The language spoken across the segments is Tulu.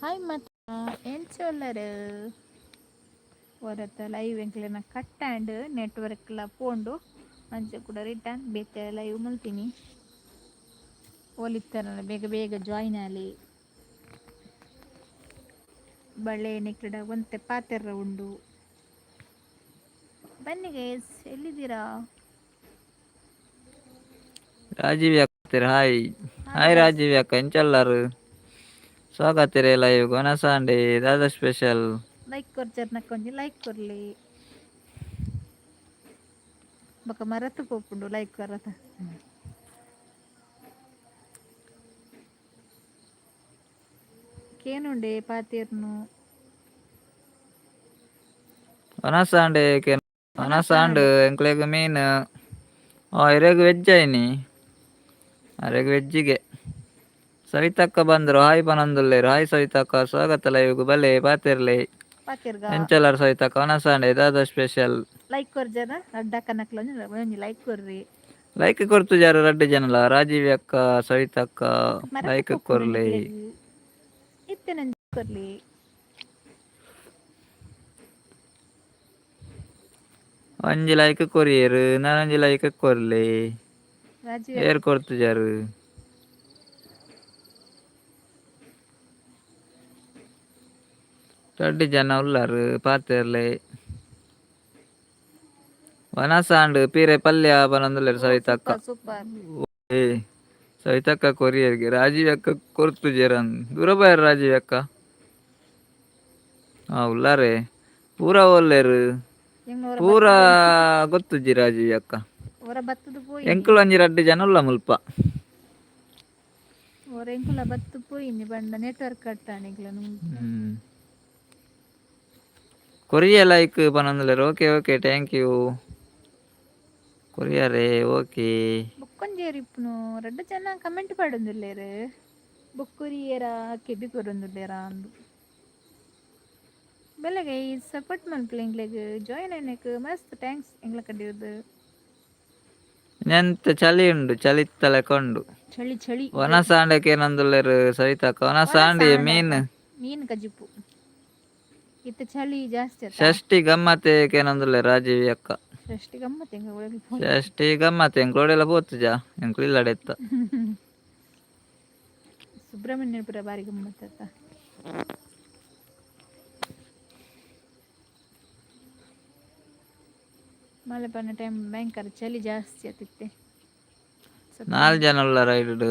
ಹಾಯ್ ಮಾತ, ಎಂಚೊಲ್ಲರು? ಒರತ ಲೈವ್ ಎಂಕ್ಲೆನ ಕಟ್ ಆಂಡ್, ನೆಟ್ವರ್ಕ್ಲ ಪೋಂಡು. ಅಂಚ ಕೂಡ ರಿಟರ್ನ್ ಬೇತೆ ಲೈವ್ ಮಲ್ತೀನಿ. ಓಲಿತ್ತರಲ್ಲ, ಬೇಗ ಬೇಗ ಜಾಯಿನ್ ಆಲಿ. ಬಳೆ ನಿಕ್ಲೆಡ ಒಂತೆ ಪಾತೆರ ಉಂಡು. ಬನ್ನಿ ಗೈಸ್, ಎಲ್ಲಿದ್ದೀರಾ? ರಾಜೀವ್ ಅಕ್ಕ, ಹಾಯ್ ಹಾಯ್. ರಾಜೀವ್ ಅಕ್ಕ, ಎಂಚಲ್ಲಾರು? ಸ್ವಾಗತ ರೇ ಲೈವ್. ವನಸಾಂಡೆ, ದಾದಾ ಸ್ಪೆಷಲ್? ಲೈಕ್ ಕೊರ್ಜರ್ನಕ್ಕ ಒಂಜಿ ಲೈಕ್ ಕೊರ್ಲಿ. ಬೊಕ ಮರತ್ ಪೋಪುಂಡು ಲೈಕ್ ಕೊರತ. ಕೇನುಂಡೆ ಪಾತೆರ್ನು. ವನಸಾಂಡೆ, ವನಸಾಂಡ್ ಎಂಕ್ಲೆಗ್ ಮೀನ್. ಆ ಇರೆಗ್ ವೆಜ್ ಆಯ್ನಿ, ಅರೆಗ್ ವೆಜ್ಜಿಗೆ. ಸವಿತಕ್ಕ ಬಂದ್ರು, ಹಾಯ್ ಪನೊಂದುಲ್ಲೇರು. ಹಾಯ್ ಸವಿತಕ್ಕ, ಸ್ವಾಗತ ಲೈವ್ಗ್. ಬಲೆ ಪಾತೆರ್ಲೆ. ಪಾತೆರ್ಗ. ಎಂಚಲಾರ್ ಸವಿತಕ್ಕ? ವನಸಾಂಡೆ, ದಾದಾ ಸ್ಪೆಷಲ್? ಲೈಕ್ ಕೊರ್ಜನ ರಡ್ಡಕ್ಕನಕ್ಲ ಒಂಜಿ ಲೈಕ್ ಕೊರ್ರಿ. ಲೈಕ್ ಕೊರ್ತುಜಾರು ರಡ್ಡ್ ಜನಲ. ರಾಜೀವ್ ಅಕ್ಕ, ಸವಿತಕ್ಕ. ಮರತ್ ಲೈಕ್ ಪೋಪುಂಡು. ಕೊರ್ಲೆ. ನಿಕ್ಲೆಗ್ ಇತ್ತೆ ನಂಜಿ ಕೊರ್ಲಿ. ಒಂಜಿ ಲೈಕ್ ಕೊರಿಯರು, ನಾನೊಂಜಿ ಲೈಕ್ ಕೊರ್ಲೆ. ರಾಜೀವ್. ಏರ್ ಕೊರ್ತುಜಾರು? ರಡ್ಡ್ ಜನ ಉಲ್ಲಾರು, ಪಾತೆರ್ಲೆ. ವನಸಾಂಡ್, ಪೀರೆ ಪಲ್ಯ ಪನೊಂದುಲ್ಲೆರ್ ಸವಿತಕ್ಕ. Super super. ಏ ಸವಿತಕ್ಕ ಕೊರಿಯರ್ಗೆ. ರಾಜೀವ್ ಅಕ್ಕ ಕೊರ್ತುಜೆರ್, ದೂರ ಬಾಯರ್. ರಾಜೀವ್ ಅಕ್ಕ ಹಾ ಉಲ್ಲಾರೆ. ಪೂರ ಒಲ್ಲೆರ್? ಪೂರ ಗೊತ್ತುಜ್ಜಿ ರಾಜೀವ್ ಅಕ್ಕ. ಒರ ಬತ್ತದ ಪೋಯಿ. ಎಂಕುಲು ಒಂಜಿ ರಡ್ಡ್ ಜನ ಉಲ್ಲ ಮುಲ್ಪ. ಒರ ಎಂಕುಲ ಬತ್ತು ಪೋಯಿನಿ ಬಂಡ ನೆಟ್ವರ್ಕ್ ಕಟ್ಟಾಣಿ ಎಂಕ್ಲ. ಕೊರಿಯ ಲೈಕ್ ಪನೊಂದುಲ್ಲೆರ್. ಓಕೆ ಓಕೆ, thank you ಕೊರಿಯರೇ, okay. ಬೊಕ್ಕೊಂಜೇರು ಇಪ್ಪುನು? ರಡ್ಡ್ ಜನ ಕಮೆಂಟ್ ಪಾಡೊಂದುಲ್ಲೆರ್. ಬೊಕ್ಕೊರಿಯರ ಕೆಬಿ ಕೊರೊಂದುಲ್ಲೆರ ಅಂದು. ಬೆಲ್ಲಗೆ ಈ ಸಪೋರ್ಟ್ ಮನ್ಪುಲೆ. ಎಂಕ್ಲೆಗ್ ಜಾಯಿನ್ ಆಯ್ನಕ್ ಮಸ್ತ್ thanks ಎಂಕ್ಲ ಕಡೆಯದು. ಎಂತ ಚಳಿ ಉಂಡು, ಚಳಿತ್ತ ಲೆಕ್ಕ ಉಂಡು. ಚಳಿ ಚಳಿ. ವನಸಾಂಡಕ್ಕೆ ಏನಂದುಲ್ಲೆರ್ ಸವಿತಕ್ಕ? ವನಸಾಂಡಿ, ಮೀನ್. ಮೀನ್ ಕಜಿಪು. ಇತ್ತೆ ಚಳಿ ಜಾಸ್ತಿ ಆತ. ಷಷ್ಠಿ ಗಮ್ಮತ್ತೆ ಕೇನೊಂದುಲ್ಲೆರ್ ರಾಜೀವಿ ಅಕ್ಕ. ಷಷ್ಠಿ ಗಮ್ಮತ್ ಎಂಕ್. ಷಷ್ಠಿ ಗಮ್ಮತ್ ಎಂಕ್ಲೋಡೆಲ್ಲ ಪೋತುಜಾ, ಎಂಕ್ಲು ಇಲ್ಲಡೆತ್ತ. ಸುಬ್ರಹ್ಮಣ್ಯಪುರ ಬಾರಿ ಗಮ್ಮತ್ ಆತ. ಮಳೆ ಬನ್ನ ಟೈಮ್ ಭಯಂಕರ ಚಳಿ ಜಾಸ್ತಿ ಆತಿತ್ತೆ. ನಾಲ್ ಜನ ಉಲ್ಲ ರೈಡ್.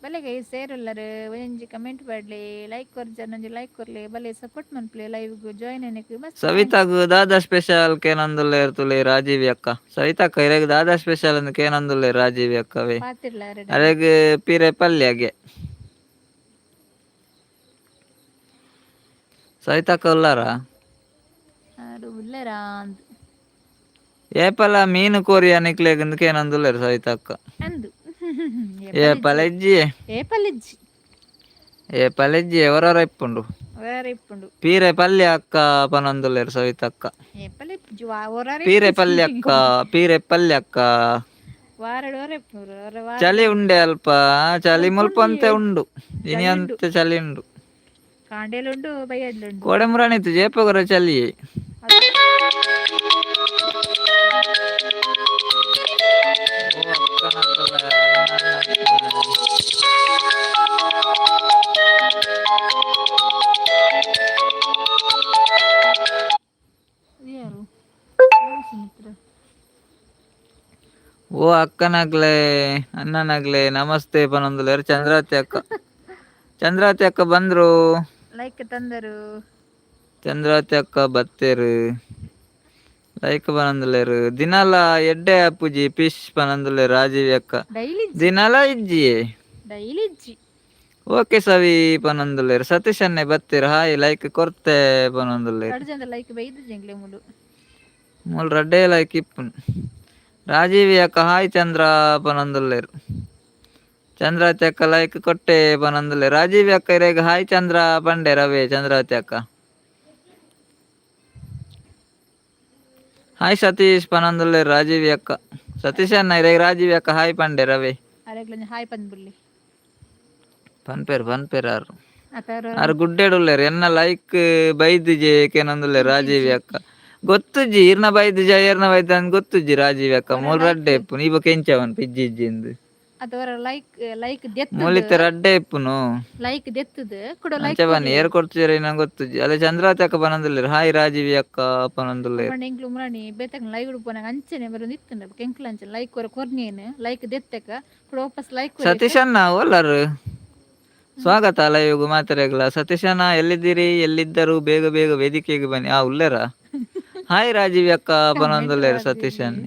ಬಲೆಗೆ ಸೇರುಲ್ಲರು, ಒಂಜಿ ಕಮೆಂಟ್ ಪಾಡ್ಲೆ. ಲೈಕ್ ಕೊರ್ಜರ್ ಒಂಜಿ ಲೈಕ್ ಕೊರ್ಲೆ. ಬಲೆ ಸಪೋರ್ಟ್ ಮನ್ಪುಲೆ. ಲೈವ್ ಜಾಯಿನ್ ಆಯ್ನಕ್ ಮಸ್ತ್ thanks. ಸವಿತಾಗ್ ದಾದಾ ಸ್ಪೆಷಲ್ ಕೇನೊಂದುಲ್ಲೆರ್ ತುಲೆ ರಾಜೀವಿ ಅಕ್ಕ. ಸವಿತಕ್ಕ, ಇರೆಗ್ ದಾದಾ ಸ್ಪೆಷಲ್ ಅಂದ್ ಕೇನೊಂದುಲ್ಲೆರ್ ರಾಜೀವಿ ಅಕ್ಕವೇ. ಪಾತಿರ್ಲ ಅರೆಡ. ಅರೆಗ್ ಪೀರೆ ಪಲ್ಯಗೆ. ಸವಿತಕ್ಕ ಉಲ್ಲಾರಾ? ಆರು ಉಲ್ಲೆರಾ ಅಂದ್. ಏಪಲ ಮೀನು ಕೋರಿಯ ನಿಕ್ಲೆಗ್ ಇಂದ್ ಕೇನೊಂದುಲ್ಲೆರ್ ಸವಿತಕ್ಕ. ಅಂದು. ಏಪಲ ಇಜ್ಜಿ. ಏಪಲಿಜ್ಜಿ. ಏಪಲ ಇಜ್ಜಿ, ಒರೊರ ಇಪ್ಪುಂಡು. ಬೇರೆ ಇಪ್ಪುಂಡು. ಪೀರೆ ಪಲ್ಯ ಅಕ್ಕ ಪನೊಂದುಲ್ಲೆರ್ ಸವಿತಕ್ಕ. ಏಪಲ ಇಪ್ಪುಜಿ, ಒರಾರ. ಪೀರೆ ಪಲ್ಯ ಅಕ್ಕ, ಪೀರೆ ಪಲ್ಯ ಅಕ್ಕ. ವಾರಡ್ ವರ ಇಪ್ಪುಂಡು, ಒರ ವಾರ. ಚಳಿ ಉಂಡೆ ಅಲ್ಪ? ಚಳಿ ಮುಲ್ಪ ಅಂತೆ ಉಂಡು ಇನಿ. ಚಳಿ ಉಂಡು. ಅಂತೆ ಚಳಿ ಉಂಡು. ಕಾಂಡೇಲುಂಡು, ಬಯ್ಯಡ್ಲುಂಡು. ಕೋಡೆ ಮುರಾಣಿತ್ತು ಜೇಪಗರ ಚಳಿ. ಓ ಅಕ್ಕನಕ್ಕಲ್ಲ, ಅಣ್ಣನಕ್ಕಲ್ಲ. ಯಾರು? ಸುಮಿತ್ರ. ಓ ಅಕ್ಕನಾಗ್ಲೆ ಅಣ್ಣನಾಗ್ಲೆ ನಮಸ್ತೆ ಪನೊಂದುಲ್ಲೆರ್ ಚಂದ್ರಾವತಿ ಅಕ್ಕ. ಚಂದ್ರಾವತಿ ಅಕ್ಕ ಬಂದ್ರು. ಲೈಕ್ ತಂದರು. ಚಂದ್ರಾವತಿ ಅಕ್ಕ ಬತ್ತೇರು, ಲೈಕ್ ಪನೊಂದುಲ್ಲೆರ್. ದಿನಲ ಎಡ್ಡೆ ಅಪ್ಪುಜಿ ಫಿಶ್ ಪನೊಂದುಲ್ಲೆರ್ ರಾಜೀವಿ ಅಕ್ಕ. ಡೈಲಿ. ದಿನಲ ಇಜ್ಜಿ. ಡೈಲಿ ಇಜ್ಜಿ. ಓಕೆ ಸವಿ ಪನೊಂದುಲ್ಲೆರ್. ಸತೀಶ್ ಅನ್ನೆ ಬತ್ತೆರ್, ಹಾಯ್, ಲೈಕ್ ಕೊರ್ತೆ ಪನೊಂದುಲ್ಲೆರ್. ರಡ್ಡ್ ಜನ ಲೈಕ್ ಬೈದು ಎಂಕ್ಲೆ ಮೂಲು. ಮೂಲು ರಡ್ಡೇ ಲೈಕ್ ಇಪ್ಪುನು. ರಾಜೀವಿ ಅಕ್ಕ ಹಾಯ್ ಚಂದ್ರ ಪನೊಂದುಲ್ಲೆರ್. ಚಂದ್ರಾವತಿ ಅಕ್ಕ ಲೈಕ್ ಕೊಟ್ಟೆ ಪನೊಂದುಲ್ಲೆರ್. ರಾಜೀವಿ ಅಕ್ಕ, ಇರೆಗ್ ಹಾಯ್ ಚಂದ್ರ ಪಂಡೆ ರವೆ. ಚಂದ್ರಾವತಿ ಅಕ್ಕ ಹಾಯ್ ಸತೀಶ್ ಪನೊಂದುಲ್ಲೆರ್ ರಾಜೀವಿ ಅಕ್ಕ. ಸತೀಶ್ ಅಣ್ಣ, ಇರೆಗ್ ರಾಜೀವಿ ಅಕ್ಕ ಹಾಯ್ ಪಂಡೆ ರವೆ. ಅರೆಗ್ಲೊಂಜಿ ಹಾಯ್ ಪಂದ್ಬುಲ್ಲಿ. ಪನ್ಪೇರ್ ಪನ್ಪೇರ್ ಆರು. ಅತಾರ. ಆರ್ ಗುಡ್ಡೆಡುಲ್ಲೇರು. ಎನ್ನ ಲೈಕ್ ಬೈದಿಜೆ ಕೇನೊಂದುಲ್ಲೇರು. ರಾಜೀವಿ ಅಕ್ಕ, ಗೊತ್ತುಜ್ಜಿ. ಇರ್ನ ಬೈದಿಜ, ಏರ್ನ ಬೈದ ಅಂದ್ ಗೊತ್ತುಜ್ಜಿ. ರಾಜೀವಿ ಅಕ್ಕ, ಮೂಲ್ ರಡ್ಡೆ ಇಪ್ಪುನು. ಈ ಬೊಕ ಎಂಚವನ್ ಇಜ್ಜಿ ಇಜ್ಜಿ ಇಂದ್. ಅಥವಾ ಲೈಕ್ ಲೈಕ್ ದೆತ್ತದು. ಮೂಲಿತ್ತೆ ರಡ್ಡೆ ಇಪ್ಪುನು. ಲೈಕ್ ದೆತ್ತದು ಕುಡ ಲೈಕ್. ಅಂಚ ಬನ್ನಿ, ಏರ್ ಕೊಡ್ತಿಜಾರ ನಂಗೆ ಗೊತ್ತುಜ್ಜಿ. ಅಲ್ಲ, ಚಂದ್ರಾವತಿ ಅಕ್ಕ ಪನೊಂದುಲ್ಲೇರು. ಹಾಯ್ ರಾಜೀವಿ ಅಕ್ಕ ಪನೊಂದುಲ್ಲೇರು. ಪಂಡ ಎಂಕ್ಲು ಮುರಾಣಿ ಬೇತಕ್ ಲೈವ್ ಪೋನಾಗ ಅಂಚನೆ ಬರೊಂದು ಇತ್ತುಂಡ. ಎಂಕ್ಲು ಅಂಚನೆ ಲೈಕ್ ಕೊರ ಕೊರ್ನೇನು, ಲೈಕ್ ದೆತ್ತಕ ಕುಡ ವಾಪಸ್ ಲೈಕ್. ಸತೀಶ್ ಅಣ್ಣ ಓಲಾರು? ಸ್ವಾಗತ ಲೈವ್ಗು ಮಾತೆರೆಗ್ಲ. ಸತೀಶಣ್ಣ ಎಲ್ಲಿದ್ದೀರಿ? ಎಲ್ಲಿದ್ದರು ಬೇಗ ಬೇಗ ವೇದಿಕೆಗೆ ಬನ್ನಿ. ಆ ಉಲ್ಲೇರ? ಹಾಯ್ ರಾಜೀವಿ ಅಕ್ಕ ಪನೊಂದುಲ್ಲೇರು ಸತೀಶ್ ಅಣ್ಣ.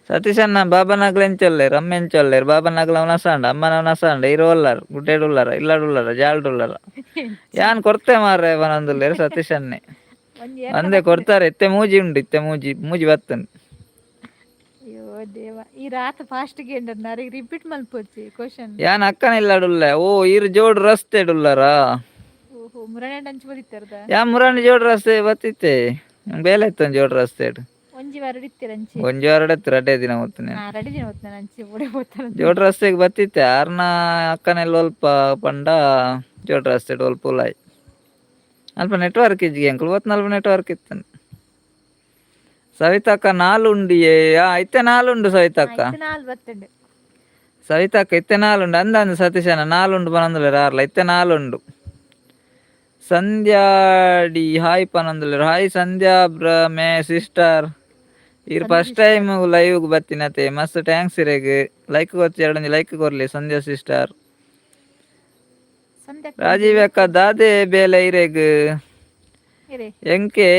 ಸತೀಶ್ ಅಣ್ಣ, ಬಾಬನಾಗ್ಲ ಎಂಚೊಲ್ಲೇರು? ಅಮ್ಮ ಎಂಚೊಲ್ಲೇರು? ಬಾಬನಾಗ್ಲ ಅವನಸಾಂಡ, ಅಮ್ಮನ ಅವನಸಾಂಡ. ಇರು ಒಲ್ಲಾರ್? ಗುಡ್ಡೇಡು ಉಲ್ಲಾರ, ಇಲ್ಲಾಡು ಉಲ್ಲಾರ, ಜಾಲ್ಡು ಉಲ್ಲಾರ? ಯಾನ್ ಕೊರ್ತೆ ಮಾರ್ರೆ ಪನೊಂದುಲ್ಲೇರು ಸತೀಶ್ ಅಣ್ಣೆ. ಒಂಜಿ. ಅಂದೆ ಕೊಡ್ತಾರೆ. ಇತ್ತೆ ಮೂಜಿ ಉಂಡು. ಇತ್ತೆ ಮೂಜಿ ಮೂಜಿ ಬತ್ತುಂಡು. ಅಯ್ಯೋ ದೇವ, ಈ ರಾತ ಫಾಸ್ಟ್ ಗೇಂಡರ್ ಅರೆಗ್ ರಿಪೀಟ್ ಮಲ್ಪೊಚ್ಚಿ ಕ್ವಶನ್. ಯಾನ್ ಅಕ್ಕನ ಇಲ್ಲಾಡುಲ್ಲೆ. ಓ, ಇರು ಜೋಡು ರಸ್ತೆಡುಲ್ಲಾರಾ? ಓಹೋ, ಮುರಾಣಿ ಅಂಚ ಬದಿತ್ತಾರದ? ಯಾ ಮುರಾಣಿ ಜೋಡು ರಸ್ತೆ ಬತ್ತಿತ್ತೆ. ಬೇಲೆ ಇತ್ತು ಜೋಡು ರಸ್ತೆ. ಒಂಜಿ ವಾರ ಇತ್ತೀರ ಅಂಚಿ? ಒಂಜಿ ವಾರ ಇತ್ತು, ರಡ್ಡೆ ದಿನ ಹೋಗ್ತೀನಿ. ಹಾ, ರೆಡಿ ದಿನ ಹೋಗ್ತಾನೆ ಅಂಚಿ ಬುಡೆ ಹೋಗ್ತಾನೆ. ಜೋಡು ರಸ್ತೆಗೆ ಬತ್ತಿತ್ತೆ. ಆರ್ನ ಅಕ್ಕನೆಲ್ಲ ಒಲ್ಪ ಪಂಡ ಜೋಡು ರಸ್ತೆ ಒಲ್ಪ ಉಲಾಯ್. ಅಲ್ಪ ನೆಟ್ವರ್ಕ್ ಇಜ್ಜಿ. ಅಂಕುಲು ಒತ್ನಲ್ಪ ನೆಟ್ವರ್ಕ್ ಇತ್ತು. ಸವಿತಕ್ಕ ನಾಲುಂಡಿಯೇ? ಆ, ಇತ್ತೆ ನಾಲುಂಡು ಸವಿತಕ್ಕ. ಇತ್ತೆ ನಾಲ್ ಬತ್ತುಂಡು. ಸವಿತಕ್ಕ, ಇತ್ತೆ ನಾಲುಂಡು ಅಂದ ಅಂದ. ಸತೀಶನ ನಾಲುಂಡು ಪನೊಂದುಲ್ಲೆರ್ ಆರ್ಲ. ಇತ್ತೆ ನಾಲುಂಡು. ಸಂಧ್ಯಾ ಡಿ ಹಾಯ್ ಪನೊಂದುಲ್ಲೆರ್. ಹಾಯ್ ಸಂಧ್ಯಾ ಬ್ರ ಮೇ ಸಿಸ್ಟರ್. ಇರ್ first time live ಬತ್ತಿನತೆ? ಮಸ್ತ್ thanks ಇರೆಗ್. ಲೈಕ್ ಕೊರ್ಚಿ, ಎರಡೊಂಜಿ ಲೈಕ್ ಕೊರ್ಲಿ ಸಂಧ್ಯಾ ಸಿಸ್ಟರ್. ಸಂಧ್ಯಾ. ರಾಜೀವ್ ಅಕ್ಕ, ದಾದೆ ಬೇಲೆ ಇರೆಗ್? ಇರೆ. ಎಂಕೆ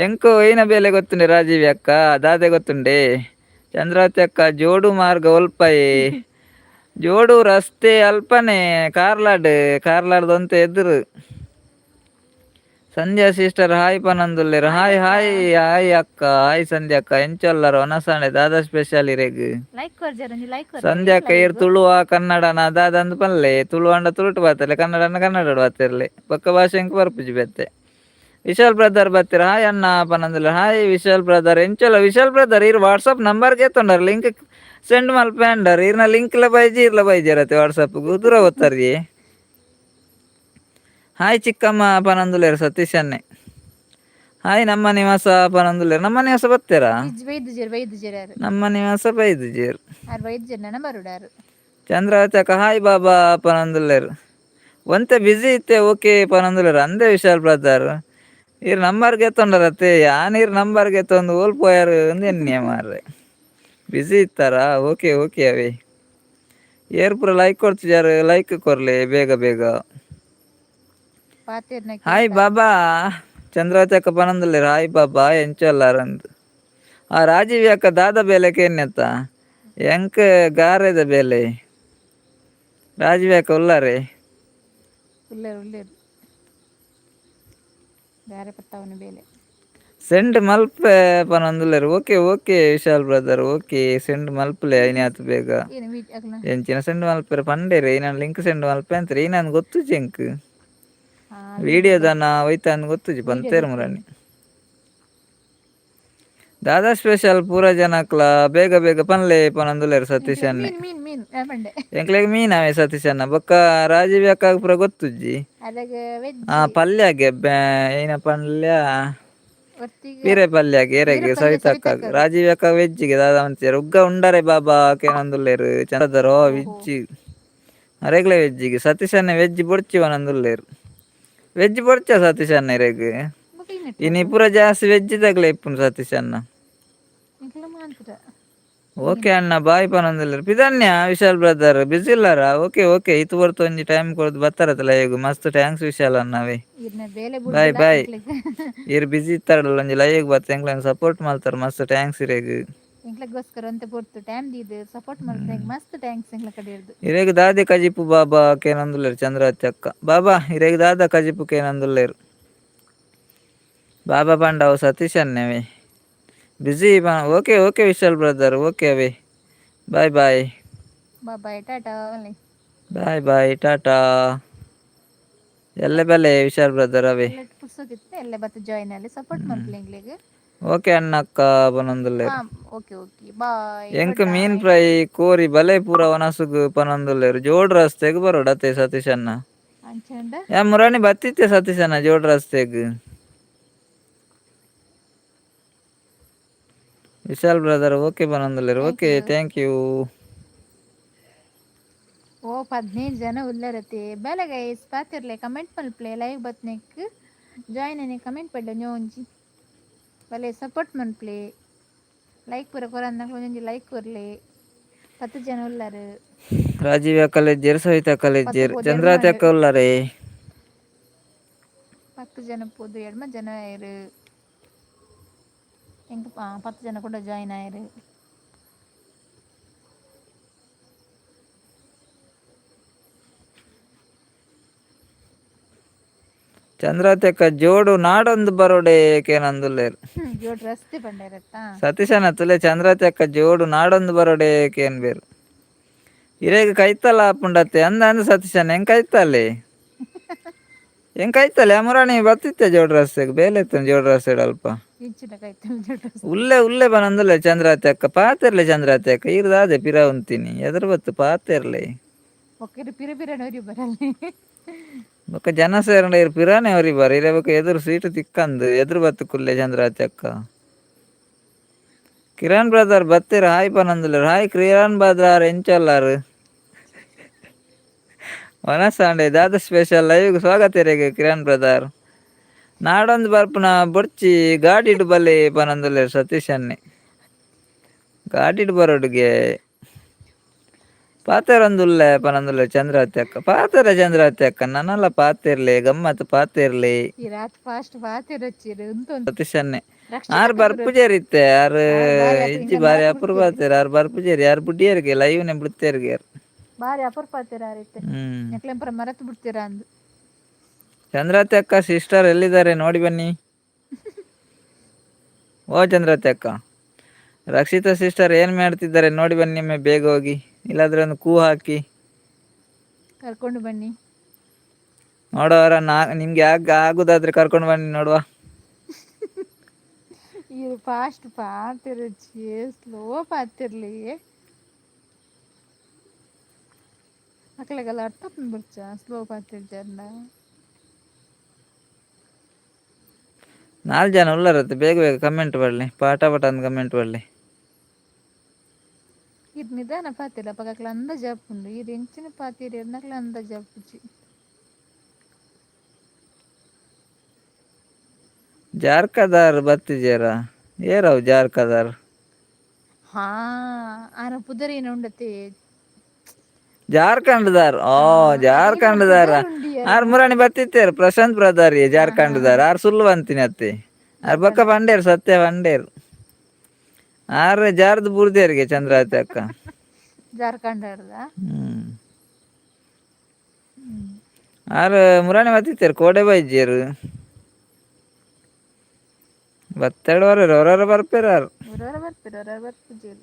ಎಂಕು ಏನ ಬೇಲೆ ಗೊತ್ತುಂಡೆ ರಾಜೀವಿ ಅಕ್ಕ? ದಾದೆ ಗೊತ್ತುಂಡೆ? ಚಂದ್ರಾವತಿ ಅಕ್ಕ, ಜೋಡು ಮಾರ್ಗ ಒಲ್ಪಯೆ? ಜೋಡು ರಸ್ತೆ ಅಲ್ಪನೆ ಕಾರ್ಲಾಡ್, ಕಾರ್ಲಾಡ್ದೊಂತೆ ಎದುರು. ಸಂಧ್ಯಾ ಸಿಸ್ಟರ್ ಹಾಯ್ ಪನೊಂದುಲ್ಲೆರ್. Hi hi hi ಅಕ್ಕ. ಹಾಯ್ ಸಂಧ್ಯಾ ಅಕ್ಕ, ಎಂಚೊಲ್ಲರ್? ಒನಸಾಂಡೆ ದಾದಾ ಸ್ಪೆಷಲ್ ಇರೆಗ್? ಲೈಕ್ ಕೊರ್ಜಾರ, ಒಂಜಿ ಲೈಕ್. ಸಂಧ್ಯಾ ಅಕ್ಕ, ಏರ್ ತುಳುವ ಕನ್ನಡನ ದಾದಂದ್ ಪನ್ಲೆ. ತುಳು ಅಂಡ ತುಳುಟು ಪಾತೆರ್ಲೆ, ಕನ್ನಡನ ಕನ್ನಡಡ್ ಪಾತೆರ್ಲೆ. ಬೊಕ್ಕ ಭಾಷೆ ಎಂಕ್ ಬರ್ಪುಜಿ ಬೇತೆ. ವಿಶಾಲ್ ಬ್ರದರ್ ಬತ್ತೀರ. ಹಾಯ್ ಅಣ್ಣ ಪನೊಂದುಲ್ಲೆರ್. ಹಾಯ್ ವಿಶಾಲ್ ಬ್ರದರ್, ಎಂಚೊಲ್ಲ ವಿಶಾಲ್ ಬ್ರದರ್? ಇರ್ ವಾಟ್ಸಪ್ ನಂಬರ್ ಗೆತ್ತೊಂಡರ್, ಲಿಂಕ್ ಸೆಂಡ್ ಮಲ್ಪೆ ಅಂಡರ್. ಇರ್ನ ಲಿಂಕ್ ಲ ಬೈಜಿ, ಇರ್ಲ ಬೈಜರತೆ. ವಾಟ್ಸಪ್ ದೂರ ಗೊತ್ತಾರಿ. ಹಾಯ್ ಚಿಕ್ಕಮ್ಮ ಪನೊಂದುಲ್ಲೆರ್ ಸತೀಶ್ ಅನ್ನೆ. ಹಾಯ್ ನಮ್ಮ ನಿವಾಸ ಪನೊಂದುಲ್ಲೆರ್. ನಮ್ಮ ನಿವಾಸ ಬತ್ತೀರಾ? ಇಜ್ಜಿ, ಬೈದುಜೆರ್, ಬೈದುಜೆರ್ ಯಾರು. ನಮ್ಮ ನಿವಾಸ ಬೈದುಜೆರ್. ಆರ್ ಬೈದುಜೆರ್, ನನ ಬರುಡಾರು. ಚಂದ್ರಾವತಿ ಅಕ್ಕ ಹಾಯ್ ಬಾಬಾ ಪನೊಂದುಲ್ಲೆರ್. ಒಂತೆ ಬಿಸಿ ಇತ್ತೆ, ಓಕೆ ಪನೊಂದುಲ್ಲೆರ್. ಅಂದೆ ವಿಶಾಲ್ ಬ್ರದರ್, ಇರ್ ನಂಬರ್ ಗೆತ್ತೊಂಡರತ್ತೆ. ಯಾನ್ ಇರ್ ನಂಬರ್ ಗೆತ್ತೊಂದು ಓಲ್ ಪೋಯಾರು ಅಂದ್ ಎನ್ನಿಯೆ ಮಾರ್ರೆ. ಬಿಸಿ ಇತ್ತಾರಾ? ಓಕೆ ಓಕೆ ಅವೇ. ಏರ್ ಪೂರ ಲೈಕ್ ಕೊಡ್ತಿಜಾರು? ಲೈಕ್ ಕೊರ್ಲೆ ಬೇಗ ಬೇಗ. ಪಾತೆರ್ನ. ಹಾಯ್ ಬಾಬಾ ಚಂದ್ರಾವತಿ ಅಕ್ಕ ಪನೊಂದುಲ್ಲೆರ್. ಹಾಯ್ ಬಾಬಾ, ಎಂಚೊಲ್ಲಾರಂದ್. ಆ ರಾಜೀವ್ ಅಕ್ಕ, ದಾದ ಬೇಲೆ ಕೇನ್ಯತ್ತ? ಎಂಕ್ ಗಾರೆದ ಬೇಲೆ. ರಾಜೀವ್ ಅಕ್ಕ ಉಲ್ಲಾರೆ? ಉಲ್ಲೇರು, ಉಲ್ಲೇರು. ಬೇರೆ ಪತ್ತಾವನ ಬೇಲೆ. ಸೆಂಡ್ ಮಲ್ಪೆ ಪನೊಂದುಲ್ಲೆರ್. Okay okay Vishal brother, okay. Send ಮಲ್ಪಲೆ ಐನಾತ್ ಬೇಗ. ಏನು ಅಕ್ಲ? ಎಂಚಿನ ಸೆಂಡ್ ಮಲ್ಪೆರೆ ಪಂಡೇರು? ನಾನು ಲಿಂಕ್ ಸೆಂಡ್ ಮಲ್ಪೆ ಅಂತಾರೆ. ನಾನು ಗೊತ್ತುಜಿ ಎಂಕ್. ವಿಡಿಯೋದನ ಹೋಯ್ತ ಗೊತ್ತುಜಿ ಪಂತೇರು ಮುರಾಣಿ. ದಾದಾ ಸ್ಪೆಷಲ್ ಪೂರ ಜನಕ್ಲ ಬೇಗ ಬೇಗ ಪನ್ಲೆ ಪನೊಂದುಲ್ಲೆರ್ ಸತೀಶ್ ಅಣ್ಣೆ. ಮೀನ್ ಮೀನ್ ಮೀನ್ ಪಂಡೆ. ಎಂಕ್ಲೆಗ್ ಮೀನ್ ಅವೇ ಸತೀಶ್ ಅಣ್ಣ. ಬೊಕ್ಕ ರಾಜೀವ್ ಅಕ್ಕ ಪೂರ ಗೊತ್ತುಜ್ಜಿ. ಅದಾಗ ವೆಜ್. ಆ ಪಲ್ಯಗೆ ಏನ ಪಲ್ಯ? ಒತ್ತಿಗೆ. ಬೀರೆ ಪಲ್ಯಗೆ ಎರೆಗ್? ಬೀರೆ ಪಲ್ಯ. ಸವಿತಕ್ಕ. ಸವಿತಕ್ಕಗ್. ರಾಜೀವ್ ಅಕ್ಕ ವೆಜ್ಜಿಗೆ ದಾದಾ ಅಂತೀರ? ಉಗ್ಗ ಉಂಡರೆ ಬಾಬಾ ಕೇನೊಂದುಲ್ಲೆರ್ ಚಂದರೋ. ವೆಜ್ ಅರೆಗ್ಲೆ ವೆಜ್ಜಿಗೆ. ಸತೀಶ್ ಅಣ್ಣ ವೆಜ್ ಬೊಡ್ಚಿ ಪನೊಂದುಲ್ಲೆರ್. ವೆಜ್ ಬೊಡ್ಚ ಸತೀಶ್ ಅಣ್ಣ ಇರೆಗ್? ಬೊಕ ಇನ್ನೆಟ್. ಇನಿ ಪೂರ ಜಾಸ್ತಿ ವೆಜ್ ತಗಲೆ ಇಪ್ಪುನು ಸತೀಶ್ ಅಣ್ಣ. ಎಂಕ್ಲ ಮಾಂತ್ರ. ಓಕೆ ಅಣ್ಣ, ಬಾಯ್ ಪನೊಂದುಲ್ಲೆರ್. ಪಿದನ್ಯ ವಿಶಾಲ್ ಬ್ರದರ್ ಬಿಸಿ ಇಲ್ಲಾರಾ? ಓಕೆ ಓಕೆ, ಇತ್ತು ಹೊರ್ತು ಒಂಜಿ ಟೈಮ್ ಕೊರ್ದು ಬತ್ತಾರತ್ತಲ್ಲ ಈಗ. ಮಸ್ತ್ thanks Vishal ಅಣ್ಣವೇ. ಇರ್ನ ಬೇಲೆ ಬಾಯ್. ಬುಡ್ದಿಲ್ಲ. ಬಾಯ್. ಎಂಕ್ಲೆಗ್. ಇರ್ ಬಿಸಿ ಇತ್ತಾರಲ್ಲ, ಒಂಜಿ ಲೈವ್ ಬತ್ತ ಎಂಕ್ಲೆನ್ ಸಪೋರ್ಟ್ ಮಲ್ತಾರ. ಮಸ್ತ್ thanks ಇರೆಗ್. ಎಂಕ್ಲೆಗೋಸ್ಕರ ಅಂತ ಪೊರ್ತು ಟೈಮ್ ದೀದ್ ಸಪೋರ್ಟ್ ಮಲ್ಪುನ ಮಸ್ತ್ thanks ಎಂಕ್ಲ ಕಡೆ ಇರ್ದು. ಇರೆಗ್ ದಾದೆ ಕಜಿಪು ಬಾಬಾ ಕೇನೊಂದುಲ್ಲೆರ್ ಚಂದ್ರಾವತಿ ಅಕ್ಕ. ಬಾಬಾ, ಇರೆಗ್ ದಾದ ಕಜಿಪು ಕೇನೊಂದುಲ್ಲೆರ್. ಬಾಬಾ ಪಂಡವು Satish ಅನ್ನವೇ. Busy. Okay okay Vishal brother, okay away. Bye bye. Bye Tata. Bye bye tata. ಎಲ್ಲೆ ಬಲೆ ವಿಶಾಲ್ ಬ್ರದರ್ ಅವೇ. ಎಲ್ಲ ಪುರ್ಸೊತಿತ್ತು, ಎಲ್ಲ ಬತ್ತ ಜಾಯಿನ್ ಅಲ್ಲಿ ಸಪೋರ್ಟ್ ಮಲ್ಪಲೆ ಎಂಕ್ಲೆಗ್. Okay ಅಣ್ಣಕ್ಕ ಪನೊಂದುಲ್ಲೆರ್. Okay okay, bye. ಎಂಕ್ ಗುಡ್ ಮೀನ್ ನೈಟ್. ಫ್ರೈ ಕೋರಿ ಬಲೆ ಪೂರ ವನಸುಗು ಪನೊಂದುಲ್ಲೆರ್ ಜೋಡ್ ರಸ್ತೆಗ್ ಬರೋಡು ಅತೆ ಸತೀಶ್ ಅಣ್ಣ. ಅಂಚಂಡ. ಯಾ ಮುರಾಣಿ ಬತ್ತಿತ್ತೆ ಸತೀಶ್ ಅಣ್ಣ ಜೋಡ್ ರಸ್ತೆಗ್. ವಿಶಾಲ್ ಬ್ರದರ್ ಓಕೆ ಪನೊಂದುಲ್ಲೆರ್. Thank okay you. Thank you. ಓ 15 ಜನ ಉಲ್ಲರತೆ. ಬಲೆ ಗೈಸ್, ಪಾತಿರ್ಲೆ, ಕಮೆಂಟ್ ಮಲ್ಪಲೆ. ಲೈವ್ ಬತ್ನೆಕ್ ಜಾಯಿನ್ ಆನೆ ಕಮೆಂಟ್ ಪಡ್ಡೆ ಒಂಜಿ ಬಲೆ, ಸಪೋರ್ಟ್ ಮನ್ಪಲೆ. ಲೈಕ್ ಪೂರ ಕೊರಂದ ಒಂಜೊಂಜಿ ಲೈಕ್ ಕೊರ್ಲೆ. 10 ಜನ ಉಲ್ಲರು. ರಾಜೀವ್ ಕಾಲೇಜ್, ಸವಿತಾ ಪತ್ತು ಕಾಲೇಜ್, ಪೋದು ಚಂದ್ರಾವತಿ ಎಡ್ಮ. ಅಕ್ಕ ಉಲ್ಲರೇ. 10 ಜನ ಪೋದು ಎಡ್ಮ ಜನ ಆಯೆರ್. ಎಂಕ್ 10 ಜನ ಕೂಡ ಜಾಯಿನ್ ಆಯೆರ್. ಚಂದ್ರಾವತಿ ಅಕ್ಕ ಜೋಡು ನಾಡೊಂದು ಬರೋಡೆ ಕೇನಂದುಲ್ಲೆರ್. ಜೋಡ್ ರಸ್ತೆ ಪಂಡೇರತ್ತಾ. ಸತೀಶನ ತುಲೆ, ಚಂದ್ರಾವತಿ ಅಕ್ಕ ಜೋಡು ನಾಡೊಂದು ಬರೋಡೆ ಕೇನ್ ಬೇರು. ಇರೇಗ ಕೈತಲ್ಲ ಆಪುಂಡತ್ತೆ ಅಂದ ಅಂದ ಸತೀಶನ. ಹೆಂಗ್ ಕೈತಲ್ಲಿ, ಹೆಂಗ್ ಕೈತಲ್ಲ? ಅಮರಾಣಿ ಬತ್ತಿತ್ತೆ ಜೋಡ್ ರಸ್ತೆಗೆ, ಬೇಲೆ ಇತ್ತು ಜೋಡ್ ರಸ್ತೆ ಅಲ್ಪ. ಇಂಚಿನ ಕೈತಲ್ ಜೋಡ್ ರಸ್ತೆ. ಉಲ್ಲೆ ಉಲ್ಲೆ ಬನಂದುಲ್ಲೆ ಚಂದ್ರಾವತಿ ಅಕ್ಕ. ಪಾತೆರ್ಲೆ ಚಂದ್ರಾವತಿ ಅಕ್ಕ, ಇರ್ದಾದೆ ಪಿರ ಉಂತೀನಿ ಎದುರು ಬತ್ತು ಪಾತೆರ್ಲೆ. ಒಕ್ಕರು ಪಿರ ಪಿರ ನೋರಿ ಬರಲ್ಲ. ಬೊಕ್ಕ ಜನ ಸೇರಂಡ ಇರ್ ಪಿರಾನೆ ಅವ್ರಿ ಬಾರ ಇರ. ಬೊಕ್ಕ ಎದುರು ಸೀಟು ತಿಕ್ಕಂದು ಎದುರು ಬತ್ತು ಕುಲ್ಲೆ ಚಂದ್ರಾವತಿ ಅಕ್ಕ. ಕಿರಣ್ ಬ್ರದರ್ ಬತ್ತೀರ, ಹಾಯ್ ಪನಂದುಲ್ಲೆರ್. ಹಾಯ್ ಕಿರಣ್ ಬ್ರದರ್, ಎಂಚೊಲ್ಲಾರು? ವನಸಾಂಡೆ ದಾದ ಸ್ಪೆಷಲ್? ಲೈವ್ ಸ್ವಾಗತ ಇರೆಗ್ ಕಿರಣ್ ಬ್ರದರ್. ನಾಡೊಂದು ಬರ್ಪುನ ಬೊಡ್ಚಿ, ಗಾಡಿಡ್ ಬಲೆ ಪನಂದುಲ್ಲೆರ್ ಸತೀಶ್ ಅನ್ನೆ. ಗಾಡಿಡ್ ಬರೋಡುಗೆ. ಪಾತೆರೊಂದುಲ್ಲೆ ಪನಂದುಲ್ಲೆ ಚಂದ್ರಾವತಿ ಅಕ್ಕ. ಪಾತೆರ ಚಂದ್ರಾವತಿ ಅಕ್ಕ, ನನಲ ಪಾತೆರ್ಲೆ, ಗಮ್ಮತ್ ಪಾತೆರ್ಲೆ. ಈ ರಾತ್ ಫಾಸ್ಟ್ ಪಾತೆರಚ್ಚಿರು ಉಂತೊಂದು. ಸತೀಶ್ ಅನ್ನೆ ರಕ್ಷಿತ. ಆರ್ ಬರ್ಪುಜೇರಿತ್ತೆ ಆರ್. ಆರ್ ಬಾರಿ ಇಜ್ಜಿ, ಅಪರೂಪ. ಬಾರಿ ಮರತ್ ಅಪರೂಪ ಬಿಡ್ತೀರಿ. ಆತೇರ್. ಆರ್ ಬರ್ಪುಜೇರಿ, ಆರ್ ಬುಡ್ಡಿಯರಿಗೆ ಲೈವ್ನೆ ಬಿಡ್ತೇರ್ಗೆ ಆರ್. ಬಾರಿ ಅಪರೂಪ ಆತೀರ ಆರಿತ್ತೆ. ನೆಕ್ಲೆಂಪುರ ಮರತ್ ಬಿಡ್ತೀರಾ ಅಂದು. ಚಂದ್ರಾವತಿ ಅಕ್ಕ, ಸಿಸ್ಟರ್ ಎಲ್ಲಿದ್ದಾರೆ ನೋಡಿ ಬನ್ನಿ. ಓ ಚಂದ್ರಾವತಿ ಅಕ್ಕ, ರಕ್ಷಿತಾ ಸಿಸ್ಟರ್ ಏನ್ ಮಾಡ್ತಿದ್ದಾರೆ ನೋಡಿ ಬನ್ನಿ ಒಮ್ಮೆ ಬೇಗ ಹೋಗಿ. ಇಲ್ಲಾಂದ್ರೆ ಒಂದು ಕೂ ಹಾಕಿ. ಕರ್ಕೊಂಡು ಬನ್ನಿ. ನೋಡುವರ ನಾ ನಿಮ್ಗೆ ಆಗ ಆಗುದಾದ್ರೆ ಕರ್ಕೊಂಡು ಬನ್ನಿ ನೋಡುವ. ಇದು ಫಾಸ್ಟ್ ಪಾತಿರಚ್ಚಿ, ಸ್ಲೋ ಪಾತಿರ್ಲಿ. ಅಕ್ಲೆಗೆಲ್ಲ ಅರ್ಥ ಬುಡ್ಚ ಸ್ಲೋ ಪಾತಿರ್ಜಾರ್ನ. ನಾಲ್ಕು ಜನ ಉಳ್ಳರತ್ತೆ, ಬೇಗ ಬೇಗ ಕಮೆಂಟ್ ಮಾಡಲಿ, ಪಾಟ ಪಟ ಅಂತ ಕಮೆಂಟ್ ಮಾಡಲಿ. ಇದು ನಿಧಾನ ಪಾತಿರ ಅಪಗ ಅಕ್ಲ ಅಂದಾಜು ಆಪುಂಡು. ಈರ್ ಎಂಚಿನ ಪಾತಿರಿ ನಕ್ಲ ಅಂದಾಜು ಆಪುಜಿ. ಜಾರ್ಕದಾರ್ ಬತ್ತಿಜೇರ? ಏರವು ಜಾರ್ಕದಾರ್? ಹಾ, ಆನ ಪುದರ್ ಉಂಡತೆ. ಜಾರ್ಖಂಡ್ದಾರ್? ಓ. ಅರೆಗಿನ ಜಾರ್ಖಂಡ್ದಾರ. ಪುದರ್ ಉಂಡಿ. ಆರ್ ಅರೆನ. ಮುರಾಣಿ ಬತ್ತಿತ್ತೇರು ಪ್ರಶಾಂತ್ ಬ್ರದರ್. ಹಾ ಹಾ ಹಾ. ಜಾರ್ಖಂಡ್ದಾರ್ ಆರ್ ಸುಳ್ಳು ಅಂತೀನಿ ಅತ್ತೆ. ಆರ್ ಬೊಕ್ಕ ಜಾರ್ಖಂಡ್. ಬಂಡೇರು, ಸತ್ಯ ಬಂಡೇರು. ಆರ್ ಜಾರ್ದು ಬುರ್ದೇರಿಗೆ ಚಂದ್ರಾವತಿ ಅಕ್ಕ. ಜಾರ್ಖಂಡ್ ಅರ್ದ. ಹ್ಮ್ ಆರ್ ಮುರಾಣಿ ಬತ್ತಿತ್ತೇರು, ಕೋಡೆ ಬೈಜೇರು. ಬತ್ತೆರಡು ವರ ಹೊರ ಬರ್ಪೇರು ಆರ್. ಊರವರ ಬರ್ಪೇರು, ಹೊರ ಬರ್ಪುಜೆರ್.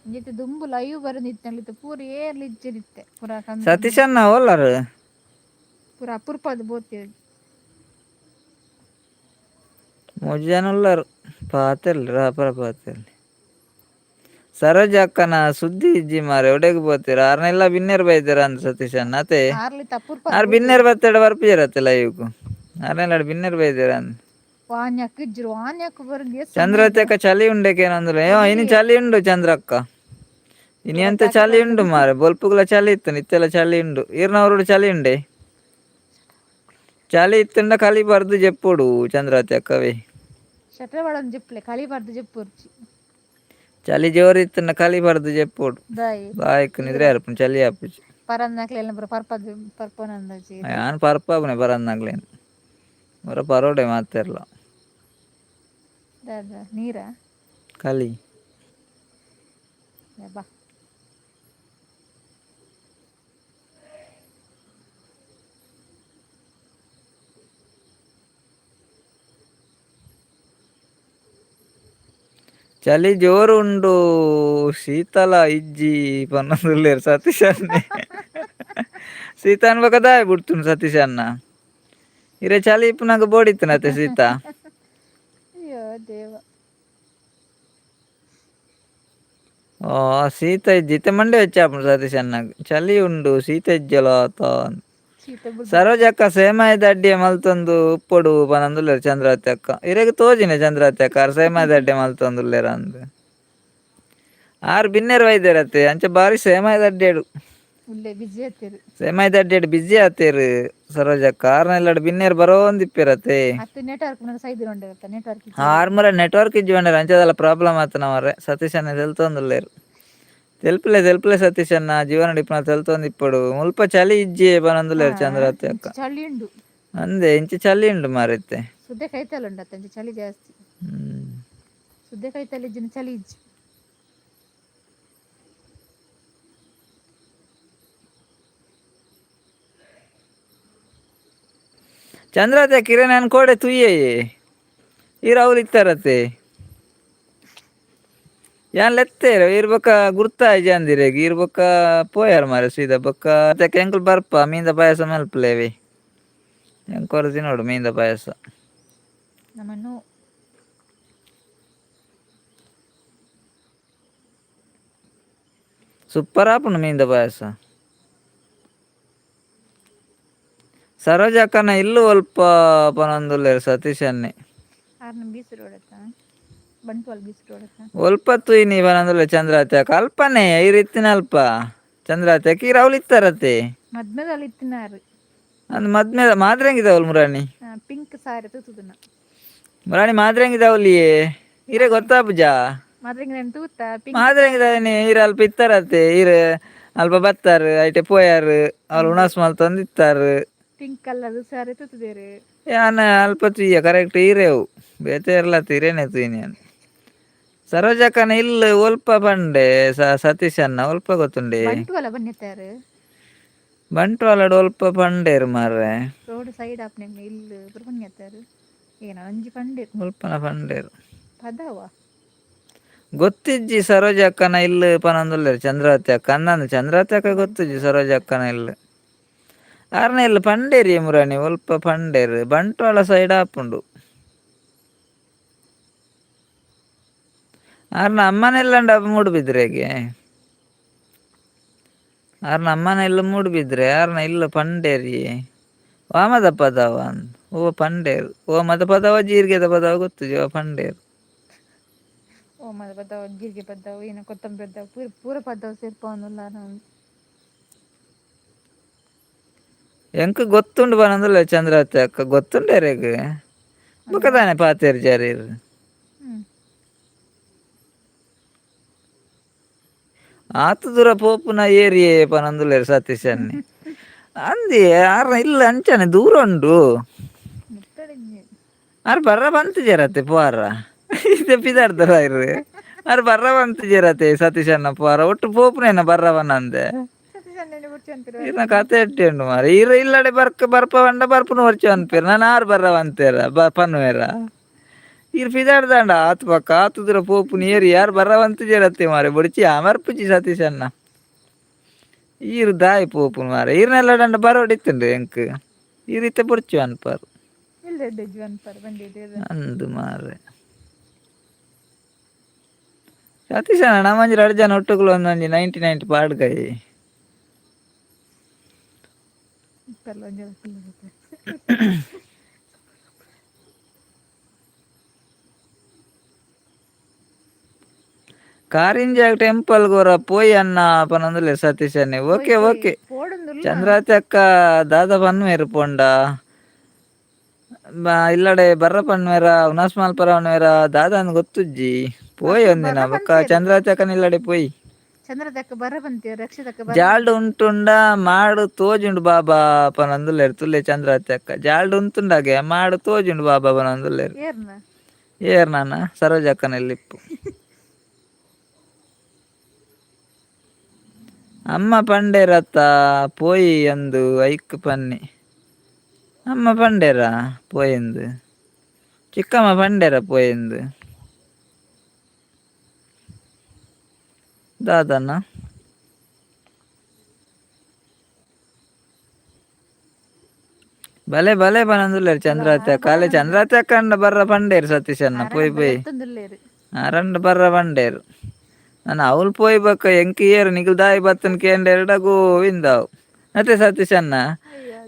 ಇಂಜಿತ್ ದುಂಬು ಲೈವ್ ಬರೋದಿತ್ತಂಗ್ಲಿತ್ತು ಪೂರ ಏರ್ಲ ಇಜ್ಜೆರಿತ್ತೆ ಪೂರ ಕಮ್ಮಿ ಕಮ್ಮಿ. ಸತೀಶಣ್ಣ ಓಲಾರು? ಪೂರ ಅಪರೂಪದ ಬೋತೆ. ಮೂಜಿ ಜನ ಉಳ್ಳಾರು, ಪಾತೆರ್ಲಿ ರಾಪರ ಪಾತೆರ್ಲಿ. ಸರೋಜ ಅಕ್ಕನ ಸುದ್ದಿ ಇಜ್ಜಿ ಮಾರೆ, ಒಡೆಗ್ ಪೋತೀರ? ಆರ್ನೆಲ್ಲ ಬಿನ್ನೇರ್ ಬೈದೇರ ಅಂದ್ ಸತೀಶ್ ಅಣ್ಣ ಅತೆ. ಆರ್ಲಿ ಅಪರೂಪದ ಆರ್ ಬೋತೆ. ಬಿನ್ನೇರ್ ಬತ್ತೆಡ ಬರ್ಪಿಜರತ್ತೆ ಲೈವ್ಗು. ಆರ್ನೆಲ್ಲ ಬಿನ್ನೇರ್ ಬೈದೇರ ಅಂದ್. ವಾನ್ಯಕ್ ಇಜ್ಜಿರು ವಾನ್ಯಕ್ ಬರಂದು ಏತ್ ಸಮಯ. ಚಂದ್ರವತಿ ಅಕ್ಕ ಚಳಿ ಉಂಡೆಕೇನಂದ್ರೆ ಇನಿ ಒಲ್ಲಿ. ಚಳಿ ಉಂಡು ಚಂದ್ರಕ್ಕ ಇನಿ. ಪೂರ ಎಂತ ತಾಗ್ ಚಳಿ ಪಡ್ದು. ಉಂಡು ಮಾರೆ, ಬೊಲ್ಪುಗುಲ ಚಳಿ ಇತ್ತು, ನಿತ್ತೆಲ ಚಳಿ ಉಂಡು. ಈರ್ನವರೋಡು ಚಳಿ ಉಂಡೆ? ಚಳಿ ಇತ್ತುಂಡ ಕಲಿ ಬರ್ದು ಜೆಪ್ಪುಡು ಚಂದ್ರಾವತಿ ಅಕ್ಕವೇ. ಶಟ್ರ್ ಪಾಡೊಂದು ಜೆಪ್ಪುಲೆ, ಕಲಿ ಬರ್ದು ಜೆಪ್ಪುರ್ಚಿ. ಚಳಿ ಜೋರು ಇತ್ತುಂಡ ಕಲಿ ಬರ್ದು ಜೆಪ್ಪುಡು. ದಾಯಿ? ಲಾಯ್ಕ್ ನಿದ್ರೆ ಈರ್ ಆರ್ಪುಂಡು, ಚಳಿ ಆಪುಜಿ. ಪರಂದಕ್ಲೆನ ಪೂರ ಪರ್ಪದ್ ಪರ್ಪೊನಂದಜಿ. ಯಾನ್ ಪರ್ಪಾಪುನೆ ಪರಂದಾಗ್ಲೇನ್ ಒರ ಪರೋಡೆ ಮಾತೆರ್ಲ. ದಾದ, ನೀರಾ? ಕಲಿ. ಬಾ. ಚಳಿ ಜೋರು ಉಂಡು, ಶೀತಲ ಇಜ್ಜಿ ಪನ್ನೊಂದುಲ್ಲೆರ್ ಸತೀಶ್ ಅಣ್ಣೆ. ಸೀತಾನ್ ಬೊಕ ದಾಯೆ ಬುಡ್ತುಂಡು ಸತೀಶ್ ಅಣ್ಣ? ಇರೆ ಚಳಿ ಇಪ್ಪುನಗ ಬೋಡಿತ್ತನತೆ ಶೀತ. ಅಯ್ಯೋ ದೇವ. ಓ ಸೀತ ಇಜ್ಜಿ ಇತ್ತೆ ಮಂಡೆ ಹೆಚ್ಚಾಪುಂಡು ಸತೀಶ್ ಅಣ್ಣಗ್ ಚಳಿ ಉಂಡು ಸೀತ ಇಜ್ಜಲ ಆತ. ಸೀತ ಬುಡ್ದು. ಸರೋಜಕ್ಕ ಸೇಮಾಯದ ಅಡ್ಡಿಯ ಮಲ್ತೊಂದು ಉಪ್ಪೊಡು ಪನೊಂದುಲ್ಲೆರ್ ಚಂದ್ರಾವತಿ ಅಕ್ಕ. ಇರೆಗ್ ತೋಜಿನೆ ಚಂದ್ರಾವತಿ ಅಕ್ಕ ಆರ್ ಸೇಮಾಯದ ಅಡ್ಡೆ ಮಲ್ತೊಂದುಲ್ಲೆರ್ ಅಂದ್. ಆರ್ ಬಿನ್ನೆರ್ ವೈದ್ಯರತ್ತೆ ಅಂಚ ಬಾರಿ ಸೇಮಾಯದ ಅಡ್ಡೇಡು. ಉಲ್ಲೆ ಬಿಜಿ ಆತೇರು. ಸೇಮಾಯದ ಅಡ್ಡೇಡು ಬಿಜಿ ಆತೇರು ಸರೋಜಕ್ಕ. ಆರ್ನೆಲ್ಲಡ್ ಬಿನ್ನೆರ್ ಬರೋಂದಿಪ್ಪೆರತ್ತೆ. ಅತ್ತು ನೆಟ್ವರ್ಕ್ ಸೈದ್ ಉಂಡತ್ತ ನೆಟ್ವರ್ಕ್. ಆರ್ಮುರ ನೆಟ್ವರ್ಕ್ ಇಜ್ಜಿ ಬಂಡಾರ ಅಂಚದಲ್ಲ ಪ್ರಾಬ್ಲಮ್ ಆತನ ಮಾರ್ರೆ. ಸತೀಶ್ ಅಣ್ಣ ತೆಲ್ತೊಂದುಲ್ಲೆರ್. ತೆಲ್ಪುಲೆ ತೆಲ್ಪುಲೆ ಸತೀಶ್ ಅಣ್ಣ ಜೀವನ ಇಪ್ಪುನ ತೆಲ್ತೊಂದಿಪ್ಪೊಡು. ಮುಲ್ಪ ಚಳಿ ಇಜ್ಜಿ ಪನೊಂದುಲ್ಲೆರ್ ಚಂದ್ರಾವತಿ ಅಕ್ಕ. ಚಳಿ ಉಂಡು. ಅಂದೆ ಇಂಚ ಚಳಿ ಉಂಡು ಮಾರೈತೆ. ಸುದ್ದೆ ಕೈತಲ್ ಉಂಡತ್ತ ಇಂಚ ಚಳಿ ಜಾಸ್ತಿ. ಸುದ್ದೆ ಕೈತಲ್ ಇಜ್ಜಿನ ಚಳಿ ಇಜ್ಜಿ. ಚಂದ್ರಾವತಿ ಅಕ್ಕ ಇರೆ ನಾನು ಕೋಡೆ ತುಯ್ಯೆ ಈರ್ ಅವ್ಲು ಇತ್ತಾರತ್ತೆ. ಯಾನ್ ಲೆತ್ತೇರು ಈರ್ ಬೊಕ್ಕ ಗುರ್ತಾಯಿಜಿ ಅಂದಿರೆಗ್ ಈರ್ ಬೊಕ್ಕ ಪೋಯಾರ್ ಮಾರೆ ಸೀದಾ ಬೊಕ್ಕ ಅದಕ್ಕೆ ಎಂಕುಲು ಬರ್ಪ ಮೀನ್ದ ಪಾಯಸ ಮಲ್ಪುಲೇವಿ. ಎಂಕೊರ ತಿನೋಡು ಮೀನ್ದ ಪಾಯಸ. ನಮ್ಮನ್ನು ಸೂಪರ್ ಆಪುಂಡು ಮೀನ್ದ ಪಾಯಸ. ಸರೋಜಕ್ಕನ ಇಲ್ಲು ಒಲ್ಪ ಪನೊಂದುಲ್ಲೆರ್ ಸತೀಶ್ ಅಣ್ಣೆ. ಆರ್ನ ಬೀಸು ರೋಡತ್ತ ಬಂಟ್ವಾಳ ಬೀಸು ರೋಡತ್ತ. ಒಲ್ಪ ತೂಯಿನಿ ಪನೊಂದುಲ್ಲೆ ಚಂದ್ರಾವತಿ ಅಕ್ಕ. ಅಲ್ಪನೇ ಈರ್ ಇತ್ತಿನ ಅಲ್ಪ ಚಂದ್ರಾವತಿ ಅಕ್ಕ ಈರ್ ಅವ್ಲು ಇತ್ತಾರತ್ತೆ. ಮದ್ಮೆದಲ್ಲಿ ಇತ್ತಿನಾರು. ಅಂದ್ ಮದ್ಮೆ ಮಾದ್ರೆಂಗಿದವಲ್ ಮುರಾಣಿ. ಪಿಂಕ್ ಸಾರಿ ತೂತುದನ. ಮುರಾಣಿ ಮಾದ್ರೆಂಗಿದವಲಿಯೇ ಈರೆ ಗೊತ್ತಾಪುಜಾ. ಮಾದ್ರೆಂಗಿದ ತೂತ ಪಿಂಕ್. ಮಾದ್ರೆಂಗಿದವನಿ ಈರ್ ಅಲ್ಪ ಇತ್ತಾರತ್ತೆ. ಈರ್ ಅಲ್ಪ ಬತ್ತಾರು ಐಟೆ ಪೋಯಾರು ಅವ್ಲು ಉಣಸ್ ಮಲ್ತೊಂದು ಇತ್ತಾರು. ಪಿಂಕ್ ಕಲರ್ ಸಾರಿ ತೂತುದೇರು. ಯಾನ್ ಅಲ್ಪ ತೂಯ್ಯ ಕರೆಕ್ಟ್ ಈರೇವು ಬೇತೆ ಏರ್ಲ ತೀರೇನೆ ತೂಯಿನಿ ಯಾನ್. ಸರೋಜಕ್ಕನ ಇಲ್ಲು ಒಲ್ಪ ಪಂಡೆ ಸತೀಶ್ ಅಣ್ಣ ಒಲ್ಪ ಗೊತ್ತುಂಡೆ. ಬಂಟ್ವಾಳ ಬನ್ನಿತ್ತಾರೆ. ಬಂಟ್ವಾಳಡ್ ಒಲ್ಪ ಪಂಡೇರು ಮಾರ್ರೆ. ರೋಡ್ ಸೈಡ್ ಆಪ್ನೆ ಇಲ್ಲು ಪೂರ ಪನ್ಯತ್ತಾರು. ಏನ ಒಂಜಿ ಪಂಡೇರು. ಒಲ್ಪನ ಪಂಡೇರು. ಪದವ. ಗೊತ್ತಿಜ್ಜಿ ಸರೋಜಕ್ಕನ ಇಲ್ಲು ಪನೊಂದುಲ್ಲೆರ್ ಚಂದ್ರಾವತಿ ಅಕ್ಕ. ಅಂದಂದು ಚಂದ್ರಾವತಿ ಅಕ್ಕ ಗೊತ್ತಿಜ್ಜಿ ಸರೋಜಕ್ಕನ ಇಲ್ಲು. ಆರ್ನ ಇಲ್ಲು ಪಂಡೇರಿ ಮುರಾಣಿ ಒಲ್ಪ ಪಂಡೇರು ಬಂಟ್ವಾಳ ಸೈಡ್ ಆಪುಂಡು. ಆರ್ನ ಅಮ್ಮನೆಲ್ಲಂಡ ಮೂಡುಬಿದ್ರೆಗೆ. ಆರ್ನ ಅಮ್ಮನ ಇಲ್ಲು ಮೂಡುಬಿದ್ರೆ ಆರ್ನ ಇಲ್ಲು ಪಂಡೇರಿ. ವಾಮದ ಪದವ ಓ ಪಂಡೇರು ಓ ಮದ ಪದವ ಜೀರಿಗೆದ ಪದವ ಗೊತ್ತುಜಿ ಓ ಪಂಡೇರು. ಓ ಮದ ಪದವ ಜೀರಿಗೆ ಪದವ ಏನ ಕೊತ್ತಂಬರಿ ಪದವ ಪೂರ ಪೂರ ಪದವ ಸೇರ್ಪವೊಂದುಲ್ಲಾರ. ಎಂಕ್ ಗೊತ್ತುಂಡು ಪನೊಂದುಲ್ಲೆ ಚಂದ್ರಾವತಿ ಅಕ್ಕ. ಗೊತ್ತುಂಡೇರೆಗ್ ಬೊಕ್ಕ ದಾನೆ ಪಾತೆರ್ ಜಾರೀರ್. ಆತು ದೂರ ಪೋಪುನ ಏರಿಯೆ ಪನೊಂದುಲ್ಲೆರ್ ಸತೀಶ್ ಅಣ್ಣೆ. ಅಂದಿ ಆರ್ನ ಇಲ್ಲ ಅಂಚನೆ ದೂರ ಉಂಡು. ಆರ್ ಬರ್ರ ಬಂತಿಜರತ್ತೆ ಪೋರ ಇತ್ತೆ ಪಿದಾಡ್ತಾರ ಇರು. ಆರ್ ಬರ್ರ ಬಂತಿಜರತ್ತೆ ಸತೀಶ್ ಅಣ್ಣ ಪೋರ ಒಟ್ಟು ಪೋಪುನೇನ ಬರ್ರ ಬನ್ನಂದೆ. ಇರ್ನ ಕತೆ ಎಟ್ಟಿ ಉಂಡು ಮಾರ್ರೆ. ಇರು ಇಲ್ಲಡೆ ಬರ್ಕ ಬರ್ಪ ಪಂಡ ಬರ್ಪುನ ಒರ್ಚು ಅನ್ಪೇರು ನಾನು ಆರು ಬರ್ರ ಬಂತೇರ ಪನ್ನುವೆರ. ಇರ್ ಪಿದಾಡ್ದಾಂಡ ಆತು ಪಕ್ಕ ಆತು ದೂರ ಪೋಪುನ ಏರಿ ಯಾರು ಬರ್ರ ಬಂತಿಜರತ್ತೆ ಮಾರ್ರೆ. ಬೊಡ್ಚಿ ಅಮರ್ಪುಜಿ ಸತೀಶ್ ಅಣ್ಣ. ಈರ್ ದಾಯಿ ಪೋಪುನು ಮಾರ್ರೆ. ಈರ್ನೆಲ್ಲಡಂಡ ಬರೋಡಿತ್ತುಂಡು ಎಂಕ್. ಈರ್ ಇತ್ತೆ ಬೊಡ್ಚಿ ಅನ್ಪಾರು. ಅಂದು ಮಾರ್ರೆ. ಸತೀಶ್ ಅಣ್ಣ ನಮ್ಮೊಂಜಿ ರಡ್ಡ್ ಜನ ಒಟ್ಟುಗುಲು ಒಂದೊಂಜಿ 99 ಪಾಡ್ಗೈ. ಕಾರಿಂಜ ಟೆಂಪಲ್ ಗೋರ ಪೋಯಿ ಅಣ್ಣ ಪನೊಂದುಲ್ಲೆ ಸತೀಶ್ ಅಣ್ಣೆ. ಓಕೆ ಓಕೆ ಚಂದ್ರಾವತಿ ಅಕ್ಕ ದಾದ ಪನ್ನುವೆರ್ ಪೋಂಡ ಇಲ್ಲಡೆ ಬರ್ರ ಪನ್ನುವೆರ ಉಣಸ್ ಮಲ್ಪರ ಪನ್ನುವೆರ ದಾದ ಅಂದ್ ಗೊತ್ತುಜ್ಜಿ. ಪೋಯಿ ಒಂದಿನ ಬೊಕ್ಕ ಚಂದ್ರಾವತಿ ಅಕ್ಕನ ಇಲ್ಲಡೆ ಪೋಯಿ. ಚಂದ್ರದಕ್ಕ ಬರ್ರ ಬಂತೇರು ರಕ್ಷದಕ್ಕ. ಜಾಲ್ಡ್ ಉಂಟುಂಡ ಮಾಡು ತೋಜುಂಡು ಬಾಬಾ ಪನೊಂದುಲ್ಲೆರ್ ತುಲ್ಲೆ ಚಂದ್ರಾವತಿ ಅಕ್ಕ. ಜಾಲ್ಡ್ ಉಂತುಂಡಾಗೆ ಮಾಡು ತೋಜುಂಡು ಬಾಬಾ ಪನೊಂದುಲ್ಲೆರ್. ಏರ್ ನಾನ ಸರೋಜಕ್ಕನ ಇಲ್ಲಿಪ್ಪು. ಅಮ್ಮ ಪಂಡೇರತ್ತ ಪೋಯಿ ಅಂದು ಐಕ್ ಪನ್ನಿ. ಅಮ್ಮ ಪಂಡೇರ ಪೋಯಿಂದು. ಚಿಕ್ಕಮ್ಮ ಪಂಡೇರ ಪೋಯಿಂದು. ದಾದನ ಬಲೆ ಬಲೆ ಪನಂದುಲ್ಲೇರು ಚಂದ್ರಾವತಿ ಅಕ್ಕ. ಅಲ್ಲೇ ಚಂದ್ರಾವತಿ ಅಕ್ಕ ಅಂಡ ಬರ್ರ ಪಂಡೇರು ಸತೀಶ್ ಅಣ್ಣ ಪೋಯ್ ಪೋಯ್. ರಂಡ ಬರ್ರ ಪಂಡೇರು. ನಾನು ಅವಳು ಪೋಯ್ ಬಕ್ಕ ಎಂಕ್ ಏರು ನಿಕಲ್ ದಾಯಿ ಬತ್ತನ್ ಕೇಂಡೇರ್ಡ ಗೋವಿಂದಾವ್. ಅತ್ತೆ ಸತೀಶ್ ಅಣ್ಣ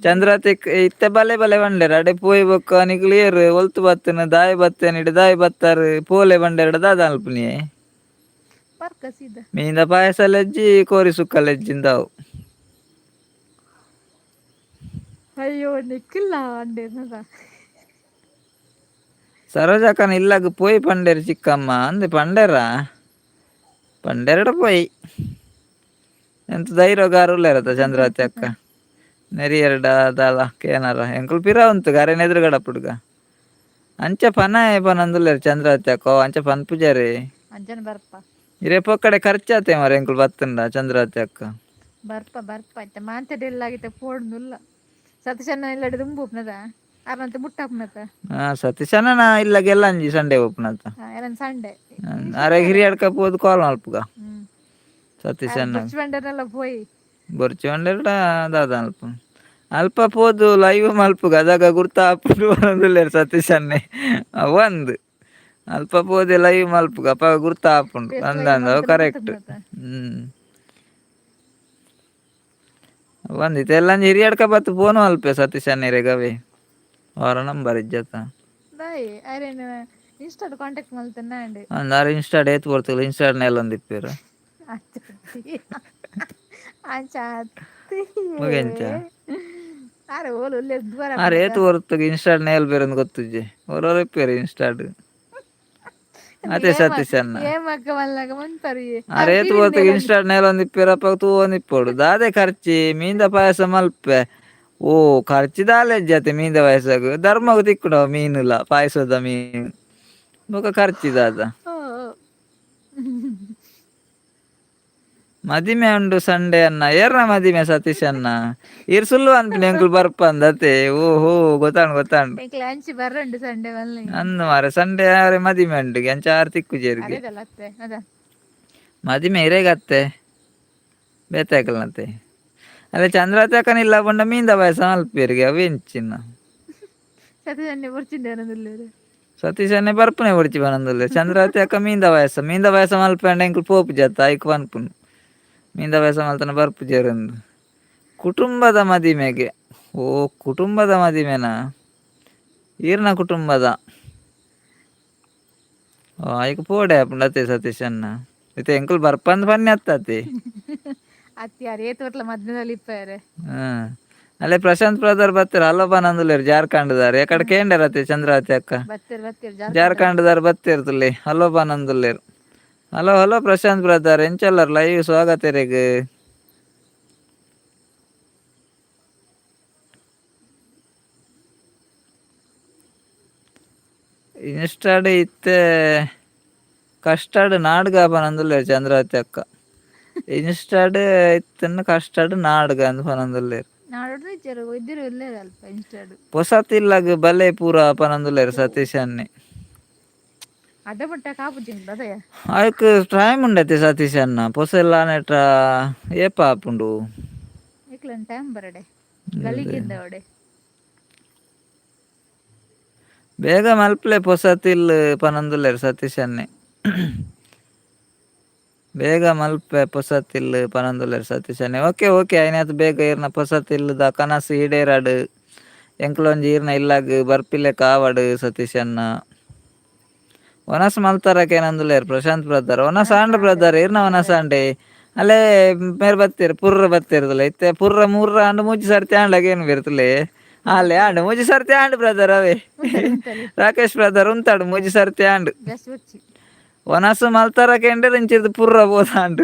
ಚಂದ್ರಾವತಿ ಇತ್ತೆ ಬಲೆ ಬಲೆ ಬಂಡೇರು ಅಡೆ ಪೋಯ್ ಬೊಕ್ಕ ನಿಕಲ್ ಏರು ಒಲ್ತು ಬತ್ತನ ದಾಯಿ ಬತ್ತೇನ್ ಇಡೆ ದಾಯಿ ಬತ್ತಾರು ಪೋಲೆ ಬಂಡೇರ್ಡ ದಾದ ಅಲ್ಪುನಿಯೆ. ಮೀಂದ ಪಾಯಸ ಲೆಜ್ಜಿ ಕೋರಿ ಸುಕ್ಕ ಲೆಜ್ಜಿಂದಾವು. ಅಯ್ಯೋ ನಿಕ್ಕಿಲ್ಲ ಅಂಡೇನದ. ಸರೋಜಕ್ಕನ ಇಲ್ಲಾಗ ಪೋಯ್ ಪಂಡೇರು ಚಿಕ್ಕಮ್ಮ ಅಂದೆ ಪಂಡೇರಾ ಪಂಡೇರಡ ಪೋಯ್ ಎಂತ ಧೈರ್ಯಗಾರ ಉಲ್ಲೇರತ್ತ ಚಂದ್ರಾವತಿ ಅಕ್ಕ ನೆರಿಯರ್ಡ ದಾಲ ಕೇನಾರ ಎಂಕುಲು ಪಿರ ಉಂತು ಗಾರೆ ಎದುರುಗಡ ಪುಡ್ಗ ಅಂಚ ಪನ ಪನಂದುಲ್ಲೇರು ಚಂದ್ರಾವತಿ ಅಕ್ಕ ಅಂಚ ಪನ್ ಪೂಜಾರಿ ಅಂಜನ ಬರ್ಪ ಇರೇ ಪೊಕ್ಕಡೆ ಖರ್ಚಾತೆ ಮಾರೆ ಎಂಕುಲು ಬತ್ತುಂಡ ಚಂದ್ರಾವತಿ ಅಕ್ಕ. ಬರ್ಪ ಬರ್ಪ ಆಯ್ತ ಮಾಂತಡೆಲ್ಲಾಗಿತ್ತೆ ಪೋಡ್ನುಲ್ಲ ಸತೀಶಣ್ಣ ಇಲ್ಲಡೆ ದುಂಬುಪ್ನದ ಅರಂತ ಮುಟ್ಟಾಪ್ನತ. ಹಾ ಸತೀಶಣ್ಣ ಇಲ್ಲಗೆಲ್ಲ ಅಂಜಿ ಸಂಡೆ ಒಪ್ಪುನತ. ಎರನ್ ಸಂಡೆ ಅರೆ ಹಿರಿಯಡ್ಕ ಪೋದು ಕಾಲ್ ಮಲ್ಪುಗ ಸತೀಶಣ್ಣ. ಬೊರ್ಚು ಪೋಯಿ ಬೊರ್ಚು ಬಂಡೆರ್ಡ ದಾದ ಅಲ್ಪ ಅಲ್ಪ ಪೋದು ಲೈವ್ ಮಲ್ಪುಗ ಅದಾಗ ಗುರ್ತ ಆಪುಂಡು ಪನೊಂದುಲ್ಲೆರ್ ಸತೀಶ್ ಅಣ್ಣೆ ಒಂದು ಅಲ್ಪ ಪೋದೆ ಲೈವ್ ಮಲ್ಪುಗ ಅಪಗ ಗುರ್ತ ಆಪುಂಡು ಅಂದಂದ ಅವು ಕರೆಕ್ಟ್. ಒಂದ್ ಇತ್ತೆಲ್ಲಂಜಿ ಹಿರಿಯಡ್ಕ ಬತ್ತು ಫೋನು ಅಲ್ಪೆ ಸತೀಶ್ ಅಣ್ಣೆರೆಗ್ ಅವೇ ಅವರ ನಂಬರ್ ಇಜ್ಜತ್ತ. ಬಾಯ್ ಅರೆನ ಇನ್ಸ್ಟಾಡ್ ಕಾಂಟ್ಯಾಕ್ಟ್ ಮಲ್ತನ್ನ ಅಂಡ್. ಅಂದ್ ಆರ್ ಇನ್ಸ್ಟಾಡ್ ಏತ್ ಪೊರ್ತುಲು ಇನ್ಸ್ಟಾಡ್ ನೇಲೊಂದಿಪ್ಪೆರ್. ಅಂಚ ಮುಗೆಂಚ ಅರೆ ಓಲು ಉಲ್ಲೆರ್ ದೂರ ಆರ್ ಆಪುನತ. ಏತ್ ಪೊರ್ತುಗು ಇನ್ಸ್ಟಾಡ್ ನೇಲ್ ಬೇರಂದ್ ಗೊತ್ತುಜ್ಜಿ ಒರೋರ ಇಪ್ಪೆರ್ ಇನ್ಸ್ಟಾಡ್ ಅದೇ ಸತೀಶ್ ಅಣ್ಣ. ಏಮಕ್ಕ ಮಲ್ಲಾಗ ಮನ್ಪರಿ. ಆರ್ ಏತ್ ಪೊರ್ತುಗು ಇನ್ಸ್ಟಾಡ್ ನೇಲೊಂದಿಪ್ಪೆರ್ ಅಪಗ ತೂವೊಂದಿಪ್ಪೊಡು ದಾದೆ ಖರ್ಚಿ ಮೀನ್ದ ಪಾಯಸ ಮಲ್ಪೆ ಓ ಖರ್ಚಿ ದಾಲ ಇಜ್ಜತೆ ಮೀನ್ದ ಪಾಯಸಗ್ ಧರ್ಮಗ್ ತಿಕ್ಕುಂಡು ಮೀನುಲ ಪಾಯಸದ ಮೀನು ಬೊಕ ಖರ್ಚಿ ದಾದ. ಮದಿಮೆ ಉಂಡು ಸಂಡೆ ಅಣ್ಣ ಏರ್ನ ಮದಿಮೆ ಸತೀಶ್ ಅಣ್ಣ ಈರ್ ಸುಳ್ಳು ಅನ್ಪಿನಿ ಎಂಕುಲು ಬರ್ಪಂದ್ ಅತೆ ಓಹೋ ಗೊತ್ತಾಂಡ್ ಗೊತ್ತಾಂಡ್. ಎಂಕ್ಲೆ ಅಂಚಿ ಬರ್ರಂಡು ಸಂಡೆ ಮಲ್ಲೆ. ಅಂದ್ ಮಾರೆ ಸಂಡೆ ಆರೆ ಮದಿಮೆ ಉಂಡು ಅಂಚ ಆರ್ ತಿಕ್ಕುಜೆರ್ಗೆ. ಅರೆದಲ್ಲ ಅತ್ತೆ ಅದ. ಮದಿಮೆ ಇರೆಗತ್ತೆ ಬೇತೆ ಅಲ್ಲೇ ಚಂದ್ರಾವತಿ ಅಕ್ಕನ ಇಲ್ಲ ಪಂಡ ಮೀನ್ದ ಪಾಯಸ ಮಲ್ಪೆರ್ಗೆ ಅವು ಎಂಚಿನ. ಸತೀಶ್ ಅಣ್ಣೆ ಬೊರ್ಚಿಂಡೆ ಬರೊಂದುಲ್ಲೆರ್. ಸತೀಶ್ ಅಣ್ಣೆ ಬರ್ಪುನೆ ಬೊಡ್ಚಿ ಪನೊಂದುಲ್ಲೆರ್ ಚಂದ್ರಾವತಿ ಅಕ್ಕ ಮೀನ್ದ ಪಾಯಸ ಮೀನ್ದ ಪಾಯಸ ಮಲ್ಪಂಡ ಎಂಕುಲು ಪೋಪುಜತ್ತ ಐಕ್ ಪನ್ಪುನು ಮೀನ್ದ ಪಾಯಸ ಮಲ್ತನ ಬರ್ಪುಜೆರಂದ್. ಕುಟುಂಬದ ಮದಿಮೆಗೆ ಓ ಕುಟುಂಬದ ಮದಿಮೆನಾ ಈರ್ನ ಕುಟುಂಬದ ಓ ಐಕ್ ಪೋಡೆ ಆಪುಂಡು ಅತ್ತೆ ಸತೀಶ್ ಅಣ್ಣ ಇತ್ತೆ ಎಂಕುಲು ಬರ್ಪಂದ್ ಪನ್ನೆ ಅತ್ತತೆ. ಅತ್ತಿ ಯಾರ್ ಏತ್ ವರ್ಲ ಮದ್ಮೆದಲ್ಲಿ ಇಪ್ಪಾರೆ. ಹ್ಮ್ ಅಲ್ಲೇ ಪ್ರಶಾಂತ್ ಬ್ರದರ್ ಬತ್ತೆರ್ ಹಲೋ ಪನೊಂದುಲ್ಲೆರ್ ಜಾರ್ಖಂಡ್ದಾರ್ ಎಕಡೆ ಕೇಂಡರತ್ತೆ ಚಂದ್ರಾವತಿ ಅಕ್ಕ. ಬತ್ತೆರ್ ಬತ್ತೆರ್ ಜಾರ್ಖಂಡ್ ದಾರ್ ಬತ್ತೆರ್ ತುಲ್ಲೆ ಹಲೋ ಪನೊಂದುಲ್ಲೆರ್ hello hello Prashant brother ಎಂಚಲ್ಲರ್ live ಸ್ವಾಗತ ಇರೆಗ್. ಇನ್ಸ್ಟಾಡ್ ಇತ್ತೆ ಕಸ್ಟರ್ಡ್ ನಾಡ್ಗ ಪನೊಂದುಲ್ಲೆರ್ ಚಂದ್ರಾವತಿ ಅಕ್ಕ. ಇನ್ಸ್ಟಾಡ್ ಇತ್ತನ ಕಸ್ಟರ್ಡ್ ನಾಡ್ಗ ಅಂದ್ ಪನೊಂದುಲ್ಲೆರ್. ನಾಡೋಡು ಇಜ್ಜೆರ್ ಇದ್ದಿರು ಉಲ್ಲೆರ್ ಅಲ್ಪ ಇನ್ಸ್ಟಾಡ್. ಪೊಸತಿಲ್ಲಗ್ ಬಲೆ ಪೂರ ಪನೊಂದುಲ್ಲೆರ್ ಸತೀಶ್ ಅಣ್ಣೆ. ಅಡ್ಡ ಮುಟ್ಟ ಕಾಪುಜಿ ಅದೇ. ಐಕ್ ಟೈಮ್ ಉಂಡತೆ ಸತೀಶ್ ಅಣ್ಣ ಪೊಸ ಎಲ್ಲ ಏಪ ಆಪುಂಡು. ಎಂಕ್ಲೆನ ಟೈಮ್ ಬರಡೆ ಗಲಿಗಿಂದ ಅವಡೆ. ಬೇಗ ಮಲ್ಪಲೆ ಪೊಸತಿಲ್ ಪನೊಂದುಲ್ಲೆರ್ ಸತೀಶ್ ಅಣ್ಣೆ. ಬೇಗ ಮಲ್ಪೆ ಪೊಸತಿಲ್ ಪನೊಂದುಲ್ಲೆರ್ ಸತೀಶ್ ಅಣ್ಣೆ ಓಕೆ ಓಕೆ ಐನಾತ್ ಬೇಗ ಈರ್ನ ಪೊಸತಿಲ್ದ ಕನಸು ಈಡೇರಡ್ ಎಂಕುಲೊಂಜಿ ಈರ್ನ ಇಲ್ಲಗ್ ಬರ್ಪಿಲೆಕ ಆವಡ್ ಸತೀಶ್ ಅಣ್ಣ. ವನಸ್ ಮಲ್ತಾರಕ ಏನಂದುಲ್ಲೆರ್ ಪ್ರಶಾಂತ್ ಬ್ರದರ್ ವನಸ್ ಆಂಡ್ ಬ್ರದರ್ ಈರ್ನ ವನಸ್ ಆಂಡೆ ಅಲ್ಲೇ ಮೇರ್ ಬತ್ತೆರ್ ಪುರ್ರ ಬತ್ತೆರ್ದಲ್ಲ ಇತ್ತೆ ಪುರ್ರ ಮೂರ್ರ ಆಂಡ್ ಮೂಜಿ ಸರ್ತಿ ಆಂಡಗ ಏನು ಬೇರ್ತುಲೆ ಅಲ್ಲೇ ಆಂಡ್ ಮೂಜಿ ಸರ್ತಿ ಆಂಡ್ ಬ್ರದರ್ ಅವೇ. ರಾಕೇಶ್ ಬ್ರದರ್ ಉಂತಾಡು ಮೂಜಿ ಸರ್ತಿ ಆಂಡ್. ವನಸು ಮಲ್ತಾರ ಕೇಂಡರ್ ಇಂಚಿರ್ದು ಪುರ್ರ ಪೋದಾಂಡ್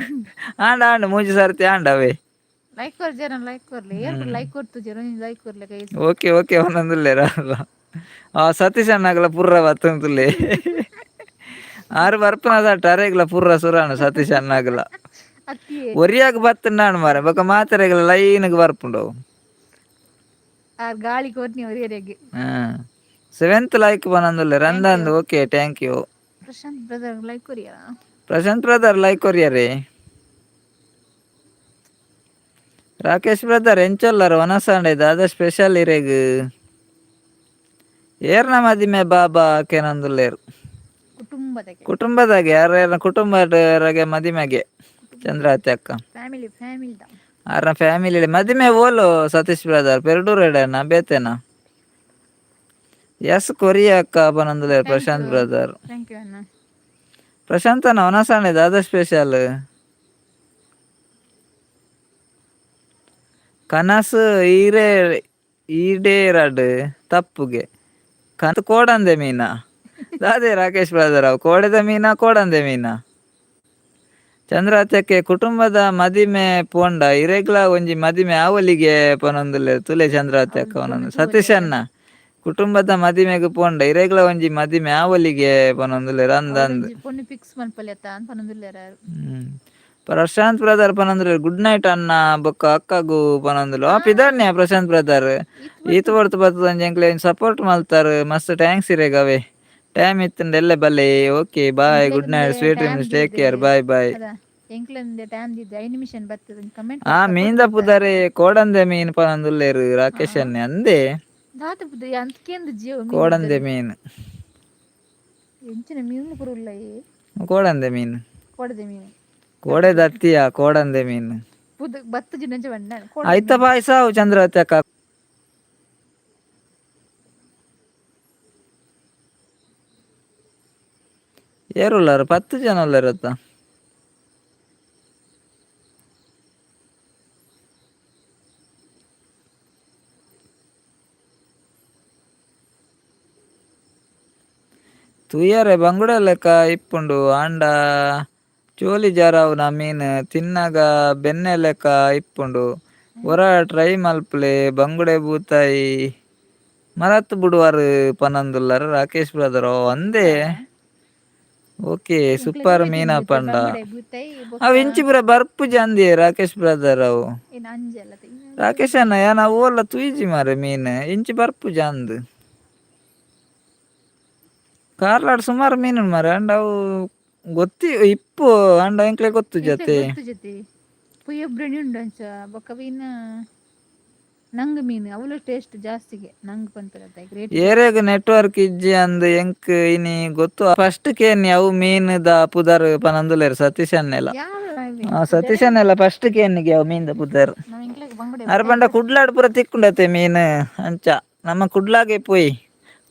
ಆಂಡ್ ಆಂಡ್ ಮೂಜಿ ಸರ್ತಿ ಆಂಡ್ ಅವೇ. ಲೈಕ್ ಕೊರ್ ಜನ ಲೈಕ್ ಕೊರ್ಲೆ ಏರ್ ಲೈಕ್ ಕೊರ್ತು ಜನ ಲೈಕ್ ಕೊರ್ಲೆ guys. Okay okay ಒಂದೊಂದುಲ್ಲೆರ್ ಆ ಸತೀಶ್ ಅಣ್ಣಗಲ ಪುರ್ರ ಬತ್ತೊಂದುಲ್ಲೆ ಆರು ಬರ್ಪುನದಟ ಅರೆಗ್ಲ ಪುರ್ರ ಸುರಾಣ ಸತೀಶ್ ಅಣ್ಣಗಲ. ಒರಿಯಾಗ ಬತ್ತುಂಡಾಣ್ ಮಾರೆ ಬೊಕ ಮಾತೆರೆಗ್ಲ ಲೈನ್ಗ್ ಬರ್ಪುಂಡು. ಆರ್ ಗಾಳಿ ಕೊರ್ನಿ ಒರಿಯರೆಗ್. ಸೆವೆಂತ್ ಲೈಕ್ ಪನೊಂದುಲ್ಲೆರ್ ಅಂದಂದ್ okay thank you. Prashanth brother like ಕೊರಿಯಾ. ಪ್ರಶಾಂತ್ brother like ಕೊರಿಯರೇ. ರಾಕೇಶ್ brother ಎಂಚೊಲ್ಲರ್ ವನಸಾಂಡೆ ದಾದ ಸ್ಪೆಷಲ್ ಇರೆಗ್. ಏರ್ನ ಮದಿಮೆ ಬಾಬಾ ಕೇನಂದುಲ್ಲೇರು. ಕುಟುಂಬದಗೆ. ಕುಟುಂಬದಾಗೆ ಯಾರ ಕುಟುಂಬದ ಮದಿಮೆಗೆ ಚಂದ್ರಾವತಿ ಅಕ್ಕ. Family family the. ಆರ್ನ ಫ್ಯಾಮಿಲಿ ಮದಿಮೆ ಓಲು ಸತೀಶ್ ಬ್ರದರ್ ಪೆರಡೂರು ಎಡೆನಾ ಬೇತೆನಾ? ಎಸ್ ಕೊರಿಯಾ ಅಕ್ಕ ಪನೊಂದುಲ್ಲೆರ್ thank Prashant you. Brother. Thank you ಅಣ್ಣ. ಪ್ರಶಾಂತ್ ಅಣ್ಣ ವನಸಾಣೆ ದಾದ ಸ್ಪೆಷಲ್? ಕನಸು ಈರೇ ಈಡೇರಡ್ ತಪ್ಪುಗೆ ಕನಸು ಕೋಡಂದೆ ಮೀನಾ ದಾದೆ ರಾಕೇಶ್ ಬ್ರದರ್ ಅವು ಕೋಡೆದ ಮೀನಾ ಕೋಡಂದೆ ಮೀನಾ? ಚಂದ್ರಾತ್ಯಕ್ಕೆ ಕುಟುಂಬದ ಮದಿಮೆ ಪೋಂಡ ಇರೆಗ್ಲ ಒಂಜಿ ಮದಿಮೆ ಆವಲಿಗೆ ಪನೊಂದುಲ್ಲೆರ್ ತುಲೆ ಚಂದ್ರಾತ್ಯಕ್ಕ. ಅವ್ಲು ಪನೊಂದು ಪೊಣ್ಣು ಸತೀಶ್ ತೂವೊಲಿ. ಅಣ್ಣ ಕುಟುಂಬದ ಮದಿಮೆಗ್ ಪೋಂಡ ಇರೆಗ್ಲ ಒಂಜಿ ಮದಿಮೆ ಆವಲಿಗೆ ಪನೊಂದುಲ್ಲೆರ್ ಅಂದ್ ಅಂದ್. ಅವಳೊಂಜಿ ಪೊಣ್ಣು ಫಿಕ್ಸ್ ಮನ್ಪೊಲಿ ಅತ್ತ ಅಂತ ಪನೊಂದುಲ್ಲೆರ್ ಆರ್. ಪ್ರಶಾಂತ್ ಬ್ರದರ್ ಪನೊಂದುಲ್ಲೆರ್ ಗುಡ್ ನೈಟ್ ಅಣ್ಣ ಬೊಕ್ಕ ಅಕ್ಕಗು ಪನೊಂದುಲ್ಲೆರ್. ಆ ಹಾ ಪಿದಾಡ್ನ್ಯಾ ಪ್ರಶಾಂತ್ ಬ್ರದರ್. ಈತ್ ಈತ್ ಪೊರ್ತು ಹೊರ್ತು ಬತ್ತದ ಎಂಕ್ಲೆ ಸಪೋರ್ಟ್ ಮಲ್ತಾರ್ ಮಸ್ತ್ thanks ಇರೆಗ್. ಅವೇ ಟೈಮ್ ಇತ್ತಂಡ ಎಲ್ಲೆ ಬಲ್ಲೆ. ಓಕೆ ಬಾಯ್, ಗುಡ್ ಎಂಕ್ಲೆಗ್ night, sweet time dreams, take ದೀದ್ ಕೇರ್, ಬಾಯ್ ಬಾಯ್. ಅದ ಎಂಕ್ಲೆಂದೆ ಟೈಮ್ ದೀದ್ 5 ನಿಮಿಷ ಬತ್ತದ ಕಮೆಂಟ್ ಆ ಸಪೋರ್ಟ್ ಮೀನ್ದ ಬತ್ತ. ಪುದರೇ ಕೋಡಂದೆ ಮೀನ್ ಪನೊಂದುಲ್ಲೆರ್ ಹಾ ರಾಕೇಶ್ ಅಣ್ಣೆ ಅಂದೇ. ದಾದ ಪುದರ್ ಅಂತ್ ಕೇಂದ್ ಜೀವ ಮೀನ್ ಕೋಡಂದೆ ಪುದರ್. ಮೀನ್. ಎಂಚಿನ ಮೀನ್ ಪೂರ ಉಲ್ಲಯೆ. ಕೋಡಂದೆ ಮೀನ್. ಕೋಡದ ಮೀನು ಕೋಡೆ ತಪ್ಪುಗೆ ದತ್ತಿಯ ಕೋಡಂದೆ ಮೀನ್. ಪುದ್ ಬತ್ತು ಜಿನಂಚ ಬಣ್ಣ ಕೋಡದ ಐತ ಮೀನು. ಪಾಯಸ ಅವು ಚಂದ್ರಾವತಿ ಅಕ್ಕ. ಏರುಲ್ಲಾರ 10 ಜನ ಉಲ್ಲಾರತ್ತ. ತೂಯರೆ ಬಂಗುಡೆ ಲೆಕ್ಕ ಇಪ್ಪುಂಡು ಆಂಡ ಚೋಲಿ ಜಾರಾವುನ ಮೀನ್ ತಿನ್ನಗ ಬೆನ್ನೆ ಲೆಕ್ಕ ಇಪ್ಪುಂಡು. ಒರ ಟ್ರೈ ಮಲ್ಪುಲೆ ಬಂಗುಡೆ ಬೂತಾಯಿ ಮರತ್ ಬುಡುವರ್ ಪನೊಂದುಲ್ಲರ್ ರಾಕೇಶ್ ಬ್ರದರ್ ಅಂದೇ. ಅಂದಾ. ಓಕೆ ಎಂಕ್ಲೆ ಸೂಪರ್ ಒವ್ವೆ ಮೀನಾ ತಿಂದಿತ್ತೆ ಪಂಡ ಬಂಗುಡೆ ಬೂತಾಯಿ ಅವು ಬೊಕ್ಕ ಇಂಚಿ ಪೂರ ಬರ್ಪುಜಿ ಅಂದೇ ರಾಕೇಶ್ ಬ್ರದರ್ ಅವು. ಏನ್ ಅಂಜಲ್ಲ. ರಾಕೇಶ್ ಅಣ್ಣ ಯಾನ್ ಅವು ಓಲ್ಲ ತೂಯಿಜಿ ಮಾರೆ ಮೀನ್ ಇಂಚಿ ಬರ್ಪುಜಿ ಅಂದ್. ಕಾರ್ಲಾಡ್ ಸುಮಾರು ಮೀನು ಮಾರೆ ಅಂಡ ಅವು ಗೊತ್ತಿ ಇಪ್ಪು ಅಂಡ ಎಂಕ್ಲೆ ಎಂಕ್ಲೆ ಗೊತ್ತುಜತೆ. ಗೊತ್ತು ಜೊತೆ ಪುಯ್ಯೊಬ್ರಣಿ ಉಂಡು ಅಂಚ ಬೊಕ್ಕ ಮೀನ್ ನಂಗ್ ಮೀನು ಅವ್ಲ ಟೇಸ್ಟ್ ಜಾಸ್ತಿಗೆ ನಂಗ್ ಪನ್ಪೆರತ್ತ ರೇಟ್ ಜಾಸ್ತಿ. ಏರೆಗ್ ನೆಟ್ವರ್ಕ್ ಇಜ್ಜಿ ಅಂದ್ ಎಂಕ್ ಇನಿ ಗೊತ್ತು ಫಸ್ಟ್ ಕೇನ್ನಿ ಅವು ಮೀನ್ the ಪುದರ್ ಪನೊಂದುಲ್ಲೆರ್ ಸತೀಶ್ ಅಣ್ಣೆಲ. ಯಾವ್ಲ ಪುದರೇ ಸತೀಶ್ ಅಣ್ಣೆಲ ಫಸ್ಟ್ ಕೇನ್ನಿಗೆ ಅವು ಮೀನ್ದ ಪುದರ್. ನಾವ್ ಎಂಕ್ಲೆಗ್ ಬಂಗುಡೆ ಅರ್ ಬೂತಾಯಿ ಪಂಡ ಫಸ್ಟ್. ಕುಡ್ಲಾಡ್ ಪೂರ ತಿಕ್ಕುಂಡತೆ ಮೀನ್ ಅಂಚ ನಮ್ಮ ಕುಡ್ಲಾಗೆ ಪೋಯಿ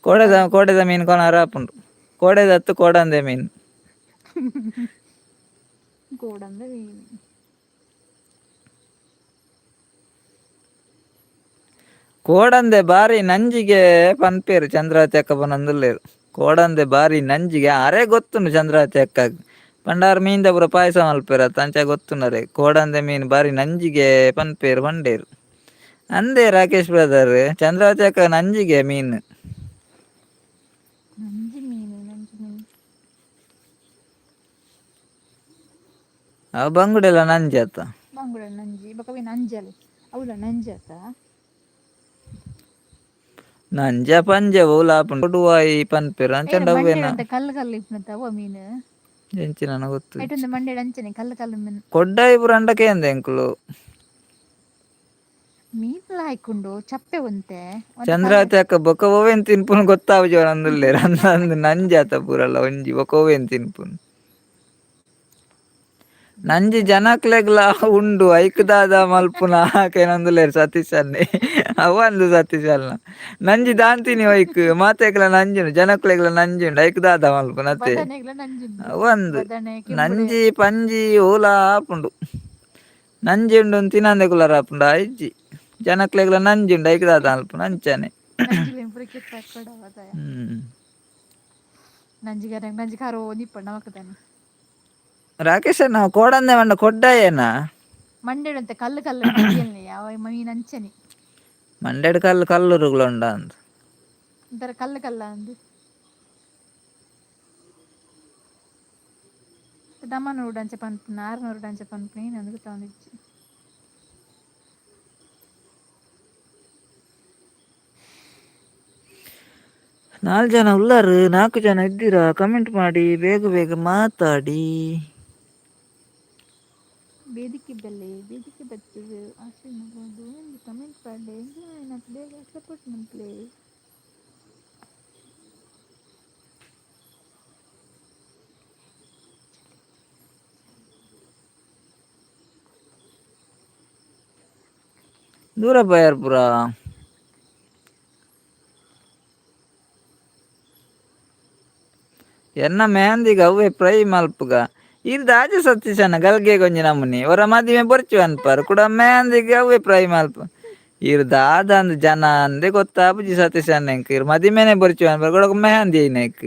ಕೋಡೆದ ಬಲೆ ಕೋಡೆದ ಮೀನ್ ಕೊನರ ಆಪುಂಡು ಕೋಡೆದತ್ತು ಕೋಡಂದೆ ಮೀನ್. ಗೋಡಂಬಿ ಮೀನು. ಕೋಡಂದೆ ಬಾರಿ ನಂಜಿಗೆ ಪನ್ಪೇರು ಚಂದ್ರಾವತಿ ಅಕ್ಕ ಪನೊಂದುಲ್ಲೆರ್. ಕೋಡಂದೆ ಬಾರಿ ನಂಜಿಗೆ ಅರೆ ಗೊತ್ತುಂಡು ಚಂದ್ರಾವತಿ ಅಕ್ಕಗ್ ಪಂಡ ಆರ್ ಮೀನ್ದ ಪೂರ ಪಾಯಸ ಮಲ್ಪೆರತ್ತ ಅಂಚ ಗೊತ್ತುಂಡು ಕೋಡಂದೆ ಮೀನ್ ಬಾರಿ ನಂಜಿಗೆ ಪನ್ಪೇರು ಪಂಡೇರು ಅಂದೇ ರಾಕೇಶ್ ಬ್ರದರ್. ಚಂದ್ರಾವತಿ ಅಕ್ಕ ನಂಜಿಗೆ ಮೀನ್. ನಂಜಿ ಮೀನು ನಂಜಿ ಮೀನು. ಅವು ಬಂಗುಡೆಲ್ಲ ನಂಜಿ ಅತ್ತ. ಬಂಗುಡೆ ನಂಜಿ ಬೊಕ ನಂಜಲ್ ಅವ್ಲ ನಂಜಿ ಅತ್ತ. ನಂಜ ಪಂಜ ಒವುಲ ಆಪುಂಡು ಕೊಡುವಾಯಿ ಪನ್ಪೆರ್ ಏನ ಅಂಚಂಡ ಮಂಡೆಡ್ ಅವ್ವೇನ. ಒಂತೆ ಕಲ್ಲು ಕಲ್ಲು ಇಪ್ಪುನತ್ತ ಅವ್ವ ಮೀನು. ಎಂಚಿನನ ಗೊತ್ತುಜ್ಜಿ. ಐಟೊಂದು ಮಂಡೆಡ್ ಅಂಚನೆ ಕಲ್ಲು ಕಲ್ಲು ಮೀನು. ಕೊಡ್ಡಾಯಿ ಪುರ ಅಂಡ ಕೇಂದೆ ಎಂಕುಲು. ಮೀನ್ಲ ಆಯ್ಕೊಂಡು ಚಪ್ಪೆ ಒಂತೆ ಒಂತೆ ಕಲ್ಲು. ಚಂದ್ರಾವತಿ ಅಕ್ಕ ಬೊಕ ಒವ್ವೆನ್ ತಿನ್ಪುನ ಗೊತ್ತಾವುಜಿ ಪನೊಂದುಲ್ಲೆರ್ ಅಂದ್ ಅಂದ್ ನಂಜಾತ ಪೂರಲ ಒಂಜಿ ಬೊಕ ಒವ್ವೆನ್ ತಿನ್ಪುನು. ನಂಜಿ ಜನಕ್ಲೆಗ್ಲಾ ಉಂಡು ಐಕ್ ದಾದ ಮಲ್ಪುನ ಕೇನೊಂದುಲ್ಲೆರ್ ಸತೀಶ್ ಅಣ್ಣೆ. ಅವು ಅಂದ್ ಸತೀಶ್ ಅಣ್ಣ ನಂಜಿ ದಾಂತಿನಿ ಒಯ್ಕ್ ಮಾತೆಕ್ಲ ನಂಜುಂಡು ಜನಕ್ಲೆಗ್ಲ ನಂಜುಂಡು ಐಕ್ ದಾದ ಮಲ್ಪುನತೆ. ಬದನೆಗ್ಲ ನಂಜುಂಡು. ಅವು ಅಂದ್ ಬದನೆ ಕೆಂಬುಡೆ. ನಂಜಿ ಪಂಜಿ ಓಲ ಆಪುಂಡು. ನಂಜಿ ಉಂಡು ತಿನಂದೆ ಕುಲ್ಲರ ಆಪುಂಡ ಇಜ್ಜಿ ಜನಕ್ಲೆಗ್ಲ ನಂಜಿ ಉಂಡು ಐಕ್ ದಾದ ಮಲ್ಪುನ ಅಂಚನೆ. ನಂಜಿಲೆನ್ ಪೂರ ಕೆತ್ತ ಕೊಡವದಾಯ. ಹ್ಮ್. ನಂಜಿಗಾರ ನಂಜಿ ಖಾರ ನಿಪ್ಪಣ್ಣ ಮಕ್ಕದಾನೆ. ರಾಕೇಶ್ ಅಣ್ಣ ಕೋಡಂದೆ ಪಂಡ ಕೊಡ್ಡಾಯೇನಾ? ಮಂಡೆಡ್ ಕಲ್ಲು ಕಲ್ಲು ಉಂಡು ಯಾವ ಮೀನ್ ಅಂಚನೆ. ಮಂಡೆಡ್ ಕಲ್ಲು ಕಲ್ಲುರುಗಳು ಉಂಡ ಅಂದ್. ಒಂಥರ ಕಲ್ಲು ಕಲ್ಲ ಅಂದು. ದಮನೂರು ಅಂಚ ಪನ್ಪುನ ಆರ್ನೂರು ಅಂಚ ಪನ್ಪುನ ಏನು ಗೊತ್ತಾವೊಂದಿಜ್ಜಿ. ನಾಲ್ಕು ಜನ ಉಳ್ಳಾರು ನಾಲ್ಕು ಜನ ಇದ್ದೀರಾ ಕಮೆಂಟ್ ಮಾಡಿ ಬೇಗ ಬೇಗ ಮಾತಾಡಿ. ವೇದಿಕೆ ಬಲ್ಲೆ ವೇದಿಕೆ ಬತ್ತದ ಆಶೀರ್ವಾದ ಒಂದು ಕಮೆಂಟ್ ಪಾಡ್ಲೆ ಎಂಕ್ಲ ಆಯಿನಾತ್ ಬೇಗ ಸಪೋರ್ಟ್ ಮನ್ಪುಲೆ. ದೂರ ಪೋಯರ್ ಪೂರ. ಎನ್ನ ಮೆಹಂದಿಗ್ ಅವ್ವೆ ಪ್ರೈ ಮಲ್ಪುಗ. ಇರ್ ದಾಜೆ ಸತೀಶಣ್ಣ ಗಲ್ಗೆ ಗೊಂಜಿ ನಮುನಿ ಒರ ಮದಿಮೆ ಬೊರ್ಚು ಅನ್ಪರ್ ಕುಡ ಮೆಹಂದಿಗ್ ಅವ್ವೆ ಪ್ರೈ ಮಲ್ಪ. ಇರ್ ದಾದ ಅಂದ್ ಜನ ಅಂದೆ ಗೊತ್ತಾಪುಜಿ ಸತೀಶಣ್ಣ ಎಂಕ್. ಇರ್ ಮದಿಮೆನೆ ಬೊರ್ಚು ಅನ್ಪರ್ ಕುಡ ಮೆಹಂದಿ ಐನಕ್.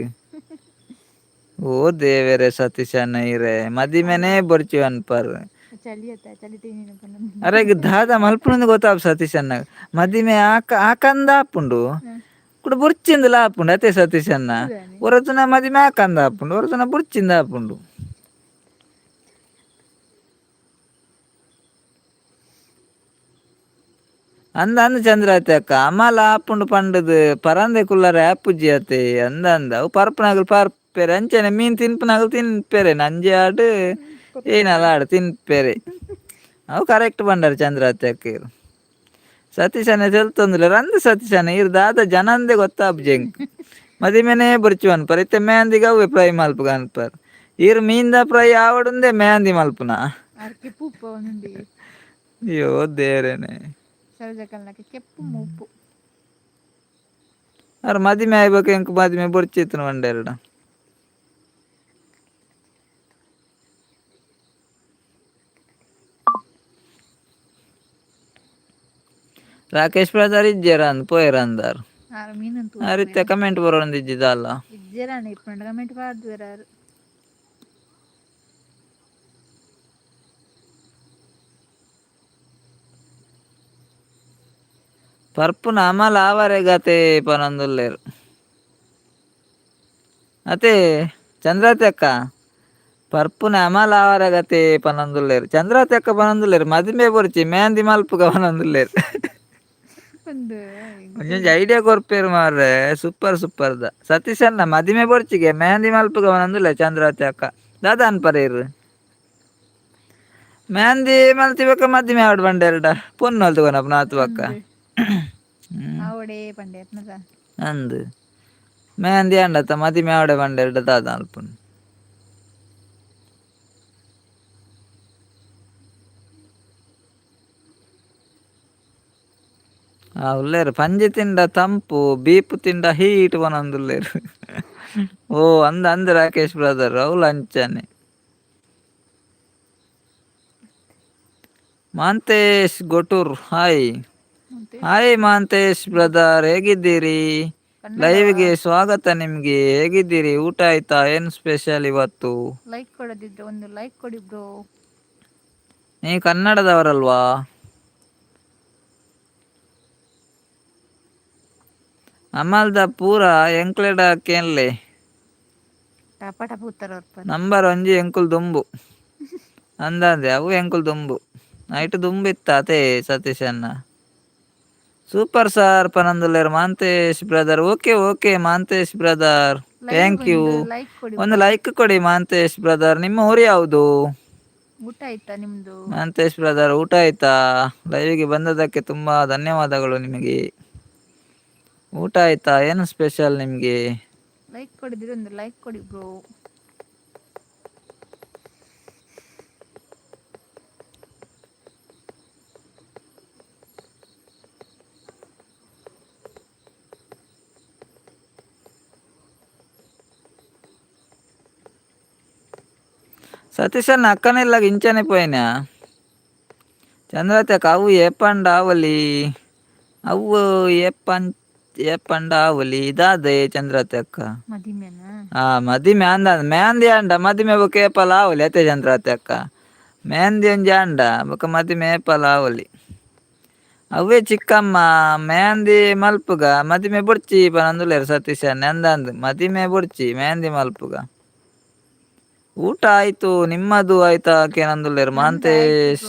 ಓ ದೇವೆರೆ ಸತೀಶಣ್ಣ ಇರೆ ಮದಿಮೆನೆ ಬೊರ್ಚು ಅನ್ಪರ್. ಚಳಿ ಅತ್ತ ಚಳಿ ಅರೆಗ್ ದಾದ ಮಲ್ಪುನಂದು ಗೊತ್ತಾಪ ಸತೀಶಣ್ಣ. ಮದಿಮೆ ಆಕ ಆಕಂದ ಆಪುಂಡು ಕುಡ ಬೊರ್ಚಿಂದಲ ಆಪುಂಡು ಅತೆ ಸತೀಶಣ್ಣ. ಒರತುನ ಮದಿಮೆ ಆಕಂದ ಆಪುಂಡು ಒರತುನ ಬೊರ್ಚಿಂದ ಆಪುಂಡು. ಅಂದ ಅಂದ ಚಂದ್ರಾತಿ ಅಕ್ಕ ಅಮಲ ಆಪುಂಡು ಪಂಡದು ಪರಂದೆ ಕುಲ್ಲರೆ ಆಪುಜಿ ಅತೆ ಅಂದ ಅಂದ ಅವು ಪರ್ಪುನಗಲ್ ಪರ್ಪೆರೆ ಅಂಚನೆ ಮೀನ್ ತಿನ್ಪುನಗಲ್ ತಿನ್ಪೆರೆ ನಂಜೆ ಆಡ್ ಏನಲ ಆಡ್ ತಿನ್ಪೆರೆ. ಅವು ಕರೆಕ್ಟ್ ಪಂಡರ್ ಚಂದ್ರಾತಿ ಅಕ್ಕ ಇರು. ಸತೀಶನ ತೆಲ್ತೊಂದುಲ್ಲೆರ್ ಅಂದ್ ಸತೀಶಣ್ಣ ಇರ್ ದಾದ ಜನ ಅಂದೇ ಗೊತ್ತಾಪುಜಿ ಎಂಕ್. ಮದಿಮೆನೆ ಬೊರ್ಚು ಅನ್ಪರ್ ಇತ್ತೆ ಮೆಹಂದಿಗ್ ಅವ್ವೆ ಪ್ರೈ ಮಲ್ಪುಗ ಅನ್ಪರ್. ಇರ್ ಮೀನ್ದ ಪ್ರೈ ಆವಡುಂದೆ ಮೆಹಂದಿ ಮಲ್ಪುನ. ಅಯ್ಯೋ ದೇವ್ರೇನೆ. ಕೆಪ್ಪು ಮೂಪು. ಅರ್ ಮದಿಮೆ ಆಯ್ಬೇಕು ಎಂಕ್ ಮದಿಮೆ ಬೊರ್ಚಿತ್ತ್ಂಡ್ ಪಂಡೆರ್ಡ. ರಾಕೇಶ್ ಬ್ರದರ್ ಇಜ್ಜೆರ್ ಅಂದ್ ಪೋಯೆರ್ ಅಂದಾರ್. ಆರ್ ಮೀನನ್ ಆರ್ ಇತ್ತೆ ಕಮೆಂಟ್ ಬರೋಂದಿಜ್ಜಿ ದಾಲ. ಇಜ್ಜೆರಾಂಡ್ ಇಪ್ಪುಂಡ ಕಮೆಂಟ್ ಪಾಡ್ದುವೆರ್ ಆರ್. ಪರ್ಪುನ ಅಮಲ್ ಆವರೆಗತೆ ಪನೊಂದುಲ್ಲೆರ್. ಅತೆ ಚಂದ್ರಾತಿ ಅಕ್ಕ ಪರ್ಪುನ ಅಮಲ್ ಆವರೆಗತೆ ಪನೊಂದುಲ್ಲೆರ್. ಚಂದ್ರಾತಿ ಅಕ್ಕ ಪನೊಂದುಲ್ಲೆರ್ ಮದಿಮೆ ಬೊರ್ಚಿ ಮೆಹಂದಿ ಮಲ್ಪುಗ ಪನೊಂದುಲ್ಲೆರ್. ಒಂಜೊಂಜಿ ಐಡಿಯಾ ಕೊರ್ಪೆರ್ ಮಾರ್ರೆ ಸೂಪರ್ ಸೂಪರ್ ದ. ಸತೀಶಣ್ಣ ಮದಿಮೆ ಬೊರ್ಚಿಗೆ ಮೆಹಂದಿ ಮಲ್ಪುಗ ಪನೊಂದುಲ್ಲೆ ಚಂದ್ರಾತಿ ಅಕ್ಕ. ದಾದ ಅನ್ಪರ್ ಇರ್. ಮೆಹಂದಿ ಮಲ್ತಿ ಬೊಕ್ಕ ಮದಿಮೆ ಆವಡ್ ಪಂಡೆರ್ಡ ಪೊನ್ನು ಮಲ್ತ್ ಕೊನೊಪುನ ಆತ್ ಬೊಕ್ಕ. ಆವಡೇ ಪಂಡೆರ್ನದ. ಅಂದ್ ಮೆಹಂದಿ ಆಂಡತ್ತ ಮದಿಮೆ ಆವಡೆ ಪಂಡೆರ್ಡ ದಾದ ಮಲ್ಪುನು. ಆ ಉಲ್ಲೆರ್ ಪಂಜಿ ತಿಂಡ ತಂಪು ಬೀಪು ತಿಂಡ ಹೀಟ್ ಪನೊಂದುಲ್ಲೆರ್. ಓ ಅಂದ್ ಅಂದ್ ರಾಕೇಶ್ ಬ್ರದರ್ ಅವ್ಲ ಅಂಚನೆ. Mantesh Gotur hi. Hi Mantesh brother ಹೇಗಿದ್ದೀರಿ? ಲೈವ್ಗೆ ಸ್ವಾಗತ ನಿಮಗೆ. ಹೇಗಿದ್ದೀರಿ? ಊಟ ಆಯ್ತಾ? ಏನು ಸ್ಪೆಷಲ್ ಇವತ್ತು? ಲೈಕ್ ಕೊಡದಿದ್ರೆ ಒಂದು ಲೈಕ್ ಕೊಡಿ ಬ್ರೋ. ನೀವು ಕನ್ನಡದವರಲ್ವಾ? ಅಮಲ್ದ ಪೂರ ಎಂಕ್ಲೆಡ ಕೇನ್ಲೆ. ಟಪ ಟಪ ಉತ್ತರ ನಂಬರ್ ಒಂಜಿ ಎಂಕುಲ್ ದುಂಬು. ಅಂದಂದೆ ಅವು ಎಂಕುಲ್ ದುಂಬು. ನೈಟ್ ದುಂಬು ಇತ್ತ ಅತೇ ಸತೀಶಣ್ಣ. ಸೂಪರ್ ಸಾರ್ ಪನೊಂದುಲ್ಲೆರ್ Mantesh brother. Okay okay Mantesh brother thank you. Like ಕೊಡಿ ಒಂದು ಬ್ರೋ. ಲೈಕ್ ಕೊಡಿ ಮಾಂತೇಶ್ ಬ್ರದರ್. ನಿಮ್ಮ ಊರು ಯಾವುದು? ಊಟ ಆಯ್ತಾ ನಿಮ್ದು? ಮಾಂತೇಶ್ ಬ್ರದರ್ ಊಟ ಆಯ್ತಾ? ಲೈವಿಗೆ ಬಂದದಕ್ಕೆ ತುಂಬಾ ಧನ್ಯವಾದಗಳು ನಿಮಗೆ. ಊಟ ಆಯ್ತಾ? ಏನು ಸ್ಪೆಷಲ್ ನಿಮ್ಗೆ? ಲೈಕ್ ಕೊಡದಿದ್ರೆ ಒಂದು ಲೈಕ್ ಕೊಡಿ ಬ್ರೋ. ಸತೀಶಣ್ಣ ಅಕ್ಕನ ಇಂಚನೆ ಪೋಯಿನ. ಚಂದ್ರತೆ ಅವು ಏಪಂಡ ಆವಲಿ ಅವು ಏಪಂಡ ಆವಲಿ ಇದಾದೆ ಚಂದ್ರತೆ ಅಕ್ಕ. ಮದಿಮೆನಾ? ಆ ಮದಿಮೆ ಅಂದ ಮೆಹಂದಿ ಅಂಡ ಮದಿಮೆ ಬೊಕ ಏಪಲ ಆವಲಿ ಅತೆ ಚಂದ್ರಾತಿ ಅಕ್ಕ. ಮೆಹಂದಿ ಒಂಜಿ ಅಂಡ ಬೊಕ ಮದಿಮೆ ಏಪಲ ಆವಲಿ. ಅವೇ ಚಿಕ್ಕಮ್ಮ ಮೆಹಂದಿ ಮಲ್ಪುಗ ಮದಿಮೆ ಬೊರ್ಚಿ ಪನೊಂದುಲ್ಲೆರ್ ಸತೀಶಣ್ಣ ಅಂದಂದ್ ಮದಿಮೆ ಬೊರ್ಚಿ ಮೆಹಂದಿ ಮಲ್ಪುಗ. ಊಟ ಆಯ್ತು ನಿಮ್ಮದು ಆಯ್ತಾ ಕೇನೊಂದುಲ್ಲೆರ್ ಮಾಂತೇಶ್.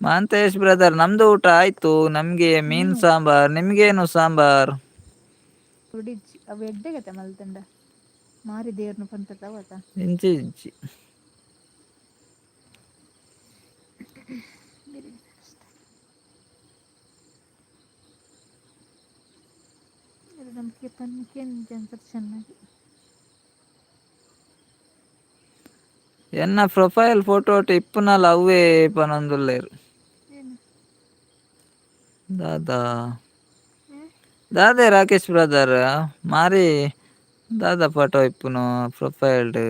ಮಾಂತೇಶ್ ಬ್ರದರ್ ನಮ್ದು ಊಟ ಆಯ್ತು. ನಮ್ಗೆ ಮೀನ್ ಸಾಂಬಾರ್, ನಿಮ್ಗೇನು ಸಾಂಬಾರ್? ಅವು ಎಡ್ಡೆಗತೆ ಮಲ್ತಂಡ ಮಾರಿ ದೇವ್ರನ್ನ ಪಂತದ. ಇಂಚಿ ಇಂಚಿ ನಮಗೆ ಚೆನ್ನಾಗಿ. ಎನ್ನ ಪ್ರೊಫೈಲ್ ಫೋಟೋ ಇಪ್ಪುನಲ ಅವ್ವೇ ಪನೊಂದುಲ್ಲೆರ್. ದಾದಾ ದಾದೆ ರಾಕೇಶ್ ಬ್ರದರ್ ಮಾರಿ ದಾದಾ ಫೋಟೋ ಇಪ್ಪುನು ಪ್ರೊಫೈಲ್ಡ್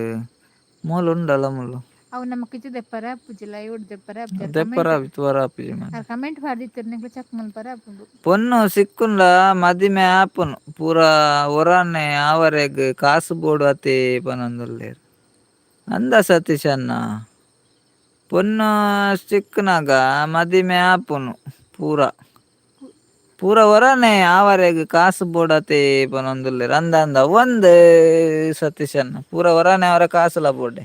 ಮೂಲು ಉಂಡಲ್ಲ ಮೂಲು. ಅವು ನಮ್ಮ ಕಿಚು ದೆಪ್ಪರ ಆಪುಜಿ, ಲೈವ್ ದೆಪ್ಪರ ಆಪುಜಿ. ದೆಪ್ಪರ ಕಮೆಂಟ್ ತುವರ ಆಪುಜಿ ಮಾರ್ರೆ. ಕಮೆಂಟ್ ಪಾಡ್ದಿತ್ತೆರ್ ನಿಕ್ಲು ಚೆಕ್ ಮಲ್ಪರ ಆಪುಂಡು. ಪೊನ್ನು ಸಿಕ್ಕುಂಡ ಮದಿಮೆ ಆಪುನು ಪೂರ ಒರಾನೆ ಆವರೆಗ್ ಕಾಸ್ ಬೋಡು ಅತೇ ಪನೊಂದುಲ್ಲೆರ್. ಅಂದ ಸತೀಶ್ ಅಣ್ಣ ಪೊನ್ನು ಸಿಕ್ಕುನಗ ಮದಿಮೆ ಆಪುನು ಪೂರ ಪೂರ ಒರಾನೆ ಆವರೆಗ್ ಕಾಸ್ ಬೋಡತೆ ಪನೊಂದುಲ್ಲೆರ್. ಅಂದ ಅಂದ ಒಂದ್ ಸತೀಶ್ ಅಣ್ಣ ಪೂರ ಒರಾನೆ ಅವರ ಕಾಸುಲ ಬೋಡೆ.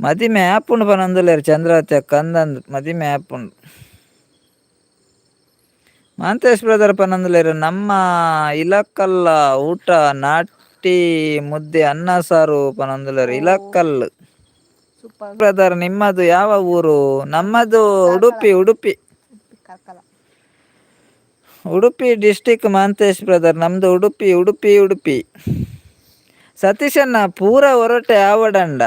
ಮದಿಮೆ ಆಪುಂಡು ಪನೊಂದುಲ್ಲೆರ್ ಚಂದ್ರಾವತಿ ಅಕ್ಕ. ಅಂದಂದ್ ಮದಿಮೆ ಆಪುಂಡು. ಮಾಂತೇಶ್ ಬ್ರದರ್ ಪನೊಂದುಲ್ಲೆರ್ ನಮ್ಮ ಇಲಕಲ್ಲ ಊಟ ನಾಟಿ ಮುದ್ದೆ ಅನ್ನ ಸಾರು ಪನೊಂದುಲ್ಲೆರ್. ಓ ಇಲಕಲ್ ಸೂಪರ್. ಬ್ರದರ್ ನಿಮ್ಮದು ಯಾವ ಊರು? ನಮ್ಮದು ಕಾರ್ಕಳ. ಉಡುಪಿ ಉಡುಪಿ. ಉಡುಪಿ ಕಾರ್ಕಳ. ಉಡುಪಿ ಡಿಸ್ಟಿಕ್ ಮಾಂತೇಶ್ ಬ್ರದರ್, ನಮ್ದು ಉಡುಪಿ ಉಡುಪಿ ಉಡುಪಿ. ಸತೀಶಣ್ಣ ಪೂರ ಒರಟೆ ಆವಡಂಡ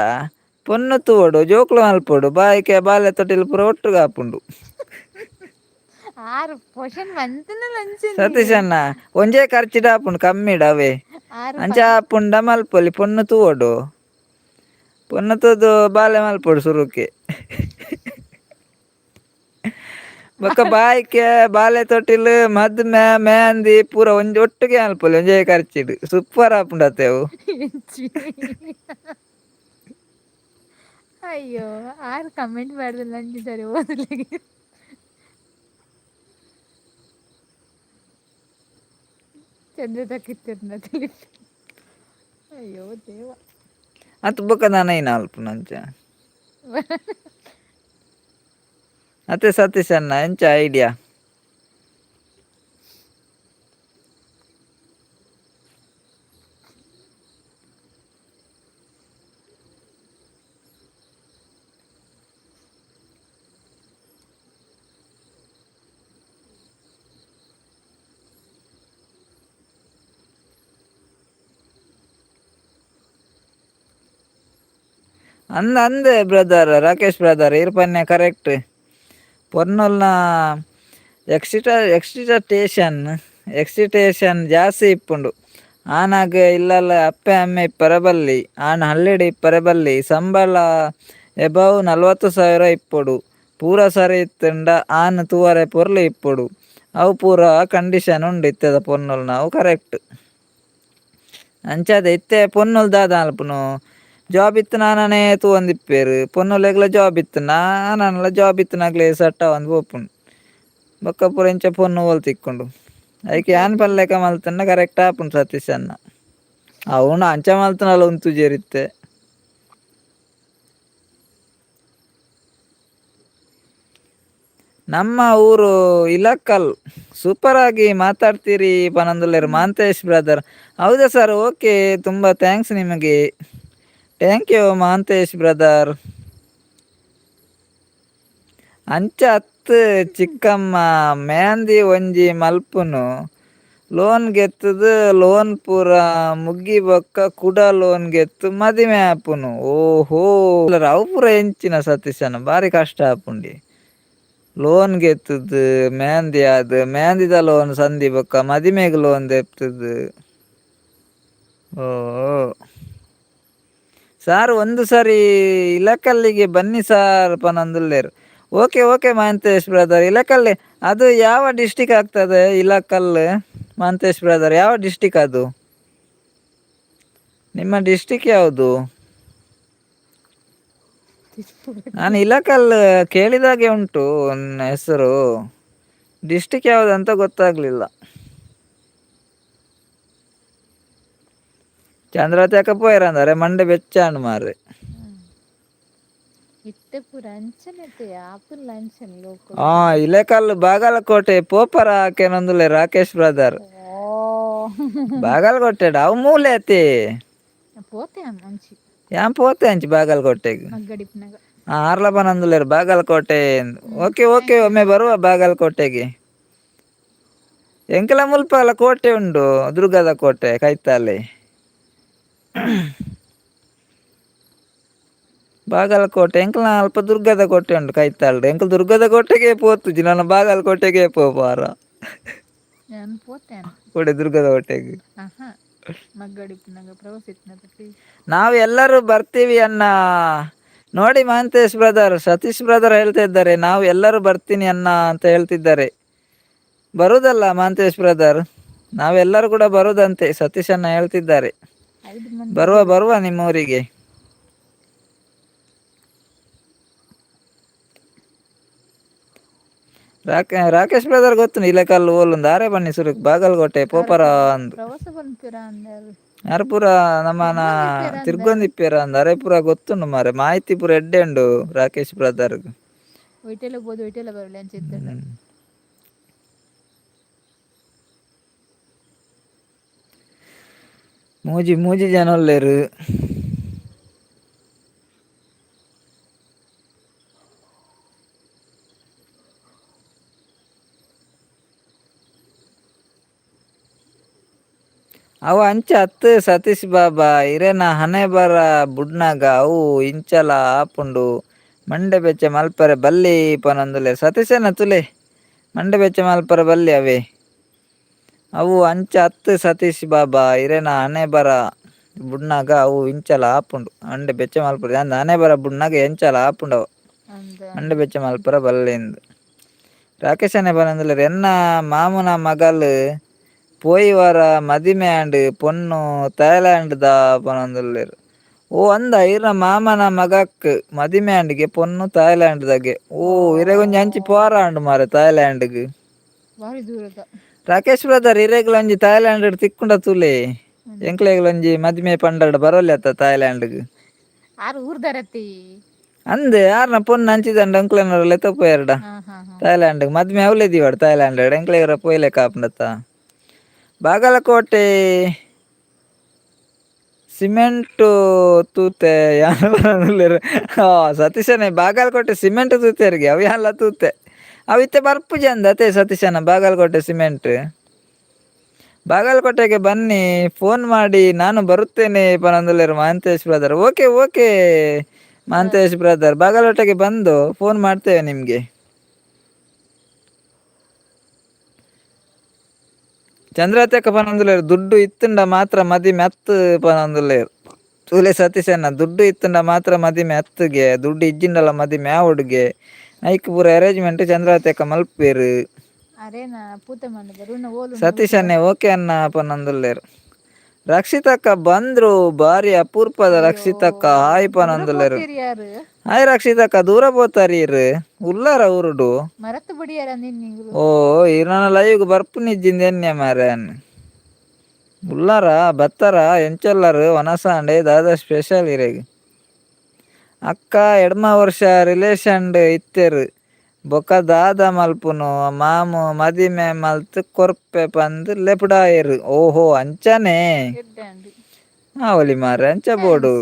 ಪೊನ್ನು ತೂವೊಡು ಜೋಕ್ಲು ಮಲ್ಪೊಡು ಬಾಯಿಕೆ ಬಾಲೆ ತೊಟಿಲ್ ಪೂರ ಒಟ್ಟುಗಾಪುಂಡು. ಆರು ಪೋಷನ್ ಮಂತನ ಲಂಚನೆ. ಸತೀಶಣ್ಣ ಒಂಜೇ ಖರ್ಚಿಡ ಆಪುಂಡು ಕಮ್ಮಿಡ ಅವೇ. ಆರು ಅಂಚ ಆಪುಂಡ ಮಲ್ಪೊಲಿ ಪೊನ್ನು ತೂವೊಡು ಪೊನ್ನು ತೂದು ಬಾಲೆ ಮಲ್ಪೊಡು ಸುರುಕೆ. ಬೊಕ್ಕ ಬಾಯಿಕೆ ಬಾಲೆ ತೊಟಿಲ್ ಮದ್ಮೆ ಮೆಹಂದಿ ಪೂರ ಒಂಜಿ ಒಟ್ಟಿಗೆ ಮಲ್ಪೊಲಿ ಒಂಜೇ ಖರ್ಚಿಡ್ ಸೂಪರ್ ಆಪುಂಡು ಅತೆ ಅವು. ಅಯ್ಯೋ ಆರು ಕಮೆಂಟ್ ಮಾಡಿದ್ರೆ ನಂಗೆ ಸರಿ ಓದಲಿಕ್ಕೆ ಚಂದ್ರ ತಕ್ಕಿತ್ತಿರ್ನ ತಿಳಿಪಿ. ಅಯ್ಯೋ ದೇವ. ಅತ್ ಬೊಕ್ಕ ದಾನ ಅಲ್ಪುನಂಚ ಅತ್ತೆ ಸತೀಶ್ ಅಣ್ಣ ಎಂಚ ಐಡಿಯಾ? ಅಂದ ಅಂದೆ ಬ್ರದರ್ ರಾಕೇಶ್ ಬ್ರದರ್ ಇರ್ಪನ್ನೆ ಕರೆಕ್ಟ್. ಪೊರ್ನುಲ್ನ ಎಕ್ಸಿಟೇಷನ್ ಎಕ್ಸಿಟೇಷನ್ ಜಾಸ್ತಿ ಇಪ್ಪುಂಡು. ಆನಾಗ ಇಲ್ಲಲ್ಲ ಅಪ್ಪೆ ಅಮ್ಮೆ ಇಪ್ಪರೆ ಬಲ್ಲಿ ಆನ್ ಹಳ್ಳಿಡ್ ಇಪ್ಪರೆ ಬಲ್ಲಿ ಸಂಬಳ ಎಬವ್ 40,000 ಇಪ್ಪೊಡು ಪೂರ ಸರಿ ಇತ್ತುಂಡ ಆನ್ ತೂವರೆ ಪೊರ್ಲು ಇಪ್ಪೊಡು ಅವು ಪೂರ ಕಂಡೀಷನ್ ಉಂಡು ಇತ್ತೆದ ಪೊನ್ನುಲ್ನ ಅವು ಕರೆಕ್ಟ್. ಅಂಚಾದ ಇತ್ತೆ ಪೊನ್ನುಲ್ ದಾದ ಅಲ್ಪುನು ಜಾಬ್ ಇತ್ತು ನಾನೇ ತೂವೊಂದಿಪ್ಪೆರ್ ಪೊನ್ನುಲೆಗ್ಲ ಜಾಬ್ ಇತ್ತು ನಾನನ್ಲ ಜಾಬ್ ಇತ್ತಿನಾಗ್ಲೇ ಸೆಟ್ ಆವೊಂದು ಪೋಪುಂಡು. ಬೊಕ್ಕ ಪೂರ ಇಂಚ ಪೊನ್ನು ಓಲ್ ತಿಕ್ಕುಂಡು ಐಕ್ ಯಾನ್ ಪನ್ಲೆಕ ಮಲ್ತುಂಡ ಕರೆಕ್ಟ್ ಆಪುಂಡು ಸತೀಶ್ ಅಣ್ಣ. ಅವನು ಅಂಚ ಮಲ್ತನಲ ಉಂತುಜೆರ್ ಇತ್ತೆ. ನಮ್ಮ ಊರು ಇಲಕಲ್. ಸೂಪರ್ ಆಗಿ ಮಾತಾಡ್ತೀರಿ ಪನೊಂದುಲ್ಲೆರ್ ಮಾಂತೇಶ್ ಬ್ರದರ್. ಹೌದಾ ಸರ್, ಓಕೆ, ತುಂಬ thanks ನಿಮಗೆ. Thank you Mantesh brother. ಅಂಚ ಅತ್ತ್ ಚಿಕ್ಕಮ್ಮ ಮೆಹಂದಿ ಒಂಜಿ ಮಲ್ಪುನು ಲೋನ್ ಗೆತ್ತುದು ಲೋನ್ ಪೂರ ಮುಗ್ಗಿ ಬೊಕ್ಕ ಕುಡ ಲೋನ್ ಗೆತ್ತು ಮದಿಮೆ ಆಪುನು. ಓಹೋ ಅವು ಪೂರ ಎಂಚಿನ ಸತೀಶನ ಬಾರಿ ಕಷ್ಟ ಆಪುಂಡಿ. ಲೋನ್ ಗೆತ್ತುದು ಮೆಹಂದಿ ಆದ್ ಮೆಹಂದಿದ ಲೋನ್ ಸಂಧಿ ಬೊಕ್ಕ ಮದಿಮೆಗ್ ಲೋನ್ ದೆಪ್ತುದು. ಓ ಸಾರ್ ಒಂದು ಸಾರಿ ಇಲಕಲ್ಲಿಗೆ ಬನ್ನಿ ಸಾರ್ ಪನೊಂದುಲ್ಲೆರ್. Okay okay Mantesh brother. Ilkal ಅದು ಯಾವ ಡಿಸ್ಟಿಕ್ ಆಗ್ತದೆ? ಇಲಕಲ್ ಮಾಂತೇಶ್ ಬ್ರದರ್ ಯಾವ ಡಿಸ್ಟಿಕ್ ಅದು? ನಿಮ್ಮ ಡಿಸ್ಟಿಕ್ ಯಾವುದು? ನಾನು ಇಲಕಲ್ ಕೇಳಿದಾಗೆ ಉಂಟು ಹೆಸರು, ಡಿಸ್ಟಿಕ್ ಯಾವುದಂತ ಗೊತ್ತಾಗ್ಲಿಲ್ಲ. ಚಂದ್ರಾವತಿ ಅಕ್ಕ ಪೋಯರಂದರೆ ಮಂಡೆ ಬೆಚ್ಚಾಂಡ್ ಮಾರ್ರೆ. ಇತ್ತೆ ಪೂರ ಅಂಚನೆ ಆಪುಲ್ಲ ಅಂಚನೆ ಲೋಕ. ಆ ಇಲಕಲ್ ಬಾಗಲಕೋಟೆ ಪೋಪರ ಕೇನೊಂದುಲ್ಲೆ ರಾಕೇಶ್ ಬ್ರದರ್. ಓ ಬಾಗಲಕೋಟೆ ಅವು ಮೂಲೆ ಅತಿ. ಪೋತೆ ಅಂಚಿ. ಯಾನ್ ಪೋತೆ ಅಂಚಿ ಬಾಗಲಕೋಟೆಗ್. ಮಗ್ಗಡಿಪ್ಪುನಗ. ಆರ್ಲ ಪನೊಂದುಲ್ಲೆರ್ ಬಾಗಲಕೋಟೆ. ಓಕೆ ಓಕೆ ಒಮ್ಮೆ ಬರುವ ಬಾಗಲಕೋಟೆಗೆ. ಎಂಕಲ ಮುಲ್ಪಲ ಕೋಟೆ ಉಂಡು, ದುರ್ಗದ ಕೋಟೆ ಕೈತಾಲೆ. Bagalkot ಎಂಕಲ್ನ ಅಲ್ಪ ದುರ್ಗದ ಕೋಟೆ ಉಂಡು ಕೈತಾಳ್ಡು. ಎಂಕಲ್ ದುರ್ಗದ ಕೋಟೆಗೆ ಪೋತುಜಿ, ನನ್ನ ಬಾಗಲಕೋಟೆಗೆ ಪೋಪಾರ. ಯಾನ್ ಪೋತೇನೆ. ಕೋಟೆ, ದುರ್ಗದ ಕೋಟೆಗೆ. ಆಹಾ, ಮಗ್ಗಡಿಪ್ಪುನಗ ಪ್ರವಾಸ ಇತ್ತಿನ. ನಾವು ಎಲ್ಲರೂ ಬರ್ತೀವಿ ಅಣ್ಣ. ನೋಡಿ ಮಹಂತೇಶ್ ಬ್ರದರ್, ಸತೀಶ್ ಬ್ರದರ್ ಹೇಳ್ತಾ ಇದ್ದಾರೆ, ನಾವು ಎಲ್ಲರೂ ಬರ್ತೀನಿ ಅಣ್ಣ ಅಂತ ಹೇಳ್ತಿದ್ದಾರೆ. ಬರುದಲ್ಲ ಮಹಂತೇಶ್ ಬ್ರದರ್? ನಾವೆಲ್ಲರೂ ಕೂಡ ಬರುದಂತೆ ಸತೀಶ್ ಅಣ್ಣ ಹೇಳ್ತಿದ್ದಾರೆ. 5 ಮಂದಿ. ಬರುವ ಬರುವ ನಿಮ್ಮೂರಿಗೆ. ರಾಕೇಶ್ ಬ್ರದರ್ ಗೊತ್ತು, ಇಲ್ಲಕಲ್ಲು ಓಲೊಂದು ಆರೆ ಬನ್ನಿ ಸುರುಕ್ ಬಾಗಲಕೋಟೆ ಪೋಪರ ಅಂದು. ಪ್ರವಾಸ ಪನ್ಪಿರ ಅಂದರು. ಯಾರು ಪೂರ ನಮ್ಮನ ತಿರ್ಗೊಂದಿಪ್ಪೇರ ಅಂದ್ ಅರೆ ಪೂರ ಗೊತ್ತುಂಡು ಮಾರೆ, ಮಾಹಿತಿ ಪೂರ ಎಡ್ಡೆ ಉಂಡು ರಾಕೇಶ್ ಬ್ರದರ್. ಒಯ್ಟೆಲ್ಲ ಬೋದು, ಒಯ್ಟೆಲ್ಲ ಬರಲಿ ಅಂಚಿತ್ತಲ್ಲ. ಮೂಜಿ ಮೂಜಿ ಜನ ಉಲ್ಲೆರ್. ಅವು ಅಂಚ ಅತ್ತು ಸತೀಶ್ ಬಾಬಾ, ಇರೆನ ಹಣೆ ಬರ ಬುಡ್ನಗ ಅವು ಇಂಚಲ ಆಪುಂಡು, ಮಂಡೆ ಬೆಚ್ಚ ಮಲ್ಪರೆ ಬಲ್ಲಿ ಪನೊಂದುಲ್ಲೆರ್ ಸತೀಶನ. ತುಲೆ, ಮಂಡೆ ಬೆಚ್ಚ ಮಲ್ಪರೆ ಬಲ್ಲಿ ಅವೇ. ಅವು ಅಂಚ ಅತ್ತು ಸತೀಶ್ ಬಾಬಾ, ಇರೆನ ಹಣೆ ಬರ ಬುಡ್ನಗ ಅವು ಇಂಚಲ ಆಪುಂಡು, ಮಂಡೆ ಬೆಚ್ಚ ಮಲ್ಪರೆ. ಅಂದ್ ಹಣೆ ಬರ ಬುಡ್ನಗ ಎಂಚಲ ಆಪುಂಡು ಅವು. ಅಂದ. ಮಂಡೆ ಬೆಚ್ಚ ಮಲ್ಪರ ಬಲ್ಲಿಂದು ರಾಕೇಶನೇ ಪನೊಂದುಲ್ಲೆರ್. ಎನ್ನ ಮಾಮುನ ಮಗಲ್ ಪೋಯಿ ವಾರ ಮದಿಮೆ ಆಂಡ್, ಪೊಣ್ಣು ಥಾಯ್ಲೆಂಡ್ ದ ಪನೊಂದುಲ್ಲೆರ್. ಓ ಅಂದ, ಇರ್ನ ಮಾಮನ ಮಗಕ್ ಮದಿಮೆ ಆಂಡ್ಗೆ, ಪೊಣ್ಣು ಥಾಯ್ಲೆಂಡ್ ದಗೆ. ಓ, ಇರೆಗೊಂಜಿ ಅಂಚಿ ಪೋರ ಆಂಡ್ ಮಾರೆ ಥಾಯ್ಲೆಂಡ್ಗ್. ಭಾರಿ ದೂರದ. ರಾಕೇಶ್ ಬ್ರದರ್, ಇರೆಗ್ಲೊಂಜಿ ಥಾಯ್ಲೆಂಡ್ ತಿಕ್ಕುಂಡ ತೂಲೆ. ಎಂಕ್ಲೆಗ್ಲೊಂಜಿ ಮದಿಮೆ ಪಂಡಾಡ ಬರೋಲಿ ಅತ್ತ ಥಾಯ್ಲೆಂಡ್ಗ್. ಆರು ಊರ್ದರತಿ. ಅಂದ್, ಯಾರ್ನ ಪೊಣ್ಣು ಅಂಚಿದಂಡ ಅಂಕ್ಲೆನ ಲೆತ್ತ ಪೋಯರ್ಡ. ಹಾ ಹಾ ಹಾ. ಥಾಯ್ಲೆಂಡ್ ಮದ್ಮೆ ಅವಲೇ ದಿವಾಡ್ ಥಾಯ್ಲೆಂಡ್ ಎಂಕ್ಲೆಗರ ಪೋಯ್ಲೆ ಕಾಪುಂಡತ್ತ. ಬಾಗಲಕೋಟೆ ಸಿಮೆಂಟು ತೂತೆ ಯಾನ್ ಪನೊಂದುಲ್ಲೆರ್. ಸತೀಶನೇ, ಬಾಗಲಕೋಟೆ ಸಿಮೆಂಟ್ ತೂತೆರ್ಗೆ ಅವು ಯಾನ್ಲ ತೂತೆ, ಅವು ಇತ್ತೆ ಬರ್ಪುಜಿ ಅಂದ ಅತೆ ಸತೀಶನ. ಬಾಗಲಕೋಟೆ ಸಿಮೆಂಟ್. ಬಾಗಲಕೋಟೆಗೆ ಬನ್ನಿ, ಫೋನ್ ಮಾಡಿ, ನಾನು ಬರುತ್ತೇನೆ ಪನೊಂದುಲ್ಲೆರ್ Mahantesh brother. Okay okay Mahantesh brother, ಬಾಗಲಕೋಟೆಗೆ ಬಂದು ಫೋನ್ ಮಾಡ್ತೇವೆ ನಿಮಗೆ. ಚಂದ್ರತೆಕ್ಕ ಪನೊಂದುಲ್ಲೆರ್, ದುಡ್ಡು ಇತ್ತುಂಡ ಮಾತ್ರ ಮದಿಮೆ ಅತ್ತು ಪನೊಂದುಲ್ಲೆರ್. ತೂಲೆ ಸತೀಶಣ್ಣ, ದುಡ್ಡು ಇತ್ತುಂಡ ಮಾತ್ರ ಮದಿಮೆ ಅತ್ತುಗೆ, ದುಡ್ಡು ಇಜ್ಜಿಂಡಲ ಮದಿಮೆ ಆವೊಡುಗೆ. ಐಕ್ ಪೂರ ಅರೇಂಜ್ಮೆಂಟ್ ಚಂದ್ರಾವತಿ ಮಲ್ಪೇರು. ಅರೇನಾ ಪೂತ ಮಂಡ ಬರುನ ಓಲು. ಸತೀಶ್ ಅಣ್ಣೆ ಓಕೆ ಅಣ್ಣ ಪನೊಂದುಲ್ಲೆರ್. ರಕ್ಷಿತಕ್ಕ ಬಂದ್ರು, ಬಾರಿ ಅಪೂರ್ಪದ ರಕ್ಷಿತಕ್ಕ, ಹಾಯ್ ಪನೊಂದುಲ್ಲೆರ್. ಯಾರು? ಹಾಯ್ ರಕ್ಷಿತಕ್ಕ, ದೂರ ಪೋತಾರ ಇರ್, ಉಲ್ಲಾರ ಊರುಡು? ಮರತ್ತು ಬಡಿಯಾರ ನಿನ್ನಿಂಗ್ಲು. ಓ, ಇರ್ನ ಲೈವ್ ಬರ್ಪುನಿಜ್ಜಿಂದ ಎನ್ನೆ ಮಾರೆ. ಉಲ್ಲಾರ ಬತ್ತಾರ? ಎಂಚೊಲ್ಲರು? ವನಸಾಂಡೆ ದಾದ ಸ್ಪೆಷಲ್ ಇರೆಗ್ ಅಕ್ಕ? ಎಡ್ಮ ವರ್ಷ ರಿಲೇಷನ್ ಇತ್ತೆರ್, ಬೊಕ ದಾದ ಮಲ್ಪುನು, ಮಾಮು ಮದಿಮೆ ಮಲ್ತ್ ಕೊರ್ಪೆ ಪಂದ್ ಲೆಪುಡಾಯೆರ್. ಓಹೋ, ಅಂಚನೆ. ಎಡ್ಡೆ. ಆವೊಲಿ ಮಾರೆ, ಅಂಚ ಬೋಡು.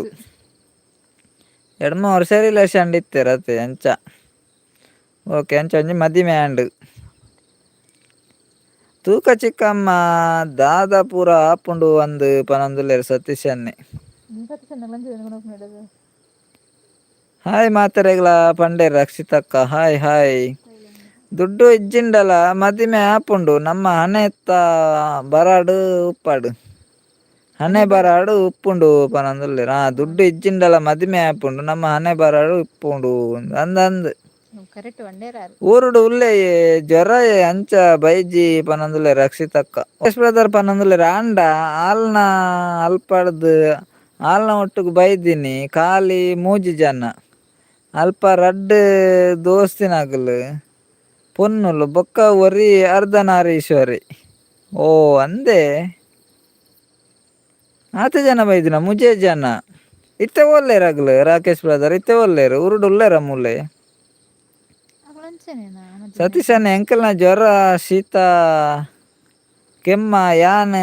ಎಡ್ಮ ವರ್ಷ ರಿಲೇಷನ್ ಇತ್ತೆರ್ ಅತೆ, ಅಂಚ. ಓಕೆ, ಅಂಚ ಒಂಜಿ ಮದಿಮೆ ಆಂಡ್. ತೂಕ ಚಿಕ್ಕಮ್ಮ, ದಾದ ಪೂರ ಆಪುಂಡು ಅಂದ್ ಪನೊಂದುಲ್ಲೆರ್ ಸತೀಶ್ ಅಣ್ಣೆ. ಹಾಯ್ ಮಾತೆರೆಗ್ಲ ಪಂಡೇರ್ ರಕ್ಷಿತಕ್ಕ. Hi hi. ದುಡ್ಡು ಇಜ್ಜಿಂಡಲ ಮದಿಮೆ ಆಪುಂಡು, ನಮ್ಮ ಹಣೆತ್ತ ಬರಾಡು ಉಪ್ಪಾಡು, ಹಣೆ ಬರಾಡು ಉಪ್ಪುಂಡು ಪನೊಂದುಲ್ಲೆರ್. ಆ ದುಡ್ಡು ಇಜ್ಜಿಂಡಲ ಮದಿಮೆ ಆಪುಂಡು, ನಮ್ಮ ಹಣೆ ಬರಾಡು ಉಪ್ಪುಂಡು ಅಂದ್ ಅಂದ್. ಕರೆಕ್ಟ್ ಒಂಡೇರಾರು. ಊರುಡು ಉಲ್ಲೆ, ಜ್ವರ ಅಂಚ ಬೈಜಿ ಪನೊಂದುಲ್ಲೆರ್ ರಕ್ಷಿತಕ್ಕ. ಬ್ರದರ್ ಪನೊಂದುಲ್ಲೆರ್, ಆಂಡ ಆಲ್ನ ಅಲ್ಪಡ್ದ್ ಆಲ್ನ ಒಟ್ಟುಗು ಬೈದಿನಿ ಖಾಲಿ ಮೂಜಿ ಜನ. ಅಲ್ಪ ರಡ್ಡ್ ದೋಸ್ತಿನಕುಲು ಪೊನ್ನುಲು, ಬೊಕ್ಕ ಒರಿ ಅರ್ಧನಾರೀಶ್ವರಿ. ಓ ಅಂದೆ, ಆತೆ ಜನ ಬೈದಿನ, ಮುಜೆ ಜನ. ಇತ್ತೆ ಓಲ್ಲೇರ್ ಅಗ್ಲು ರಾಕೇಶ್ ಬ್ರದರ್? ಇತ್ತೆ ಓಲ್ಲೇರು? ಊರುಡು ಉಲ್ಲೇರ ಮೂಲೆ? ಸತೀಶ್ ಅಣ್ಣ, ಎಂಕಲ್ನ ಜ್ವರ ಶೀತ ಕೆಮ್ಮ, ಯಾನ್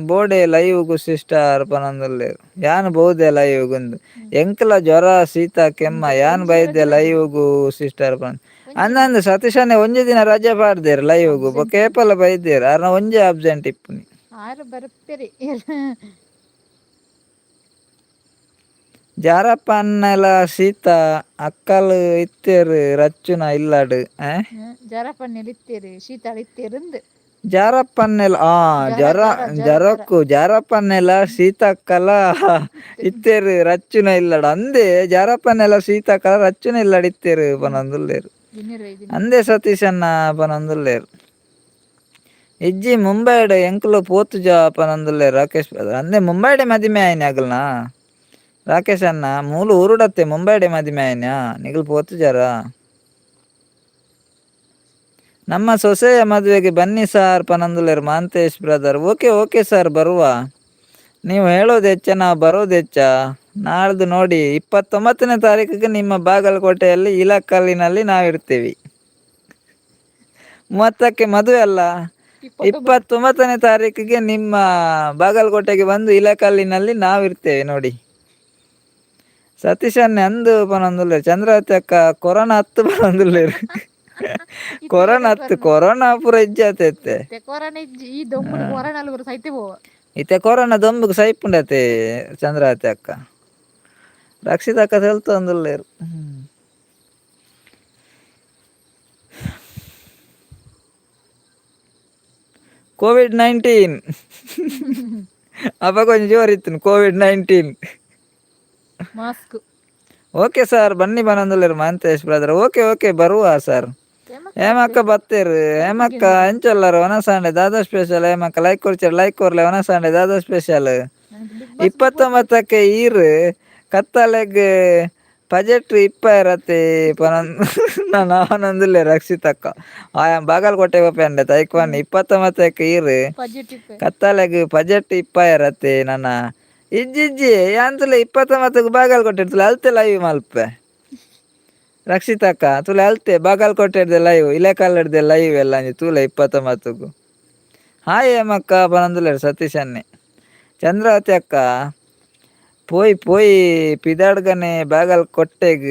ಬೋಡೆ ಲೈವ್ಗು ಸಿಸ್ಟರ್ ಪನೊಂದುಲ್ಲೆರ್. ಯಾನ್ ಬೋದೆ ಲೈವ್ಗುಂದು. ಎಂಕಲ ಜ್ವರ ಶೀತ ಕೆಮ್ಮ, ಯಾನ್ ಬೈದೆ ಲೈವ್ಗು ಸಿಸ್ಟರ್ ಪನ್ ಅಂದಂದು. ಸತೀಶ್ ಅಣ್ಣೆ ಒಂಜಿ ದಿನ ರಜೆ ಪಾಡ್ದೇರ್ ಲೈವ್ಗು, ಬೊಕ್ಕ ಏಪಲ ಬೈದೇರ್. ಆರ್ನ ಒಂಜಿ ಅಬ್ಸೆಂಟ್ ಇಪ್ಪುನಿ. ಆರು ಬರ್ಪೆರಿ. ಜಾರಪ್ಪನ್ನೆಲ ಶೀತ ಅಕ್ಕಲ್ ಇತ್ತೆರ್ ರಚ್ಚುನ ಇಲ್ಲಡ್. ಜರಪನ್ನೆಲ್ ಇತ್ತೆರ್ ಶೀತಾಳ ಇತ್ತೆರ್. ಜಾರಪ್ಪನ್ನೆಲ ಆ ಜರ ಜರಕ್ಕು ಜಾರಪ್ಪನ್ನೆಲ ಶೀತಕ್ಕಲ ಇತ್ತೆರ್ ರಚ್ಚುನ ಇಲ್ಲಡ್ ಅಂದೆ. ಜಾರಪ್ಪನ್ನೆಲ ಶೀತಕ್ಕಲ ರಚ್ಚುನ ಇಲ್ಲಡ್ ಇತ್ತೆರ್ ಪನೊಂದುಲ್ಲೆರ್. ಅಂದೆ ಸತೀಶಣ್ಣ ಪನೊಂದುಲ್ಲೆರ್. ಇಜ್ಜಿ ಮುಂಬೈಡ್ ಎಂಕುಲು ಪೋತುಜ ಪನೊಂದುಲ್ಲೆರ್ ರಾಕೇಶ್. ಅಂದೆ ಮುಂಬೈಡೆ ಮದಿಮೆ ಆಯಿನಿ ಅಗಲ್ನ ರಾಕೇಶ್ ಅಣ್ಣ. ಮೂಲು ಊರುಡತ್ತೆ, ಮುಂಬೈಡೆ ಮದಿಮೆ ಆಯಿನ ನಿಗಲ್ ಪೋತುಜಾರ? ನಮ್ಮ ಸೊಸೆಯ ಮದುವೆಗೆ ಬನ್ನಿ ಸಾರ್ ಪನೊಂದುಲ್ಲೆರ್ Mantesh brother. Okay okay sir, ಬರುವ. ನೀವು ಹೇಳೋದು ಹೆಚ್ಚ, ನಾವು ಬರೋದು ಹೆಚ್ಚ. ನಾಳ್ದು ನೋಡಿ, 29ನೇ ತಾರೀಕಿಗೆ ನಿಮ್ಮ ಬಾಗಲಕೋಟೆಯಲ್ಲಿ ಇಲಕಲ್ಲಿನಲ್ಲಿ ನಾವಿರ್ತೀವಿ. 30ಕ್ಕೆ ಮದುವೆ ಅಲ್ಲ? 29ನೇ ತಾರೀಕಿಗೆ ನಿಮ್ಮ ಬಾಗಲಕೋಟೆಗೆ ಬಂದು ಇಲಕಲ್ಲಿನಲ್ಲಿ ನಾವಿರ್ತೇವೆ ನೋಡಿ. ಸತೀಶನ್ನೇ ಅಂದು ಪನೊಂದುಲ್ಲೆರ್. ಚಂದ್ರಾವತಿ ಅಕ್ಕ ಕೊರೋನಾ ಹತ್ತು ಪನೊಂದುಲ್ಲೆರ್. ಕೊರೋನಾ ಹತ್ತು, ಕೊರೋನಾ ಪೂರ ಇಜ್ಜಾತೆ. ಕೊರೋನಾ ಇಜ್ಜಿ, ಈ ದೊಂಬುಡು ಕೊರೋನಾ ಸೈತೆ ಪೋವ. ಇತ್ತೆ ಕೊರೋನಾ ದೊಂಬುಗ್ ಸೈಪುಂಡತೆ ಚಂದ್ರಾವತಿ ಅಕ್ಕ. ರಕ್ಷಿತ ಅಕ್ಕ ತೆಲ್ತೊಂದುಲ್ಲೆರ್. ಕೋವಿಡ್-19 ಅಪ್ಪ ಕೊಂಚ ಜೋರಿತ್ತು Covid-19. Mask. Okay sir, ಬನ್ನಿ ಬನೊಂದುಲ್ಲೆರ್ ಮಹಂತೇಶ್ brother. Okay okay, ಬರುವ ಸರ್. ಹೇಮಕ್ಕ ಬತ್ತೇರು. ಹೇಮಕ್ಕ ಎಂಚೊಲ್ಲರು? ವನಸಾಂಡೆ ದಾದಾ ಸ್ಪೆಷಲ್? ಹೇಮಕ್ಕ ಲೈಕ್ ಕೊರ್ಚರ್, ಲೈಕ್ ಕೊರ್ಲೆ. ವನಸಾಂಡೆ ದಾದಾ ಸ್ಪೆಷಲ್? 29ಕ್ಕೆ ಈರ್ ಕತ್ತಲೆಗ್ ಬಜೆಟ್ ಇಪ್ಪರತೆ ಪನೊಂದು ನಾನು ಅವನೊಂದುಲ್ಲೆ ರಕ್ಷಿತಕ್ಕ. ಆಯಾ ಬಾಗಲಕೋಟೆ ಪೋಪೆ ತೈಕ್ವಾನ್. 29ಕ್ಕೆ ಈರ್ ಕತ್ತಲೆಗ್ ಬಜೆಟ್ ಇಪ್ಪರತೆ ನನ್ನ. ಇಜ್ಜಿ ಯಾಂತುಲೆ 29ಕ್ಕೆ ಬಾಗಲಕೋಟೆ ತುಲೆ ಅಲ್ತೆ ಲೈವ್ ಮಲ್ಪೆ ರಕ್ಷಿತಕ್ಕ. ತುಲೆ ಅಲ್ತೆ ಬಾಗಲಕೋಟೆ ಲೈವ್, ಇಲೆಕಲ್ಲಡ್ದೆ ಲೈವ್ ಎಲ್ಲ ತೂಲೆ 29ಕ್ಕೂ. ಹಾಯ್ ಹೇಮಕ್ಕ ಪನೊಂದುಲ್ಲೆರ್ ಸತೀಶ್ ಅನ್ನೆ. ಚಂದ್ರಾವತಿ ಅಕ್ಕ ಪೋಯ್ ಪೋಯ್ ಪಿದಾಡ್ಗನೆ ಬಾಗಲ್ ಕೊಟ್ಟೆಗ್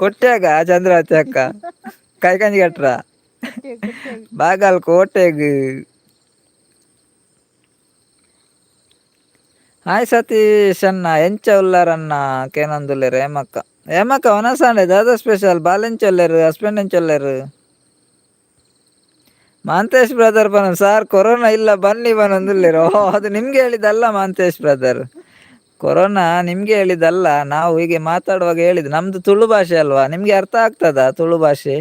ಕೊಟ್ಟ್ಯಾಗ. ಚಂದ್ರಾವತಿ ಅಕ್ಕ ಕೈ ಕಂಜಿ ಕಟ್ರ ಬಾಗಲ್ ಕೋಟೆಗ್. ಹಾಯ್ ಸತೀಶ್ ಅಣ್ಣ, ಎಂಚ ಉಲ್ಲಾರಣ್ಣ ಕೇನೊಂದುಲ್ಲೆರ್ ಹೇಮಕ್ಕ. ಹೇಮಕ್ಕ ವನಸಾಂಡೆ ದಾದಾ ಸ್ಪೆಷಲ್? ಬಾಲೆಂಚ ಉಲ್ಲೆರ್? ಹಸ್ಬೆಂಡ್ ಎಂಚ ಉಲ್ಲೆರ್? ಮಾಂತೇಶ್ ಬ್ರದರ್ ಪನ ಸಾರ್ ಕೊರೋನಾ ಇಲ್ಲ ಬನ್ನಿ ಬನೊಂದುಲ್ಲೆರ್. ಓಹ್, ಅದು ನಿಮ್ಗೆ ಹೇಳಿದಲ್ಲ ಮಾಂತೇಶ್ ಬ್ರದರ್. ಕೊರೋನಾ ನಿಮ್ಗೆ ಹೇಳಿದಲ್ಲ, ನಾವು ಹೀಗೆ ಮಾತಾಡುವಾಗ ಹೇಳಿದ್ದು. ನಮ್ದು ತುಳು ಭಾಷೆ ಅಲ್ವಾ, ನಿಮ್ಗೆ ಅರ್ಥ ಆಗ್ತದಾ ತುಳು ಭಾಷೆ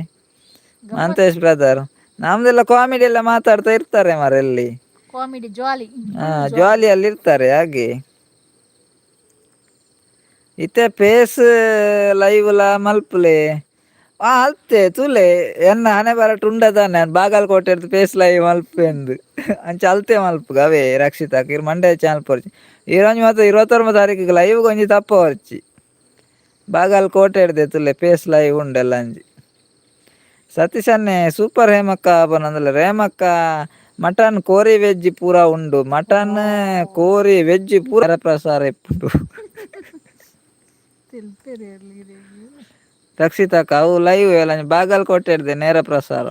ಮಾಂತೇಶ್ ಬ್ರದರ್? ನಮ್ದೆಲ್ಲ ಕಾಮಿಡಿ ಎಲ್ಲ ಮಾತಾಡ್ತಾ ಇರ್ತಾರೆ ಮರಲ್ಲಿ. ಕಾಮಿಡಿ ಜಾಲಿ. ಹಾ, ಜಾಲಿಯಲ್ಲಿ ಇರ್ತಾರೆ ಹಾಗೆ. ಇತ್ತೆ ಪೇಸ್ ಲೈವ್ ಲಾ ಮಲ್ಪುಲೆ. ಆ ಅಲ್ತೆ ತೂಲೆ, ಎನ್ನ ಹಣೆ ಬರಟ್ ಉಂಡದಾನೆ ಬಾಗಲಕೋಟೆರ್ದು ಪೇಸ್ ಲೈವ್ ಮಲ್ಪೆಂದು. ಅಂಚ ಅಲ್ತೆ ಮಲ್ಪುಗ ಅವೇ ರಕ್ಷಿತಾ. ಇರ್ ಮಂಡೆ ಚಾನಲ್ ಪೊರ್ಚಿ. ಈರೊಂಜಿ ಮಾತ್ರ 29 ತಾರೀಕಿಗೆ ಲೈವ್ ಒಂಜಿ ತಪ್ಪ ವರ್ಚಿ. ಬಾಗಲಕೋಟೆ ಹಿಡ್ದೆ ತುಲೆ ಪೇಸ್ ಲೈವ್ ಉಂಡೆಲ್ಲ ಅಂಜಿ. ಸತೀಶ್ ಅನ್ನೆ ಸೂಪರ್ ಹೇಮಕ್ಕ ಪನೊಂದುಲ್ಲೆರ್. ಹೇಮಕ್ಕ ಮಟನ್ ಕೋರಿ ವೆಜ್ ಪೂರ ಉಂಡು. ಮಟನ್ ಕೋರಿ ವೆಜ್ ಪೂರ ಪ್ರಸಾರ ಇಪ್ಪುಂಡು. ರಕ್ಷಿತಕ್ಕ ಅವು ಲೈವ್ ಎಲ್ಲ ಬಾಗಲಕೋಟೆ ಹಿಡ್ದೆ ನೇರ ಪ್ರಸಾರ.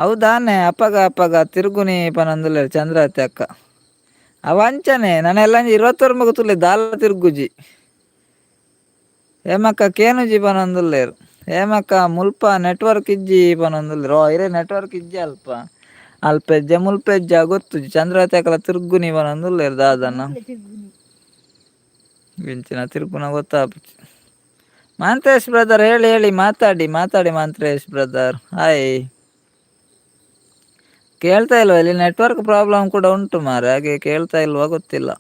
ಹೌದಾನೆ ಅಪ್ಪಗ ಅಪ್ಪಗ ತಿರುಗುನಿ ಪನೊಂದುಲ್ಲೆರ್ ಚಂದ್ರಾವತಿ ಅಕ್ಕ. ಅವ ಅಂಚನೆ ನಾನೆಲ್ಲ 29 ತುಲೆ ದಾಲ ತಿರುಗುಜಿ. ಹೇಮಕ್ಕ ಕೇನುಜಿ ಪನೊಂದುಲ್ಲೆರ್. ಹೇಮಕ್ಕ ಮುಲ್ಪ ನೆಟ್ವರ್ಕ್ ಇಜ್ಜಿ ಪನೊಂದುಲ್ಲೆರ್. ಓ ಇರೆ ನೆಟ್ವರ್ಕ್ ಇಜ್ಜಿ ಅಲ್ಪ. ಅಲ್ಪೆಜ್ಜ ಮುಲ್ಪೆಜ್ಜ ಗೊತ್ತುಜಿ. ಚಂದ್ರಾವತಿ ಅಕ್ಕಲ ತಿರುಗುನಿ ಪನೊಂದುಲ್ಲೆರ್ ದಾದನ. ಇಂಚಿನ ತಿರುಗುನ ಗೊತ್ತಾಪುಜಿ. ಮಾಂತೇಶ್ ಬ್ರದರ್ ಹೇಳಿ ಹೇಳಿ, ಮಾತಾಡಿ ಮಾತಾಡಿ. Mantesh brother hi. ಕೇಳ್ತಾ ಇಲ್ವಾ? ಇಲ್ಲಿ ನೆಟ್ವರ್ಕ್ ಪ್ರಾಬ್ಲಮ್ ಕೂಡ ಉಂಟು ಮಾರೆ, ಹಾಗೆ ಕೇಳ್ತಾ ಇಲ್ವಾ ಗೊತ್ತಿಲ್ಲ.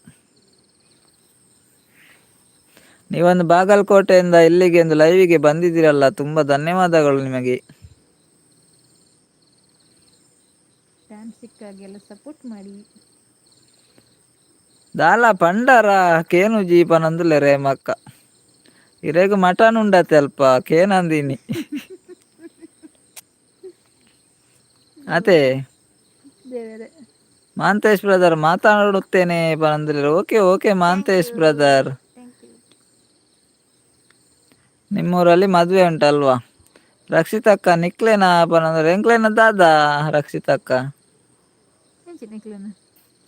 ನೀವೊಂದು ಬಾಗಲಕೋಟೆಯಿಂದ ಇಲ್ಲಿಗೆ ಒಂದು ಲೈವಿಗೆ ಬಂದಿದ್ದೀರಲ್ಲ, ತುಂಬ ಧನ್ಯವಾದಗಳು ನಿಮಗೆ. ಟೈಮ್ ಸಿಕ್ಕಾಗೆಲ್ಲ ಸಪೋರ್ಟ್ ಮಾಡಿ. ದಾಲ ಪಂಡಾರ ಕೇನುಜಿ ಪನೊಂದುಲ್ಲೆರ್ ಹೇಮಕ್ಕ. ಇರೆಗ್ ಮಟನ್ ಉಂಡತೆ ಅಲ್ಪ ಕೇನಂದಿನಿ ಅತೆ. ಮಾಂತೇಶ್ ಬ್ರದರ್ ಮಾತಾಡುತ್ತೇನೆ ಪನೊಂದುಲ್ಲೆರ್. Okay okay Mantesh brother. ನಿಮ್ಮೂರಲ್ಲಿ ಮದುವೆ ಉಂಟಲ್ವಾ? ರಕ್ಷಿತಕ್ಕ ನಿಕ್ಲೆನ ಪನೊಂದುಲ್ಲೆರ್. ಎಂಕ್ಲೆನ ದಾದಾ ರಕ್ಷಿತಕ್ಕ?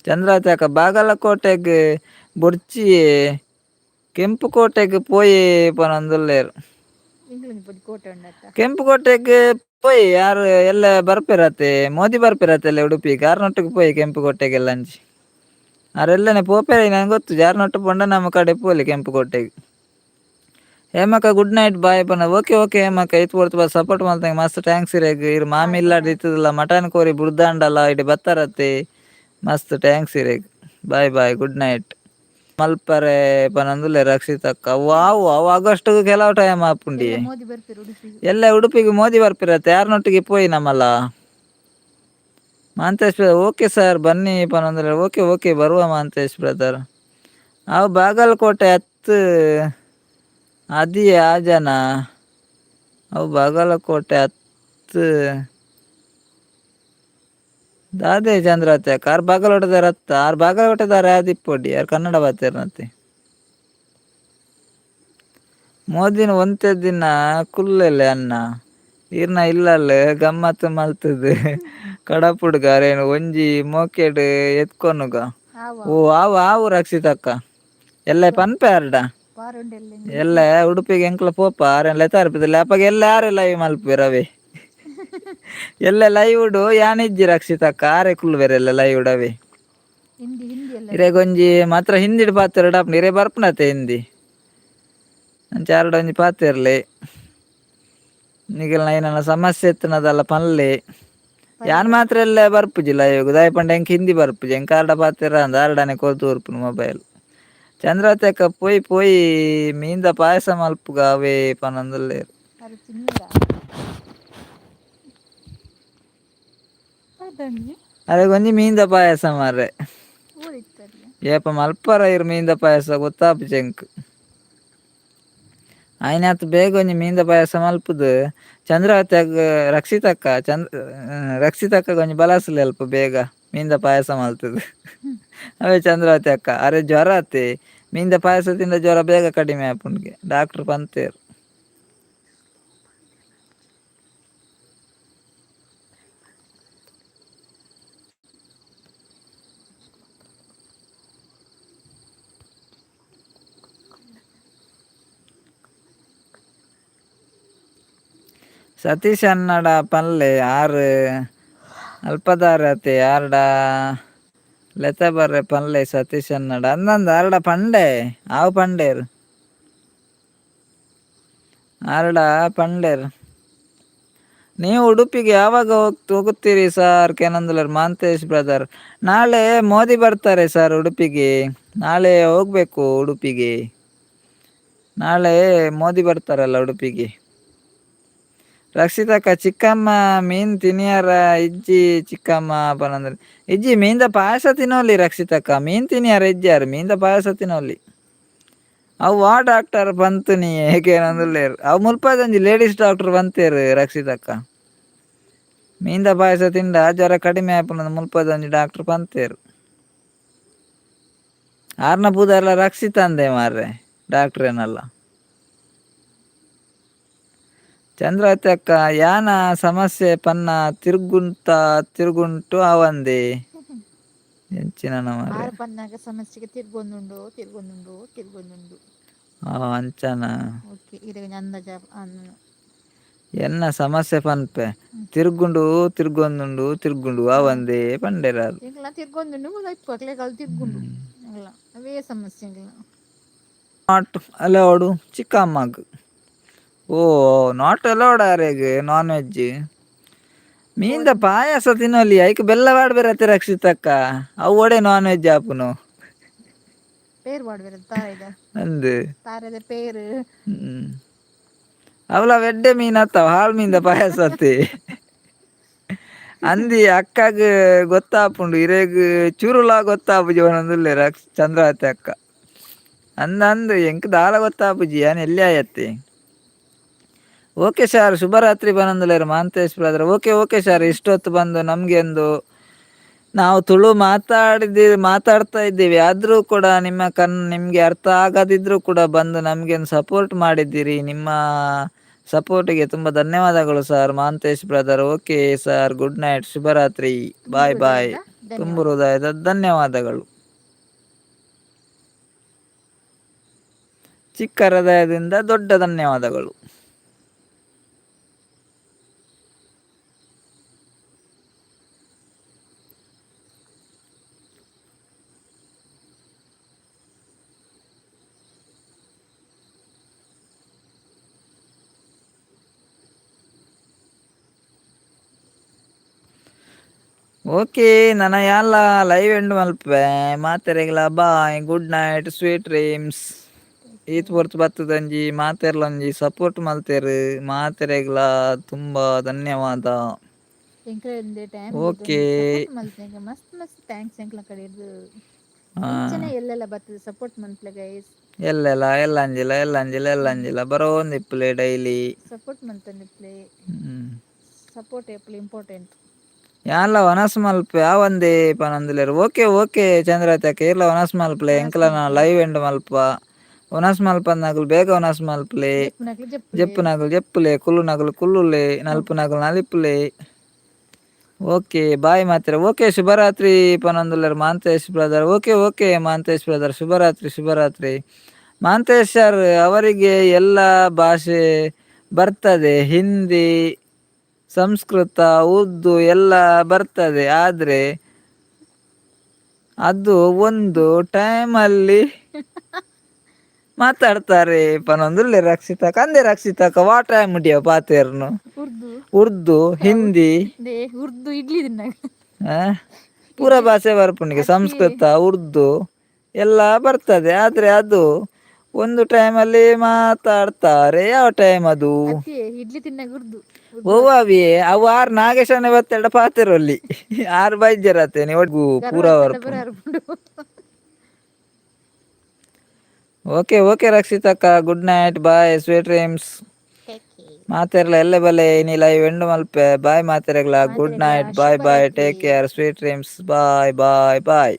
ಚಂದ್ರಾತ್ಯಕ ಬಾಗಲಕೋಟೆಗ್ ಬೊಡ್ಚಿ ಕೆಂಪುಕೋಟೆಗ್ ಪೋಯಿ ಪನೊಂದುಲ್ಲೆರ್. ಇಂಗ್ಲೊಂಜಿ ಪೊಡಿ ಕೋಟೆ ಉಂಡತ್ತ. ಕೆಂಪುಕೋಟೆಗ್ ಪೋಯಿ ಯಾರು ಎಲ್ಲ ಬರ್ಪೆರತೆ, ಮೋದಿ ಬರ್ಪೆರತೆ ಎಲ್ಲ ಉಡುಪಿ ಆರ್ನೊಟ್ಟಿಗೆ ಪೋಯಿ ಕೆಂಪುಕೋಟೆಗೆಲ್ಲ ಅಂಚಿ. ಆರೆಲ್ಲನೆ ಪೋಪೆರೆ ನಂಗೆ ಗೊತ್ತು, ಯಾರ್ನೊಟ್ಟು ಪಂಡ ನಮ್ಮ ಕಡೆ ಪೋಲಿ ಕೆಂಪುಕೋಟೆಗ್. ಹೇಮಕ್ಕ ಗುಡ್ ನೈಟ್ ಬಾಯ್ ಪನ. ಓಕೆ ಓಕೆ ಹೇಮಕ್ಕ, ಇತ್ ಪೊರ್ತು ಬಸ್ ಸಪೋರ್ಟ್ ಮಲ್ತಂಗೆ ಮಸ್ತ್ thanks ಇರೆಗ್. ಇರ್ ಮಾಮಿ ಇಲ್ಲಾಡ್ ಇತ್ತದಲ್ಲ ಮಟನ್ ಕೋರಿ ಬುಡ್ದಾಂಡಲ ಇಡೆ ಬತ್ತಾರತೆ, ಮಸ್ತ್ thanks ಇರೆಗ್. Bye bye good night. ಮಲ್ಪರೆ ಪನೊಂದುಲ್ಲೆ ರಕ್ಷಿತಕ್ಕ. ವಾವ್, ಅವು ಆಗಸ್ಟ್ ಕೆಲವು ಟೈಮ್ ಆಪುಂಡಿ. ಎಲ್ಲ ಮೋದಿ ಬರ್ಪೆರ್ ಉಡುಪಿಗ್. ಎಲ್ಲ ಉಡುಪಿಗೆ ಮೋದಿ ಬರ್ಪಿರತ್ತೆ, ಯಾರನೊಟ್ಟಿಗೆ ಪೋಯಿ ನಮ್ಮಲ್ಲ. ಮಾಂತೇಶ್ brother okay sir ಬನ್ನಿ ಪನೊಂದುಲ್ಲೆ. ಓಕೆ ಓಕೆ ಬರುವ ಮಾಂತೇಶ್ ಬ್ರದರ್. ಅವು ಬಾಗಲಕೋಟೆ ಅತ್ತು ಅದಿ ಆ ಜನ, ಅವು ಬಾಗಲಕೋಟೆ ಅತ್ತು ದಾದೆ ಚಂದ್ರಾತೆ ಆರ್ ಬಾಗಲಕೋಟೆದಾರ ಅತ್ತ, ಆರ್ ಬಾಗಲಕೋಟೆದಾರ ಆದಿಪ್ಪೊಡಿ ಆರ್ ಕನ್ನಡ ಬಾತೇರ್ನತೆ. ಮೋದಿನ ಒಂತೆ ದಿನ ಕುಲ್ಲೆಲೆ ಅನ್ನ ಈರ್ನ ಇಲ್ಲಲ್ ಗಮ್ಮತ್ ಮಲ್ತದು ಕಡಪುಡ್ಗ ಅರೇನು ಒಂಜಿ ಮೋಕೆಡ್ ಎತ್ಕೊನುಗ. ಆವ. ಓ ಆವು ಆವು ರಕ್ಷಿತಕ್ಕ, ಎಲ್ಲ ಪನ್ಪೆ ಅರ್ಡ. ಪಾರುಂಡೆಲ್ಲ. ಎಲ್ಲ ಉಡುಪಿಗೆ ಎಂಕ್ಲ ಪೋಪ ಆರೆನ್ ಲೆತಾರ್ಪಿದಲ್ಲ ಅಪ್ಪಗೆ ಎಲ್ಲ ಯಾರೆ ಲೈವ್ ಮಲ್ಪೆರ್ ಅವೇ. ಎಲ್ಲ ಲೈವ್ ಉಡು ಯಾನಿಜ್ಜಿ ರಕ್ಷಿತಕ್ಕ, ಆರೆ ಕುಲ್ಲುವೆರ್ ಎಲ್ಲ ಲೈವ್ ಉಡವೆ. ಹಿಂದಿ ಹಿಂದಿ ಎಲ್ಲ. ಇರೆಗೊಂಜಿ ಮಾತ್ರ ಹಿಂದಿಡ್ ಪಾತೆರಡ ಆಪುಂಡು, ಇರೆ ಬರ್ಪುನತೆ ಹಿಂದಿ. ಅಂಚ ಆರ್ಡ ಒಂಜಿ ಪಾತೆರ್ಲೆ, ನಿಗಲ್ನ ಏನನ ಸಮಸ್ಯೆ ಇತ್ತನದಲ್ಲ ಪನ್ಲೆ. ಯಾನ್ ಮಾತ್ರ ಎಲ್ಲ ಬರ್ಪುಜಿ ಲೈವ್, ದಾಯೆ ಪಂಡ ಎಂಕ್ ಹಿಂದಿ ಬರ್ಪುಜಿ, ಎಂಕ್ ಆರ್ಡ ಪಾತೆರ ಅಂದ್ ಆರ್ಡನೆ ಕೊರ್ದು ತೋರ್ಪುನು ಮೊಬೈಲ್. ಚಂದ್ರತೆಕ್ಕ ಪೋಯಿ ಪೋಯಿ ಮೀನ್ದ ಪಾಯಸ ಮಲ್ಪುಗ ಅವೇ ಪನೊಂದುಲ್ಲೆರ್. ಅರೆ ತಿನ್ನರ ಅದನ್ನಿ. ಅರೆಗೊಂಜಿ ಮೀನ್ದ ಪಾಯಸ ಮಾರ್ರೆ. ಊರಿತ್ತಲ್ಲಿ. ಏಪ ಮಲ್ಪರ ಇರ್ ಮೀನ್ದ ಪಾಯಸ ಗೊತ್ತಾಪುಜಿ ಎಂಕ್. ಆಯ್ನಾತ್ ಬೇಗ ಒಂಜಿ ಮೀನ್ದ ಪಾಯಸ ಮಲ್ಪುದು ಚಂದ್ರಾವತಿಯಾಗ ರಕ್ಷಿತಕ್ಕ ಚಂದ್ರ ರಕ್ಷಿತಕ್ಕ ಒಂಜಿ ಬಲಸುಲೆ ಅಲ್ಪ ಬೇಗ ಮೀನ್ದ ಪಾಯಸ ಮಲ್ತದು. ಅವೇ ಚಂದ್ರಾವತಿ ಅಕ್ಕ ಅರೆ ಜ್ವರ ಅತ್ತೆ, ಮೀನ್ದ ಪಾಯಸ ತಿಂದ ಜ್ವರ ಬೇಗ ಕಡಿಮೆ ಆಪುಂಡ್ಗೆ ಡಾಕ್ಟರ್ ಪಂತೇರ್. ಸತೀಶ್ ಅನ್ನಡ ಪನ್ಲೆ ಆರ್ ಅಲ್ಪದಾರತೆ ಆರ್ಡ ಲೆತ ಬರ್ರೆ ಪನ್ಲೆ ಸತೀಶ್ ಅನ್ನಡ ಅಂದಂದ ಆರ್ಡ ಪಂಡೆ ಆವು ಪಂಡೇರು ಆರ್ಡ ಪಂಡೇರು. ನೀವು ಉಡುಪಿಗೆ ಯಾವಾಗ ಹೋಗುತ್ತೀರಿ ಸರ್ ಕೇನಂದುಲರ್ ಮಾಂತೇಶ್ ಬ್ರದರ್. ನಾಳೆ ಮೋದಿ ಬರ್ತಾರೆ ಸರ್ ಉಡುಪಿಗೆ, ನಾಳೆ ಹೋಗ್ಬೇಕು ಉಡುಪಿಗೆ, ನಾಳೆ ಮೋದಿ ಬರ್ತಾರಲ್ಲ ಉಡುಪಿಗೆ. ರಕ್ಷಿತಕ್ಕ ಚಿಕ್ಕಮ್ಮ ಮೀನ್ ತಿನಿಯರ ಇಜ್ಜಿ ಚಿಕ್ಕಮ್ಮ ಪನಂದ್ರೆ ಇಜ್ಜಿ ಮೀನ್ದ ಪಾಯಸ ತಿನ್ನೋಲಿ ರಕ್ಷಿತಕ್ಕ, ಮೀನ್ ತಿನಿಯರ ಇಜ್ಜಿಯಾರು ಮೀನ್ದ ಪಾಯಸ ತಿನ್ನೋಲಿ. ಅವು ವಾ ಡಾಕ್ಟರ್ ಬಂತು ನೀ ಏಕೇನಂದುಲ್ಲೇರು, ಅವು ಮುಲ್ಪದಂಜಿ ಲೇಡೀಸ್ ಡಾಕ್ಟರ್ ಬಂತೇರು ರಕ್ಷಿತಕ್ಕ. ಮೀನ್ದ ಪಾಯಸ ತಿಂಡ ಜ್ವರ ಕಡಿಮೆ ಆಪುನಂದು ಮುಲ್ಪದಂಜಿ ಡಾಕ್ಟರ್ ಪಂತೇರು. ಆರ್ನ ಪೂದರ್ಲ ರಕ್ಷಿತ ಅಂದೆ ಮಾರ್ರೆ ಡಾಕ್ಟರ್ ಏನಲ್ಲ. ಚಂದ್ರಾವತಿ ಅಕ್ಕ ಯಾನ ಸಮಸ್ಯೆ ಪನ್ನ ತಿರುಗುಂತ ತಿರುಗುಂಟು ಆವಂದೆ ಎಂಚಿನ ಮಾರ್ರೆ. ಆರು ಪನ್ನಾಗ ಸಮಸ್ಯೆಗೆ ತಿರ್ಗೊಂದುಂಡು ತಿರ್ಗೊಂದುಂಡು ತಿರ್ಗೊಂದುಂಡು. ಅಂಚನ. ಓಕೆ ಇರೆಗ್ ಅಂದಾಜ ಎನ್ನ ಸಮಸ್ಯೆ ಪನ್ಪೆ ತಿರುಗುಂಡು ತಿರುಗೊಂದುಂಡು ತಿರುಗುಂಡು ಆವಂದೆ ಪಂಡೆರಾರು. ಎಂಕ್ಲ ತಿರ್ಗೊಂದುಂಡು ಇಪ್ಪಕ್ಲೆ ತಿರ್ಗುಂಡು ಎಂಕ್ಲ ಅವೇ ಸಮಸ್ಯೆ ಎಂಕ್ಲ. Not allowed ಚಿಕ್ಕಮ್ಮಗ್. O not allowed ಆರೆಗ್ non veg. ಮೀನ್ದ ಪಾಯಸ ತಿನ್ನೋಲಿ ಐಕ್ ಬೆಲ್ಲ ವಾಡ್ಬೇರತ್ತೆ ರಕ್ಷಿತಕ್ಕ, ಅವು ಒಡೆ ನಾನ್ ವೆಜ್ ಆಪುನು. ಪೇರು ಪಾಡ್ಬೇರ ತಾರೆದ. ಅಂದ್ ತಾರೆದ ಪೇರು. ಅವಲ ವೆಡ್ಡೆ ಮೀನ್ ಅತ್ತವ ಹಾಳು ಮೀನ್ದ ಪಾಯಸ ಅತ್ತೆ. ಅಂದಿ ಅಕ್ಕಗ್ ಗೊತ್ತಾಪುಂಡು ಇರೆಗ್ ಚೂರುಲಾ ಗೊತ್ತಾಪುಜಿ ಪನೊಂದುಲ್ಲೆ ರಕ್ಷ ಚಂದ್ರಾವತಿ ಅಕ್ಕ. ಅಂದ ಅಂದ್ ಎಂಕ್ ದಾಲ ಗೊತ್ತಾಪುಜಿ ಯಾನ್ ಎಲ್ಲಿ ಆಯತ್ತೆ. ಓಕೆ ಸರ್ ಶುಭರಾತ್ರಿ ಪನೊಂದುಲ್ಲೆರ್ Mantesh brother. Okay okay sir, ಇಷ್ಟೊತ್ತು ಬಂದು ನಮಗೆ ಒಂದು ನಾವು ತುಳು ಮಾತಾಡ್ತಾ ಇದ್ದೀವಿ ಆದರೂ ಕೂಡ ನಿಮ್ಮ ನಿಮಗೆ ಅರ್ಥ ಆಗದಿದ್ರೂ ಕೂಡ ಬಂದು ನಮಗೆ ಒಂದು ಸಪೋರ್ಟ್ ಮಾಡಿದ್ದೀರಿ. ನಿಮ್ಮ ಸಪೋರ್ಟಿಗೆ ತುಂಬ ಧನ್ಯವಾದಗಳು sir Mantesh brother. Okay sir, good night, ಶುಭರಾತ್ರಿ, ಬಾಯ್ ಬಾಯ್. ತುಂಬು ಧನ್ಯವಾದ. ಹೃದಯದ ಧನ್ಯವಾದಗಳು. ಚಿಕ್ಕ ಹೃದಯದಿಂದ ದೊಡ್ಡ ಧನ್ಯವಾದಗಳು. ಓಕೆ, ನನ್ನ ಯಾಲ ಲೈವ್ ಎಂಡ್ ಮಲ್ಪೆ. ಮಾತೆರೆಗ್ಲ bye, good night, sweet dreams. ಈತ್ ಪೊರ್ತು ಬತ್ತದಂಜಿ ಮಾತೆರ್ಲಂಜಿ ಸಪೋರ್ಟ್ ಮಲ್ತೇರು, ಮಾತೆರೆಗ್ಲ ತುಂಬ ಧನ್ಯವಾದ. ಎಂಕ್ಲೆ ಟೈಮ್ ಓಕೆ. ಸಪೋರ್ಟ್ ಮಲ್ತೇನೆ, ಮಸ್ತ್ ಮಸ್ತ್ thanks ಎಂಕ್ಲ ಕಡೆ. ಇಂಚನೆ ಎಲ್ಲೆಲ್ಲ ಬರ್ತದೆ ಸಪೋರ್ಟ್ ಮನ್ಪ್ಲೆ ಗೈಸ್. ಎಲ್ಲೆಲ್ಲ ಎಲ್ಲಂಜಿಲ್ಲ ಎಲ್ಲಂಜಿಲ್ಲ ಎಲ್ಲಂಜಿಲ್ಲ ಬರೋಂದಿಪ್ಪಲೆ ಡೈಲಿ. ಸಪೋರ್ಟ್ ಮಂತಂದಿಪ್ಲೆ. ಸಪೋರ್ಟ್ ಏಪಲ್ ಇಂಪಾರ್ಟೆಂಟ್. ಯಾನ್ಲ ವನಸ್ ಮಲ್ಪೆ ಆವಂದೇ ಪನೊಂದುಲ್ಲೆರ್. ಓಕೆ ಓಕೆ ಚಂದ್ರತಕ್ಕ, ಈರ್ಲ ವನಸ್ ಮಲ್ಪಲೆ. ವನಸ್ ಎಂಕ್ಲನ ಮಲ್ಪಲೆ. Live and ಮಲ್ಪ. ವನಸ್ ಮಲ್ಪಂದಕುಲು ಬೇಗ ವನಸ್ ಮಲ್ಪಲೆ. ಜೆಪ್ಪುನಕ್ಲು ಜೆಪ್ಪುಲೆ. ಜೆಪ್ಪುನಕುಲು ಜೆಪ್ಪುಲೆ, ಕುಲ್ಲುನಕುಲು ಕುಲ್ಲುಲೆ, ನಲ್ಪುನಕುಲು ನಲಿಪುಲೆ. ಓಕೆ, ಬಾಯ್ ಮಾತ್ರ. ಓಕೆ, ಶುಭರಾತ್ರಿ ಪನೊಂದುಲ್ಲೆರ್ Mantesh brother. Okay okay Mantesh brother, ಶುಭರಾತ್ರಿ, ಶುಭರಾತ್ರಿ. ಮಾಂತೇಶ್ ಸರ್ ಅವರಿಗೆ ಎಲ್ಲ ಭಾಷೆ ಬರ್ತದೆ. ಹಿಂದಿ, ಸಂಸ್ಕೃತ, ಉರ್ದು ಎಲ್ಲ ಬರ್ತದೆ. ಆದರೆ ಅದು ಒಂದು ಟೈಮಲ್ಲಿ ಮಾತಾಡ್ತಾರೆ ಪನೊಂದುಲ್ಲೆ ರಕ್ಷಿತಕ್ಕ. ಅಂದೆ ರಕ್ಷಿತಕ್ಕ, ವಾ ಟೈಮ್ ಮುಡಿಯ ಪಾತೆರ್ನು? Urdu. Urdu, Hindi. They Urdu idli ತಿನ್ನಾಗ. ಆ? ಪೂರ ಭಾಷೆ ಬರ್ಪುಂಡಿಗೆ. ಸಂಸ್ಕೃತ, ಉರ್ದು ಎಲ್ಲ ಬರ್ತದೆ. ಆದ್ರೆ ಅದು ಒಂದು ಟೈಮಲ್ಲಿ ಮಾತಾಡ್ತಾರೆ. ಯಾವ ಟೈಮ್ ಅದು? ಅತ್ತೆ, ಇಡ್ಲಿ ತಿನ್ನಾಗ ಉರ್ದು. ಓವಾವಿಯೇ ಅವು? ಆರ್ ನಾಗೇಶನ ಬತ್ತೆರಡ ಪಾತೆರೊಲ್ಲಿ ಆರ್ ಬೈದ್ಯರತ್ತೇನೆ ಒಡ್ಗು ಪೂರ ಬರ್ಪುಂಡು. ಓಕೆ ಓಕೆ ರಕ್ಷಿತಕ್ಕ, good night, bye, sweet dreams. ಮಾತೆರ್ಲ ಎಲ್ಲೆ ಬಲೆ. ಇನಿ ಲೈವ್ ಎಂಡ್ ಮಲ್ಪೆ. ಬಾಯ್ ಮಾತೆರೆಗ್ಲ, ಗುಡ್ ಮಾತೆರೆಗ್ಲ ನೈಟ್, ಬಾಯ್ ಬಾಯ್, ಟೇಕ್ ಶುಭರಾತ್ರಿ. Care, sweet dreams, bye bye bye.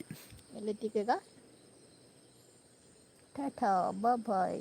ಎಲ್ಲ ಟಿಕೆಗ ಟಾಟಾ, ಬಾಯ್.